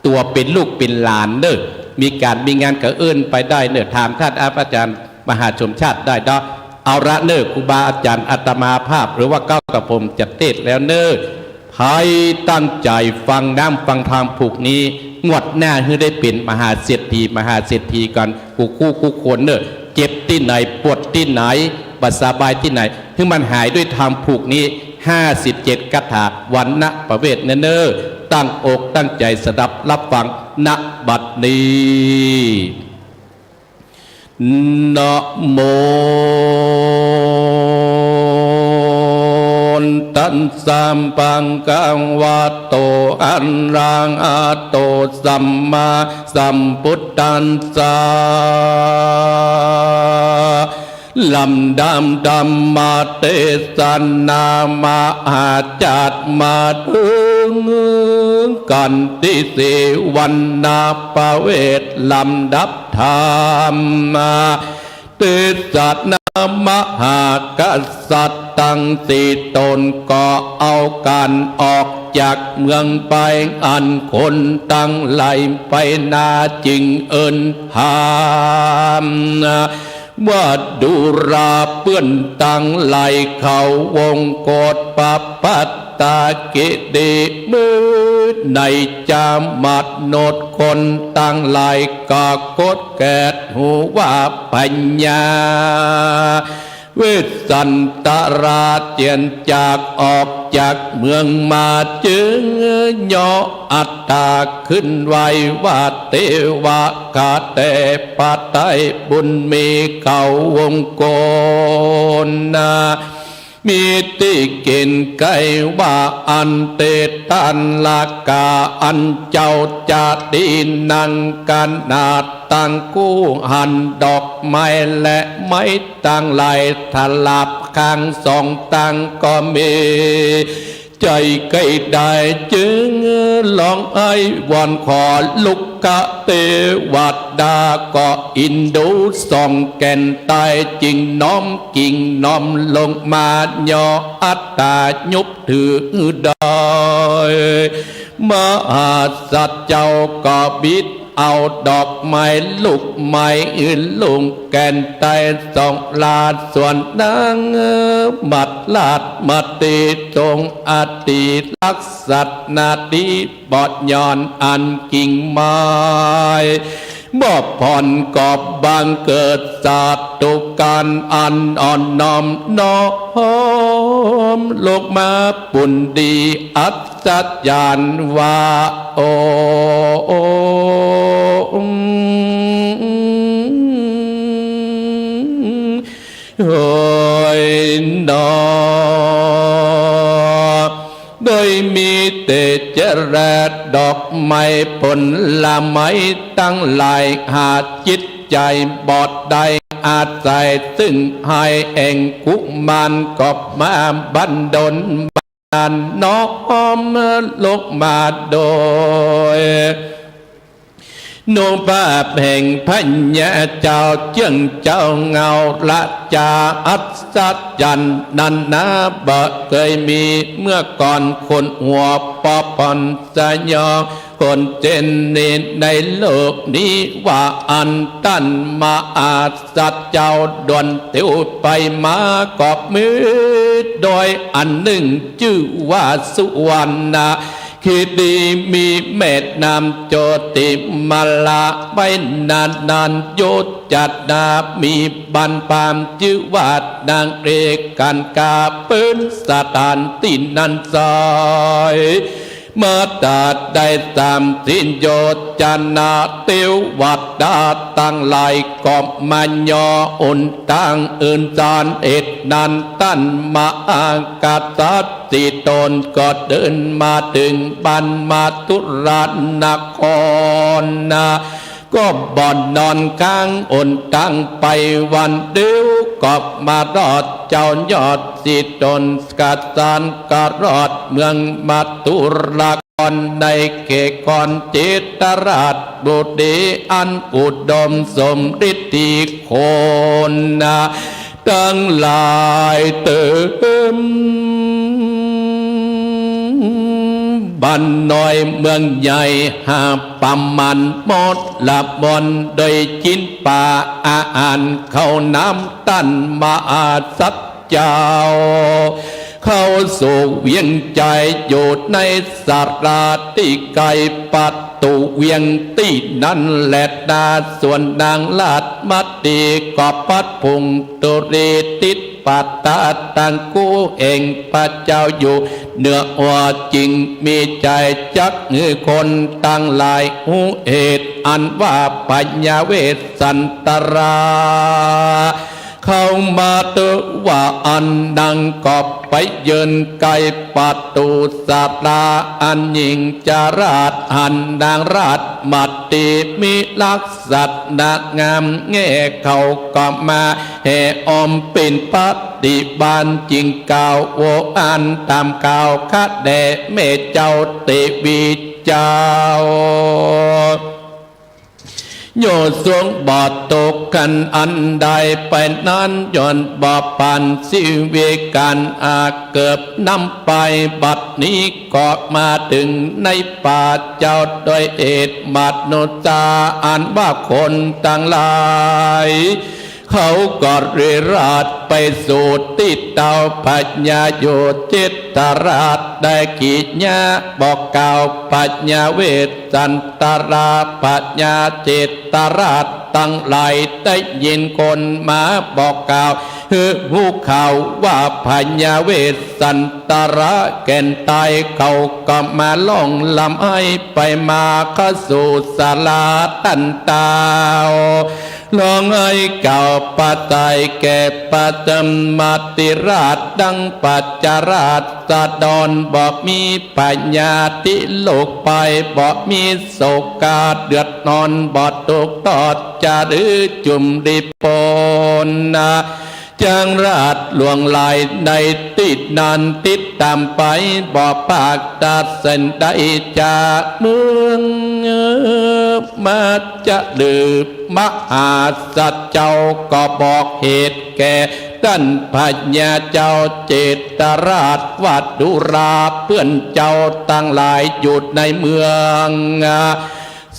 ตั๋วเป๋นลูกเป๋นหลานเน่อ มีก๋านมีงานก็เอิ้นไปได้เน่อ ถามท่านอาจารย์มหาสมชาติได้เนาะ เอาละเน่อ ครูบาอาจ๋ารย์อาตมาภาพ หรือว่าเก๊ากระผมจะเตสน์แล้วเน่อ ใผตั้งใจ๋ฟังน้ำฟังธรรมผูกนี้ งวดหน้าหื้อได้เป๋นมหาเศรษฐี มหาเศรษฐีกั๋น กู้คู่กู้คนเน่อ เจ็บตี้ไหน ปวดตี้ไหน บ่สบายตี้ไหน หื้อมันหายด้วยธรรมผูกนี้ ห้าสิบเจ็ดคาถา วรรณประเวทเน่อ ตั้งอกตั้งใจ๋สดับฮับฟัง ณ บัดนี้ นะโม ตัสสะ ภะคะวะโต อะระหะโต สัมมาสัมพุทธัสสะ ลำดับธรรมเตสนามหาจักรมาเถิงกั๋นตี้สี่ วรรณประเวท ลำดับธรรมเตสนามหากษัตริย์ตังสี่ต๋น ก็เอากั๋นออกจากเมืองไป อันคนตังหลายไปนา จึงเอิ้นถาม ว่าดูราเปื้อนตังหลายเขาวงกฏ ปปัตตกิติ เมื่อในจามนุษย์คนตังหลาย ก็กดแกดหูว่าพญาเวสสันตราชเจียรจากออกจากเมืองมา จึงเหยาะอัตตาขึ้นไหว้ว่า เตวะ ข้าแต่พระไตรบุญมีเขาวงกฏนา มีตี้เกณฑ์ไขว่า อันเตตัลลกา อันเจ้าจะดีนักขนาด ตังคู่หันดอกไม้และไม้ตังหลาย ถลาบข้างสองตังก็มี ใจ๋ใค่ได้ จึงฮ้องไห้วอนขอ ลุกขเตวดาก็อินดูสองแก่นใต้ จึงน้อมกิ่งน้อมลงมา เหยาะอัตตายุบถือได้ มหาสัตว์เจ้าก็บิดเอาดอกไม้ลูกไม้ ลูกแก่นใต้สองลาด ส่วนนางมัดลาดมาตีตรงอดีตลักษณะดี บ่หย่อนอันกิ่งไม้ บ่ผ่อนก็บังเกิดสาธุการอันอ่อนน้อมน้อมลงมาปุณดีอัศจรรย์ว่า โอ้ โอ้ยหนอ โดยมีแต่เจแรดดอกไม้ผลไม้ตังหลาย หาจิตใจ๋บ่ได้อาศัย ซึ่งไห้แห่งกุมารก็มาบันดล น้อมลงมาโดย นุภาพแห่งพญาเจ้าเจื้องเจ้าเงาราชาอัศจรรย์นั้นนา บ่เกยมีเมื่อก่อน คนหัวปอผ่อนสยอง ต๋นเจ้นนี้ในโลกนี้ว่าอั้น ต้านมหาสัตว์เจ้า ด่วนเตียวไปมาก็มีดอยอันนึ่งจื้อว่าสุวรรณ คีรี มีแม่น้ำโจติมาลา แม่น้ำนั้นโยจนา มีบ้านปรามจื้อว่านางเอกกันกา เป๋นสถานตี้นั้นไส้ มาตราดได้สามสิบโยจนา เตวดาตังหลายก็มาย่อหนตางอื่นสาน เหตุนั้นต้านมหากษัตริย์ สี่ต๋นก็เดินมาเถิงบ้านมธุรานครนะ ก็บ่นอนก๋างหนตางไปวันเดียว ก็มารอดเจ้ายอด สี่ต๋นกษัตริย์ก็รอดเมืองมธุรานคร ในเขตคอนเจตราชบุรี อันอุดมสมฤทธิโขนนะ ตังหลายเติม บ้านน้อยเมืองใหญ่หาประมาณหมดละบ่อน โดยกิ๋นปาอาหารเข้าน้ำ ต้านมหาสัตว์เจ้า เข้าสู่เวียงใจ๋ อยู่ในสาราตี้ใก้ประตู๋เวียงตี้นั้นแลนา ส่วนนางราชมาตีก็ปัดผงตุรีติด ปัตตาตังกู้แห่งพระเจ้าอยู่เหนือหัว จึงมีใจ๋จักหื้อคนตังหลายฮู้เหตุ อันว่าพญาเวสสันตรา เข้ามาเตอะว่าอั้น นางก็ไปยืนใก้ประตู๋สารา อันหญิงจาราชหันนางราชมาตี มีลักษณะงามแง่ เขาก็มา แห่อ้อมเป๋นปฏิบัติ จึงกล่าวโออันต๋ามกล่าว ข้าแด่แม่เจ้าเตวีเจ้า โยชน์สวงบ่ตกคันอันใดไปนั้น ย่อมบ่ผ่านชีวิตก๋านอาเกิบนำไป บัดนี้ก็มาเถิงในป่าเจ้า โดยเหตุมนุษย์อันว่าคนตังหลาย เขาก็เร่ยราษฎร์ไปสู่ตี้เต้าพญาโยเจตราช ได้กิยาบอกกล่าวพญาเวสสันตรา พญาเจตราชตังหลายได้ยินคนมาบอกกล่าว หื้อฮู้ข่าวว่าพญาเวสสันตราแก่นต๋าย เขาก็มาร้องร่ำไห้ไปมาเข้าสู่ศาลาต้านเต้า ร้องไห้กล่าวปาไตยแก่พระสมมาธิราช ดังประชาราษฎรบ่มีพยาธิโรคภัย บ่มีโศกาเดือดร้อน บ่ทุกข์ทรมานหรือจุ่มริปนนะ จังราษฎร์หลวงหลายในตี้นั้นติดต๋ามไป บ่ปากตัดเส้นได้จากเมืองมา จะลือมหาสัตว์เจ้าก็บอกเหตุแก่ต้านพญาเจ้าเจตราชว่า ดูราเปื้อนเจ้าตังหลายอยู่ในเมือง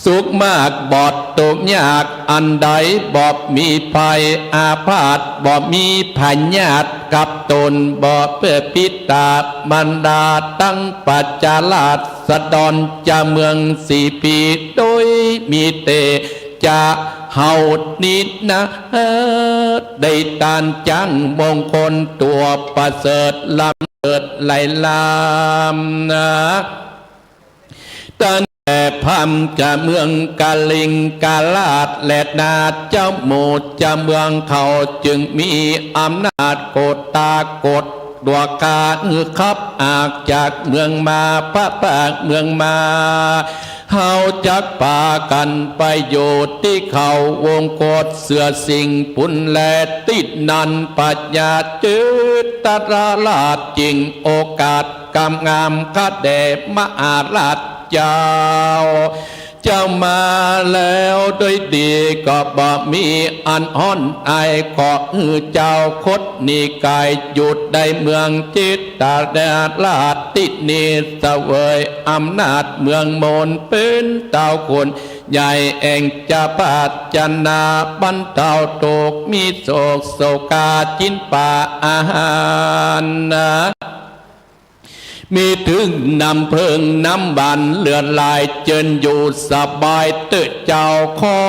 สุขมากบ่ทุกข์ยากอันใด บ่มีภัยอาพาธ บ่มีพยาธิกับต๋น บ่เปื้อปิดามารดาตังประชาราษฎรจาเมืองสีปี โดยมีเตจะเฮานี้นะ ได้ตานจั้งมงคลตั๋วประเสริฐล้ำเลิศไหลล้ำนะ ตั้งแต่พราหมณ์จาเมืองกลิงกราษฎร์ และนาเจ้าหมู่จาเมืองเขาจึงมีอำนาจโกตากดดัวข้าหื้อขับอากจากเมืองมา พระปากเมืองมา เฮาจักปากั๋นไปอยู่ตี้เขาวงกตเสือสิงห์ปุนแล ตี้นั้นพญาเจตราชจึงโอกาส กำงามข้าแด่มหาราชเจ้า เจ้ามาแล้วด้วยดีก็บ่มีอันฮ้อนอาย ขอหื้อเจ้าคดนี้ก๋ายอยู่ในเมืองเจตราชตี้นี้ เสวยอำนาจเมืองมน เป๋นเต้าคนใหญ่แห่งจะปรารถนาบรรเทาทุกข์ มีโศกโศกาจินปาอาหารนะ มีเถิงน้ำเผิงน้ำหวานเหลือหลาย เจิญอยู่สบายเต๊อะเจ้า ขอ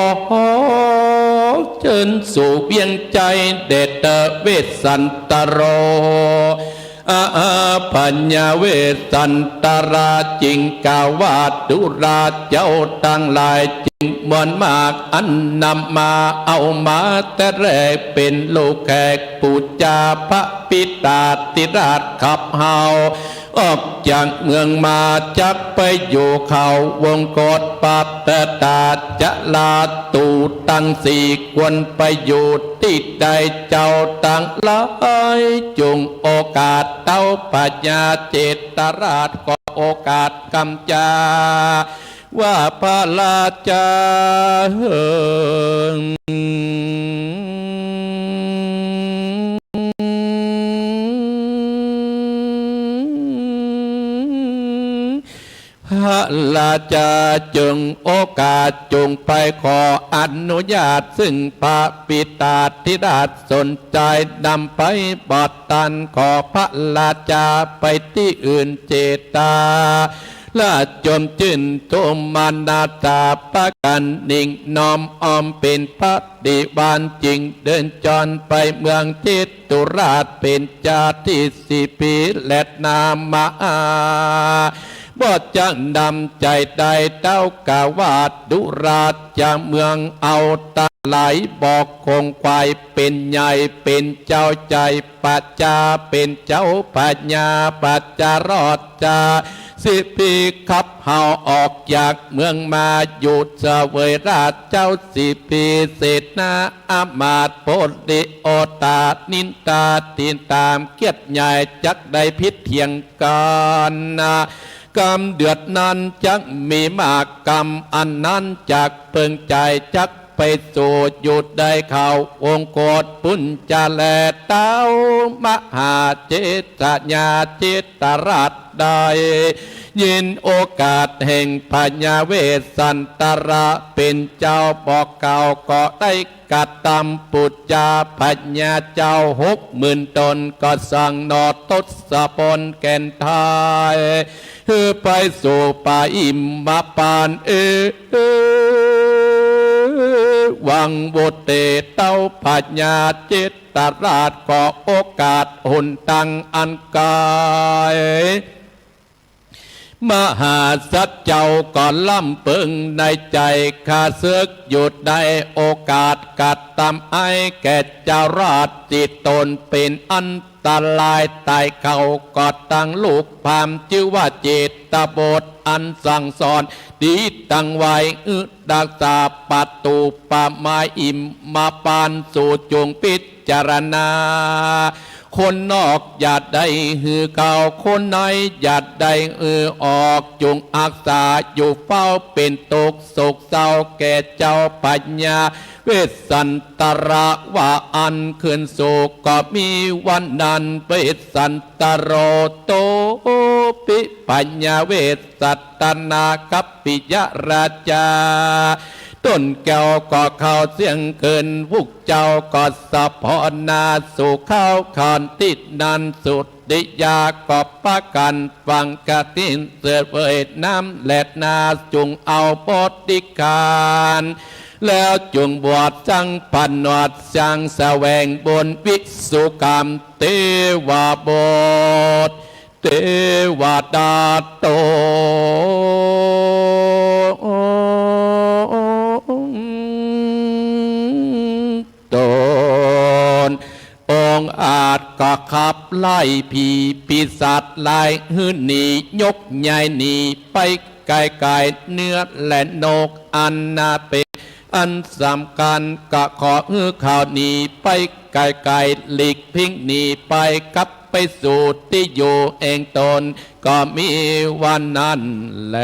เจิญสู่เวียงชัยแด่เต๊อะเวสสันตโร อาพญาเวสสันตราจึงกล่าวว่า ดูราชเจ้าตังหลาย จึงมวลมากอันนำมาเอามาแต่แรก เป๋นลูกแขกปู๋จาพระปิตาธิราชขับเฮา ออกจากเมืองมาจักไปอยู่เขาวงคตปัตตาจราตูตังสี่ ควรไปอยู่ตี้ใด เจ้าตังหลายจุ่งโอกาสเต้าพญาเจตราชก็โอกาสกำจา ว่าพระราชาเหิง พระราชาจึงโอกาสจุ่งไปขออนุญาต ซึ่งพระปิตาธิราชสนใจนำไปบ่ตัน ขอพระราชาไปตี้อื่น เจตราชจมจื้นโทมนัสสาประการหนึ่ง น้อมอ้อมเป๋นพระ ดีวานจึงเดินจรไปเมืองเจตุราช เป๋นจาติสิพี และนามมหา บ่จักนำใจ๋ได้เต้ากาว่า ดูราชเมืองเอาตังหลาย บ่คงขวายเป๋นใหญ่เป๋นเจ้าใจ๋ ประชาเป๋นเจ้า พญาประชารอดจา สิพีขับเฮาออกจากเมืองมา อยู่เสวยราชเจ้าสิพี เสนาอำมาตย์โพธิโอตานินทา ติดต๋ามเกียรติใหญ่จักได้ผิดเถียงกั๋นนะ กำเดือดนั้นจักมีมาก กำอันนั้นจักเปิงใจ๋ จักไปสู่อยู่ได้เขาวงคตปุญจะแล เต้ามหาเจสยาเจตราช ได้ยินโอกาสแห่งพญาเวสสันตราเป๋นเจ้าบอกกล่าว ก็ได้กระตำปู๋จาพญาเจ้าหกหมื่นต๋น ก็สั่งหน่อทศพลแก่นไทย หื้อไปสู่ป่าหิมพานต์ เอ วังโวเต เต้าพญาเจตราช ก็โอกาสหนตางอันไก๋ มหาสัตว์เจ้าก็ล้ำเปิงในใจ๋ ข้าเสิกอยู่ได้โอกาสกระตำอั้นแก่เจ้าราชตี้ต๋นเป๋นอันตรายต๋าย เขาก็ตั้งลูกพราหมณ์จื้อว่าเจตบุตร อันสั่งสอนดีตั้งไว้ อือ รักษาประตู๋ป่าไม้หิมพานต์ สูจุ่งพิจารณา คนนอกอย่าได้หื้อเข้า คนในอย่าได้หื้อออก จุ่งอักษาอยู่เฝ้า เป๋นตุ๊กข์โศกเศร้าแก่เจ้าพญาเวสสันตรา ว่าอั้น คืนสู่ก็มีวันนั้น เวสสันตโร โตปิ พญาเวสสันตนาคัพปิยราชา ต้นแก้วก็เข้าเสี้ยงคืน พวกเจ้าก็สะเพาะหน้าสู่เข้าขันตี้นั้น สุริยาก็ปะกั๋นฟังกฐิน เสวยน้ำแลนา จุ่งเอาบริขาร แล้วจุ่งบวชสังผนวช สังแสวงบุญวิสุกรรม เตวบุตร เตวดาต๋น องค์อาจก็ขับไล่ผีปีศาจร้ายหื้อหนี ยกย้ายหนีไปไก๋ๆ เนื้อและนกอันนาเป๋นอันสำคัญ ก็ขอหื้อเขาหนีไปไก๋ๆ หลีกพิ้งหนีไปกับ ไปสู่ตี้อยู่แห่งต๋น ก็มีว่านั้นแล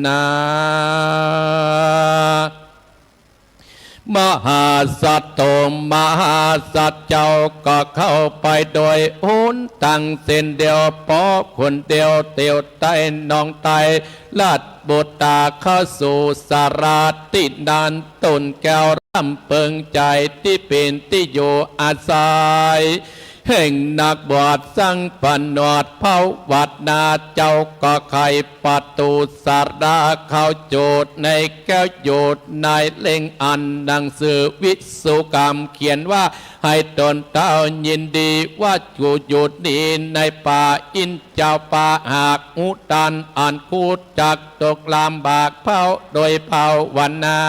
นา มหาสัตว์โต มหาสัตว์เจ้าก็เข้าไปโดยหนตางเส้นเดียว เพราะคนเดียวเตียวใต้หนองใต้ ราชบุตราเข้าสู่สาราตี้นั้น ต้นแก้วร่ำเปิงใจ๋ตี้เป๋นตี้อยู่อาศัย แห่งนักบวชสังผนวชภาวนา เจ้าก็ไขประตู๋สาราเข้าโจทย์ในแก้วโยชน์ในเล่มอันหนังสือวิศวกรรมเขียนว่า ให้ตนเต้ายินดีว่ากูอยู่นี้ในป่าอินทร์เจ้าป่าหากฮู้ต้านอันคู้จักตกลำบากเผาโดยภาวนา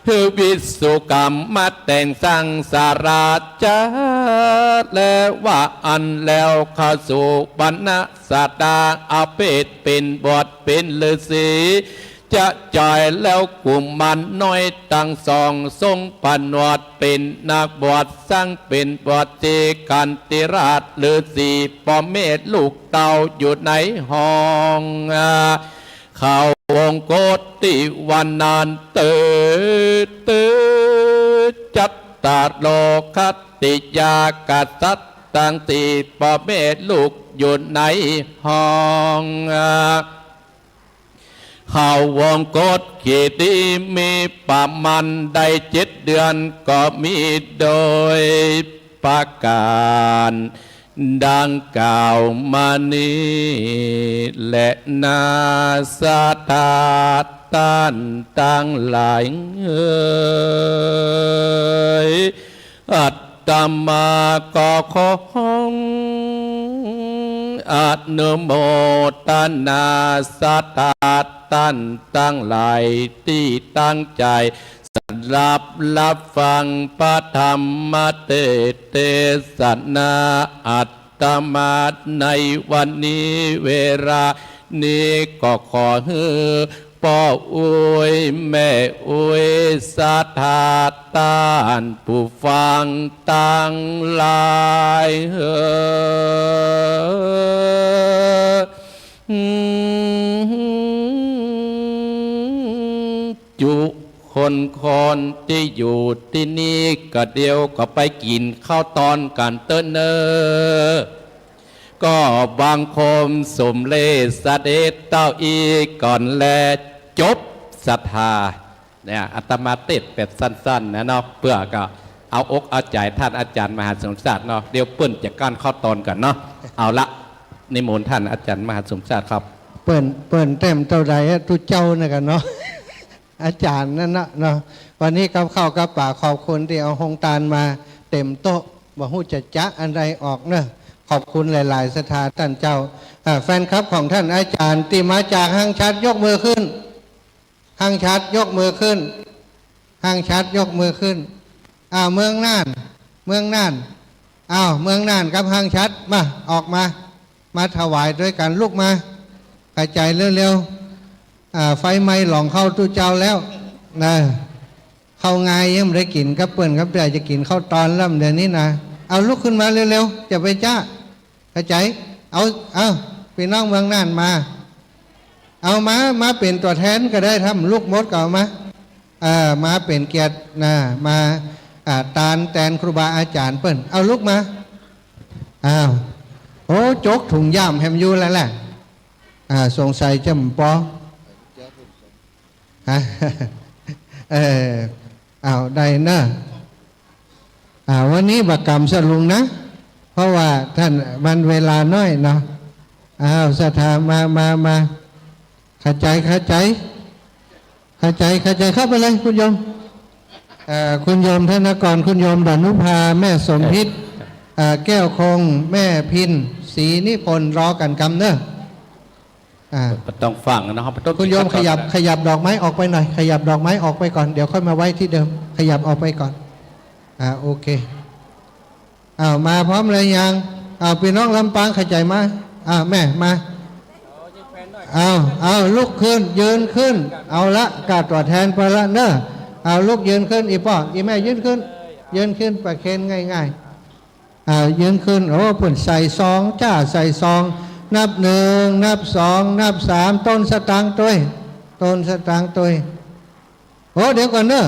หื้อวิศวกรรมมาแต่งสร้างสาราจะ และว่าอั้นแล้วเข้าสู่บรรณาสตา อาเพศเป๋นบวชเป๋นฤๅษี จะจอยแล้วกุมารน้อยตังสองทรงผนวชเป๋นนักบวชสังเป๋นบวชตี้ขันติราชฤๅษี ป้อแม่ลูกเต้าอยู่ในห้อง เขาวงกตตี้วันนั้นเตอ เตอ จัตตาโร ขัตติยากษัตริย์ตังสี่ป้อแม่ลูกอยู่ในห้อง เขาวงกตขีดีมีประมาณได้เจ็ดเดือน ก็มีโดยประก๋านดังกล่าวมานี้แลนา ศรัทธาต้านตังหลายเอย อาตมาก็ขออนุโมทนาศรัทธาต้านตังหลายตี้ตั้งใจ๋สดับรับฟังพระธรรมเตสน์เตสนา อาตมาในวันนี้เวลานี้ก็ขอหื้อ ป้ออุ๊ยแม่อุ๊ยศรัทธาต้านผู้ฟังตังหลายเอย จุคนคนตี้อยู่ตี้นี่ก็เดี๋ยวก็ไปกิ๋นข้าวตอนกั๋นเต๊อะเน่อ ก็บังคมสมเด็จเสด็จเต้าอี้ก่อนแล จบศรัทธา เนี่ย อาตมาเตสน์แบบสั้นๆ นะเนาะ เปื้อก็เอาอกเอาใจ๋ต้านอาจ๋ารย์มหาสมชาติเนาะ เดี๋ยวเปิ้นจะก้านข้าวตอนกั๋นเนาะ เอาละ นิมนต์ต้านอาจ๋ารย์มหาสมชาติครับ เปิ้น เปิ้นเตสน์เต้าใดอะ ตุ๊เจ้านะกั๋นเนาะ อาจ๋ารย์นั่นนะเนาะ วันนี้กับข้าวกับป๋าขอบคุณตี้เอาโฮงตานมาเต๋มโต๊ะ บ่ฮู้จะจะอันใดออกเนาะ ขอบคุณหลายๆ ศรัทธาต้านเจ้า อ่า แฟนคลับของต้านอาจ๋ารย์ตี้มาจากห้างฉัตรยกมือขึ้น ห้างฉัตรยกมือขึ้น ห้างฉัตรยกมือขึ้น อ่า เมืองน่าน เมืองน่าน อ้าว เมืองน่านกับห้างฉัตร มา ออกมา มาถวายตวยกั๋น ลุกมา ขะใจ๋เร็วๆ อ่า ไฟไหม้หลองข้าวตุ๊เจ้าแล้ว นะ ข้าวงายยังบ่ได้กิ๋นกับเปิ้นกับเตื้อ จะกิ๋นข้าวตอนแล้วเดี๋ยวนี้นะ เอาลุกขึ้นมาเร็วๆ จะไปจ๊ะ ขะใจ๋ เอา เอา ปี้น้องเมืองน่านมา เอามา มาเป๋นตั๋วแทนก็ได้ ถ้าบ่ลุกหมดก็เอามา เอ่อ มาเป๋นเกียรตินะ มา อ่า ตานแตนครูบาอาจ๋ารย์เปิ้น เอาลุกมา อ้าว โอ้ จกถุงย่ามแหมอยู่แล้วแหละ อ่า สงสัยจะบ่ปอ ฮะ เออ เอา ได้เนาะ อ่า วันนี้บ่ก๋ำสะลุงนะ เพราะว่าต้านมันเวลาน้อยเนาะ อ้าว ศรัทธา มา มา มา ขะใจ๋ ขะใจ๋ ขะใจ๋ ขะใจ๋ เข้าไปเลย คุณโยม เอ่อ คุณโยมธนกร คุณโยมดานุภา แม่สมพิษ เอ่อ แก้วคง แม่พิน ศรีนิพนธ์ รอกั๋นกำเน่อ อ่า บ่ต้องฟังนะ บ่ต้อง คุณโยมขยับ ขยับดอกไม้ออกไปหน่อย ขยับดอกไม้ออกไปก่อน เดี๋ยวค่อยมาไว้ตี้เดิม ขยับออกไปก่อน อ่า โอเค อ้าว มาพร้อมแล้วยัง อ้าว ปี้น้องลำปางขะใจ๋มา อ้าว แม่มา อ้าว อ้าว ลุกขึ้น ยืนขึ้น เอาละ ก้าตั๋วแทนไปละเน่อ อ้าว ลุกยืนขึ้น อี่ป้อ อี่แม่ยืนขึ้น ยืนขึ้น ประเคนง่ายๆ อ่า ยืนขึ้น โอ้ เปิ้นใส่ซอง จ้า ใส่ซอง นับหนึ่ง นับสอง นับสาม โตนสตางค์ตวย โตนสตางค์ตวย โอ้ เดี๋ยวก่อนเน่อ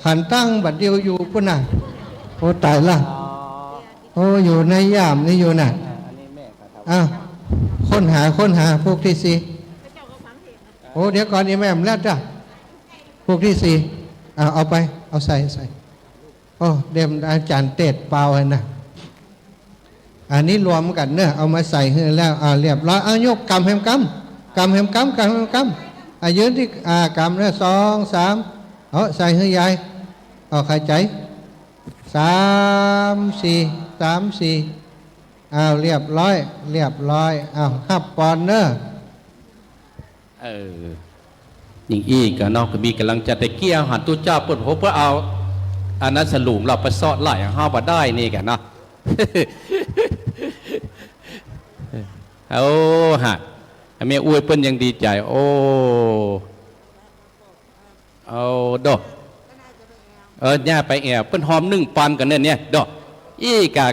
หันตั้งบัดเดียวอยู่ปุ้นน่ะ โอ้ ต๋ายละ โอ้ อยู่ในย่ามนี่อยู่น่ะ อ้าว ค้นหา ค้นหา พวกตี้สี่ โอ้ เดี๋ยวก่อน อีแม่มแล้วจ้ะ พวกตี้สี่ เอา เอาไป เอาใส่ ใส่ โอ้ เดี๋ยวอาจ๋ารย์เตศน์เป่าหั้นน่ะ อันนี้รวมกั๋นเน่อ เอามาใส่หื้อแล้ว อ่า เรียบร้อย เอา ยกกำแหมกำ กำแหมกำ กำแหมกำ อ่า ยืนตี้ อ่า กำเน่อ สอง สาม เอา ใส่หื้อยาย เอา ใค่ใจ๋ สาม สี่ สาม สี่ เอา เรียบร้อย เรียบร้อย เอา ฮับปอนเน่อ เออ อย่างอี้ก่ะเนาะ ก็มีก๋ำลังใจ๋ แต่กี้หันตุ๊เจ้าเปิ้น โห เปิ้นเอา อันนั้นสลุงเราไปเซาะไล่เฮาบ่ได้นี่ก่ะเนาะ โอ้ ฮะ แม่อุ๊ยเปิ้นยังดีใจ๋ โอ้ เอาดอก เออ ย่าไปแอ่ว เปิ้นฮอมนึ่งปันก่อเน่อเนี่ย ดอก อี้ก่ะ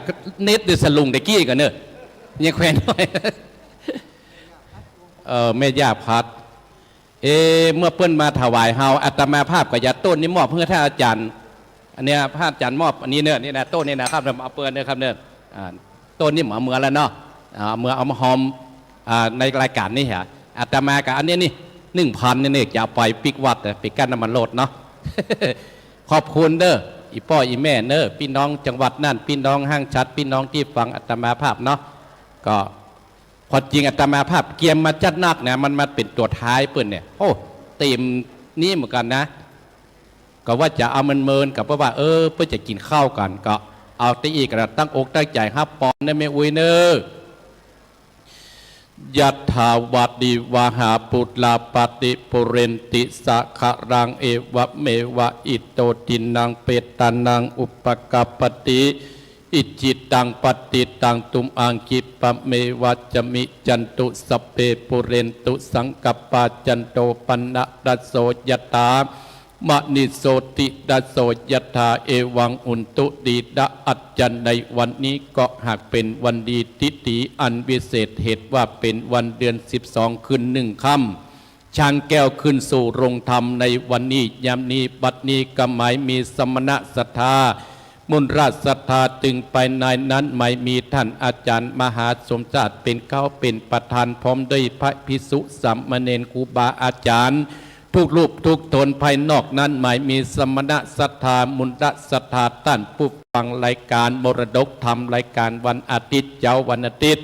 เน็ตเดียวสลุงแต่กี้ก่อเน่อ ยังแขวนไว้ เออ แม่ย่าพัด เอ เมื่อเปิ้นมาถวายเฮา อาตมาภาพก็จะโต้นนี้มอบหื้อท่านอาจ๋ารย์ อันเนี้ยพระอาจ๋ารย์มอบอันนี้เน่อ นี่นะ โต้นนี้นะครับ เอาเปิ้นเน่อครับเน่อ อ่า โต้นนี้เอาเมือแล้วเนาะ อ่า เอาเมือ เอามาฮอม อ่า ในรายก๋านนี้ฮะ อาตมากับอันนี้นี่ นึ่งปันนี่นี่ จะเอาไปปิ๊กวัดเน่อ ปิ๊กกั้นน้ำมันรถเนาะ ขอบคุณเน่อ อี่ป้ออี่แม่เน่อ ปี้น้องจังหวัดน่าน ปี้น้องห้างฉัตร ปี้น้องตี้ฟังอาตมาภาพเนาะ ก็ ความจริงอาตมาภาพเกียมมาจัดนักนะ มันมาเป๋นตั๋วท้ายเปิ้นเนี่ย โอ้ เต๋มนี้เหมือนกั๋นนะ ก็ว่าจะเอาเมินๆ ก็เพราะว่า เออ เปิ้นจะกิ๋นข้าวกั๋น ก็เอาตี้อี้ก็ตั้งอกตั้งใจ๋ฮับปอนเน่อแม่อุ๊ยเน่อ ยัตถา วาริวหา ปูรา ปะริปูเรนติ สาคะรัง เอวะเมวะ อิโต ทินนัง เปตานัง อุปะกัปปะติ อิจฉิตัง ปัตถิตัง ตุมหัง คิปปะเมวะ สะมิชชันตุ สัพเพ ปูเรนตุ สังกัปปา จันโท ปันนะ ระโส ยะถา มะณิ โชติ ระโส ยะถา เอวัง อุนตุ ดีละ อาจ๋ารย์ ในวันนี้ก็หากเป๋นวันดี ทิฏฐิอันวิเศษ เหตุว่าเป๋นวันเดือนสิบสอง คืนหนึ่งค่ำ ช้างแก้วขึ้นสู่โรงธรรมในวันนี้ ยามนี้ บัดนี้ก็หมายมีสมณะศรัทธา มูลศรัทธา ตึงภายในนั้นหมายมีท่านอาจ๋ารย์มหาสมชาติ เป๋นเก๊าเป๋นประธาน พร้อมด้วยพระภิกษุสามเณร ครูบาอาจ๋ารย์ ทุกรูปทุกต๋น ภายนอกนั้นหมายมีสมณะศรัทธา มูลศรัทธา ต้านผู้ฟังรายก๋านมรดกธรรม รายก๋านวันอาทิตย์ เจ๊าวันอาทิตย์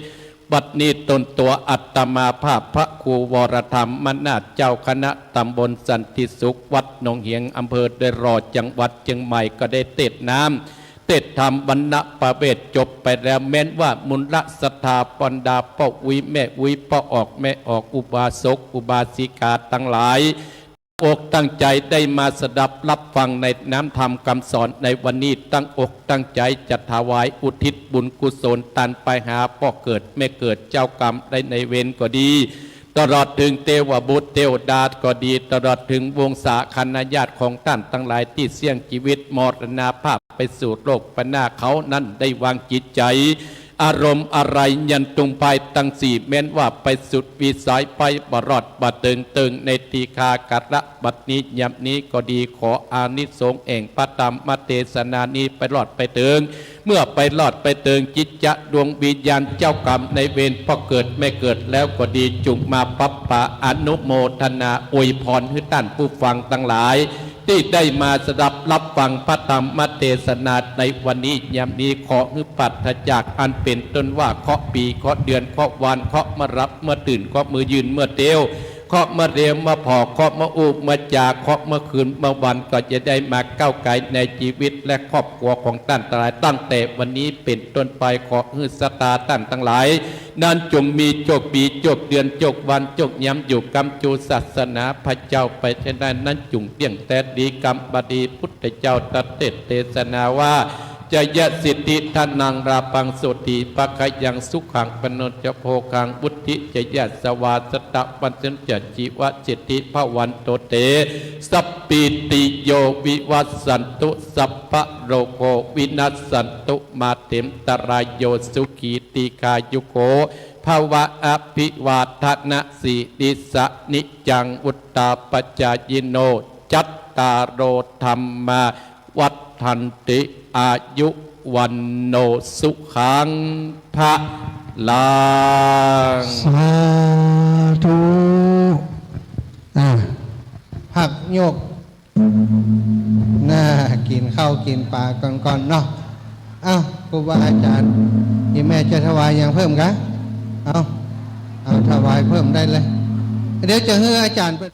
บัดนี้ตนตั๋วอาตมาภาพ พระครูวรธรรมนาถ เจ้าคณะตำบลสันติสุข วัดหนองเหียง อำเภอดอยหล่อ จังหวัดเจียงใหม่ ก็ได้เตศน์น้ำ เตศน์ธรรมวัณณประเวทย์จบไปแล้ว แม้นว่ามูลศรัทธา บรรดาป้ออุ๊ยแม่อุ๊ย ป้อออกแม่ออก อุบาสกอุบาสิกาตังหลาย อกตั้งใจ๋ได้มาสดับฮับฟังในน้ำธรรมกำสอนในวันนี้ ตั้งอกตั้งใจ๋จะถวายอุทิศบุญกุศลตานไปหาป้อเกิดแม่เกิด เจ้ากรรมนายเวรก็ดี ตลอดเถิงเตวบุตรเตวดาก็ดี ตลอดเถิงวงศาคณาญาติของต้านตังหลายตี้เสี้ยงจีวิตมรณภาพไปสู่โลกไปหน้า เขานั้นได้วางจิตใจ๋ อารมณ์อาลัยยันตุงปายตังสี่ แม้นว่าไปสุดวิสัยไปบ่รอดบ่เถิง เถิงในทีฆาการะ บัดนี้ยามนี้ก็ดี ขออานิสงส์แห่งพระธรรมเตสนานี้ไปรอดไปเถิง เมื่อไปรอดไปเถิงจิตจะดวงวิญญาณเจ้ากรรมนายเวรป้อเกิดแม่เกิดแล้วก็ดี จุ่งมาปั๊บปาอนุโมทนาอวยพรหื้อต้านผู้ฟังตังหลาย ตี้ได้มาสดับฮับฟังพระธรรมเตสนาในวันนี้ยามนี้ ขอหื้อปราศจากอันเป๋นต้นว่าเคราะห์ปี เคราะห์เดือน เคราะห์วัน เคราะห์เมื่อหลับเมื่อตื่น เคราะห์เมื่อยืนเมื่อเตียว เคราะห์เมื่อเรียวเมื่อผ่อ เคราะห์เมื่ออู้เมื่อจา เคราะห์เมื่อคืนเมื่อวัน ก็จะได้มาก้าวไกลในจีวิตและครอบครัวของต้านตังหลาย ตั้งแต่วันนี้เป๋นต้นไป ขอหื้อศรัทธาต้านตังหลาย นั้นจุ่งมีโจคปี โจคเดือน โจควัน โจคยาม อยู่กำจูศาสนาพระเจ้าไปเถิงได้ นั้นจุ่งเตี้ยงแต๊ดี กำบดี พุทธเจ้าตรัสเตสน์เตสนาว่า จยสิทธิ ธนัง ลาภัง โสติ ภะคะยัง สุขัง พะละโภคัง วุฑฒิ ชยะ สวาสะ ตะ วัสสะ จะ จีวะสิทธิ ภะวันตุ เต สัพพีติโย วิวัสสันตุ สัพพะโรโค วินัสสันตุ มา เต อันตะราโย สุขี ดีฆายุโก ภะวะ อะภิวาทะนะสีลิสสะ นิจจัง วุฑฒาปะจายิโน จัตตาโร ธัมมา วัฑฒันติ อายุ วัณโณ สุขัง พะลัง สาธุ อ่า พักโยก น่า กิ๋นข้าวกิ๋นป๋าก่อนๆ เนาะ เอ้า ครูบาอาจ๋ารย์ อีแม่จะถวายหยังเพิ่มกะ เอ้า เอ้า ถวายเพิ่มได้เลย เดี๋ยวจะหื้ออาจ๋ารย์เปิ้น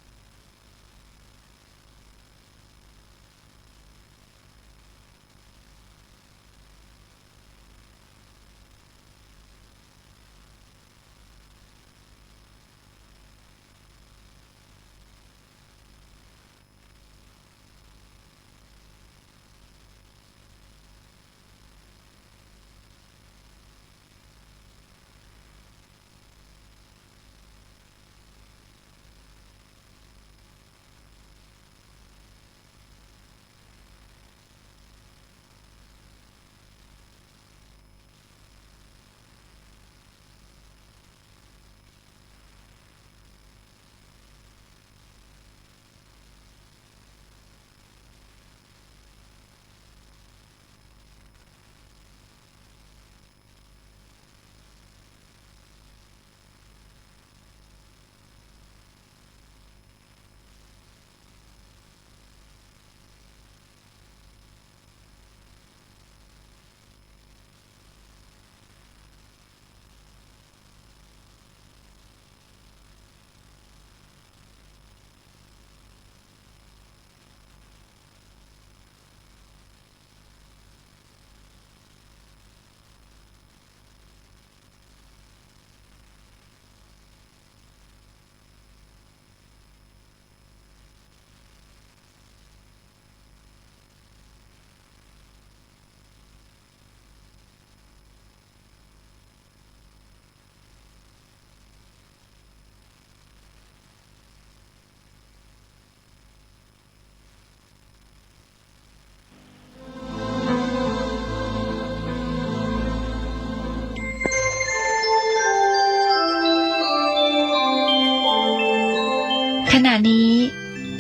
ขณะนี้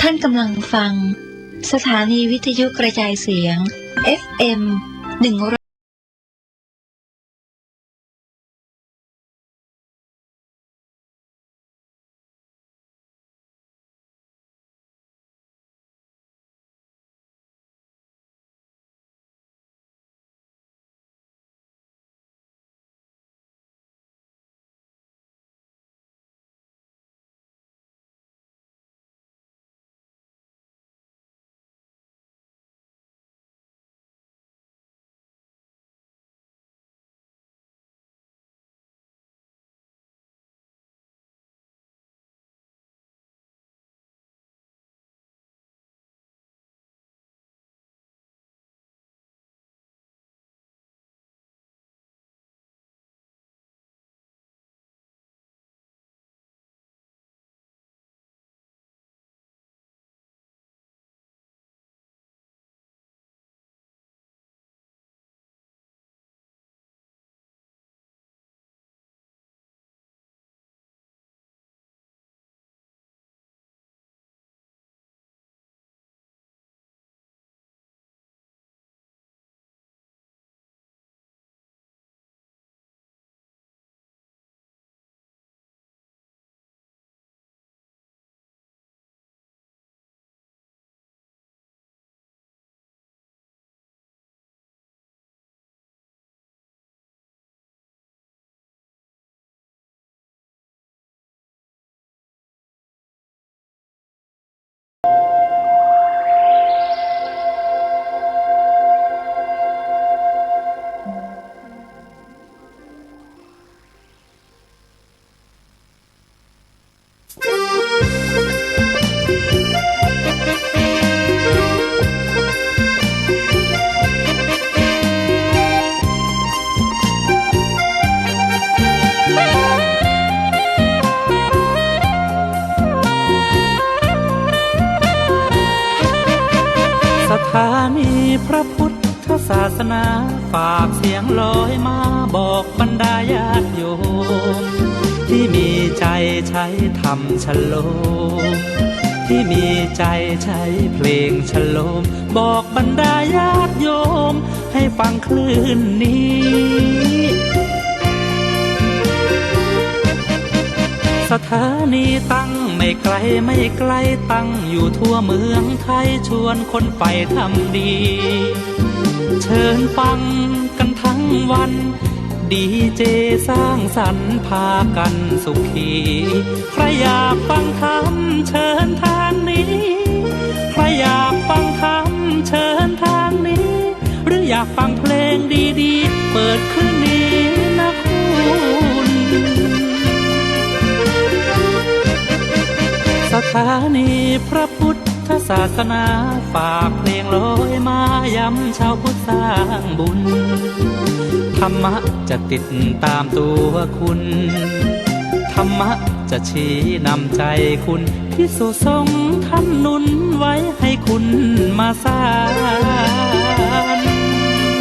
ท่านกำลังฟังสถานีวิทยุกระจายเสียง เอฟเอ็ม หนึ่งร้อย นีพระพุทธศาสนา ฝากเสียงลอยมาบอกบรรดาญาติโยม ที่มีใจ๋ใช้ธรรมชโลม ที่มีใจ๋ใช้เพลงชโลม บอกบรรดาญาติโยมให้ฟังคลื่นนี้ สถานีตั้งไม่ไกลไม่ไกล ตั้งอยู่ทั่วเมืองไทย ชวนคนใฝ่ธรรมดี เชิญฟังกันทั้งวัน ดีเจสร้างสรรค์พากันสุขี ใครอยากฟังธรรมเชิญทางนี้ ใครอยากฟังธรรมเชิญทางนี้ หรืออยากฟังเพลงดีๆ เปิดคลื่นนี้นะคุณ สถานีพระพุทธศาสนา ฝากเพลงลอยมาย้ำชาวพุทธสร้างบุญ ธรรมะจะติดตามตัวคุณ ธรรมะจะชี้นำใจ๋คุณ ภิกษุสงฆ์ท่านหนุนไว้ให้คุณมาสร้า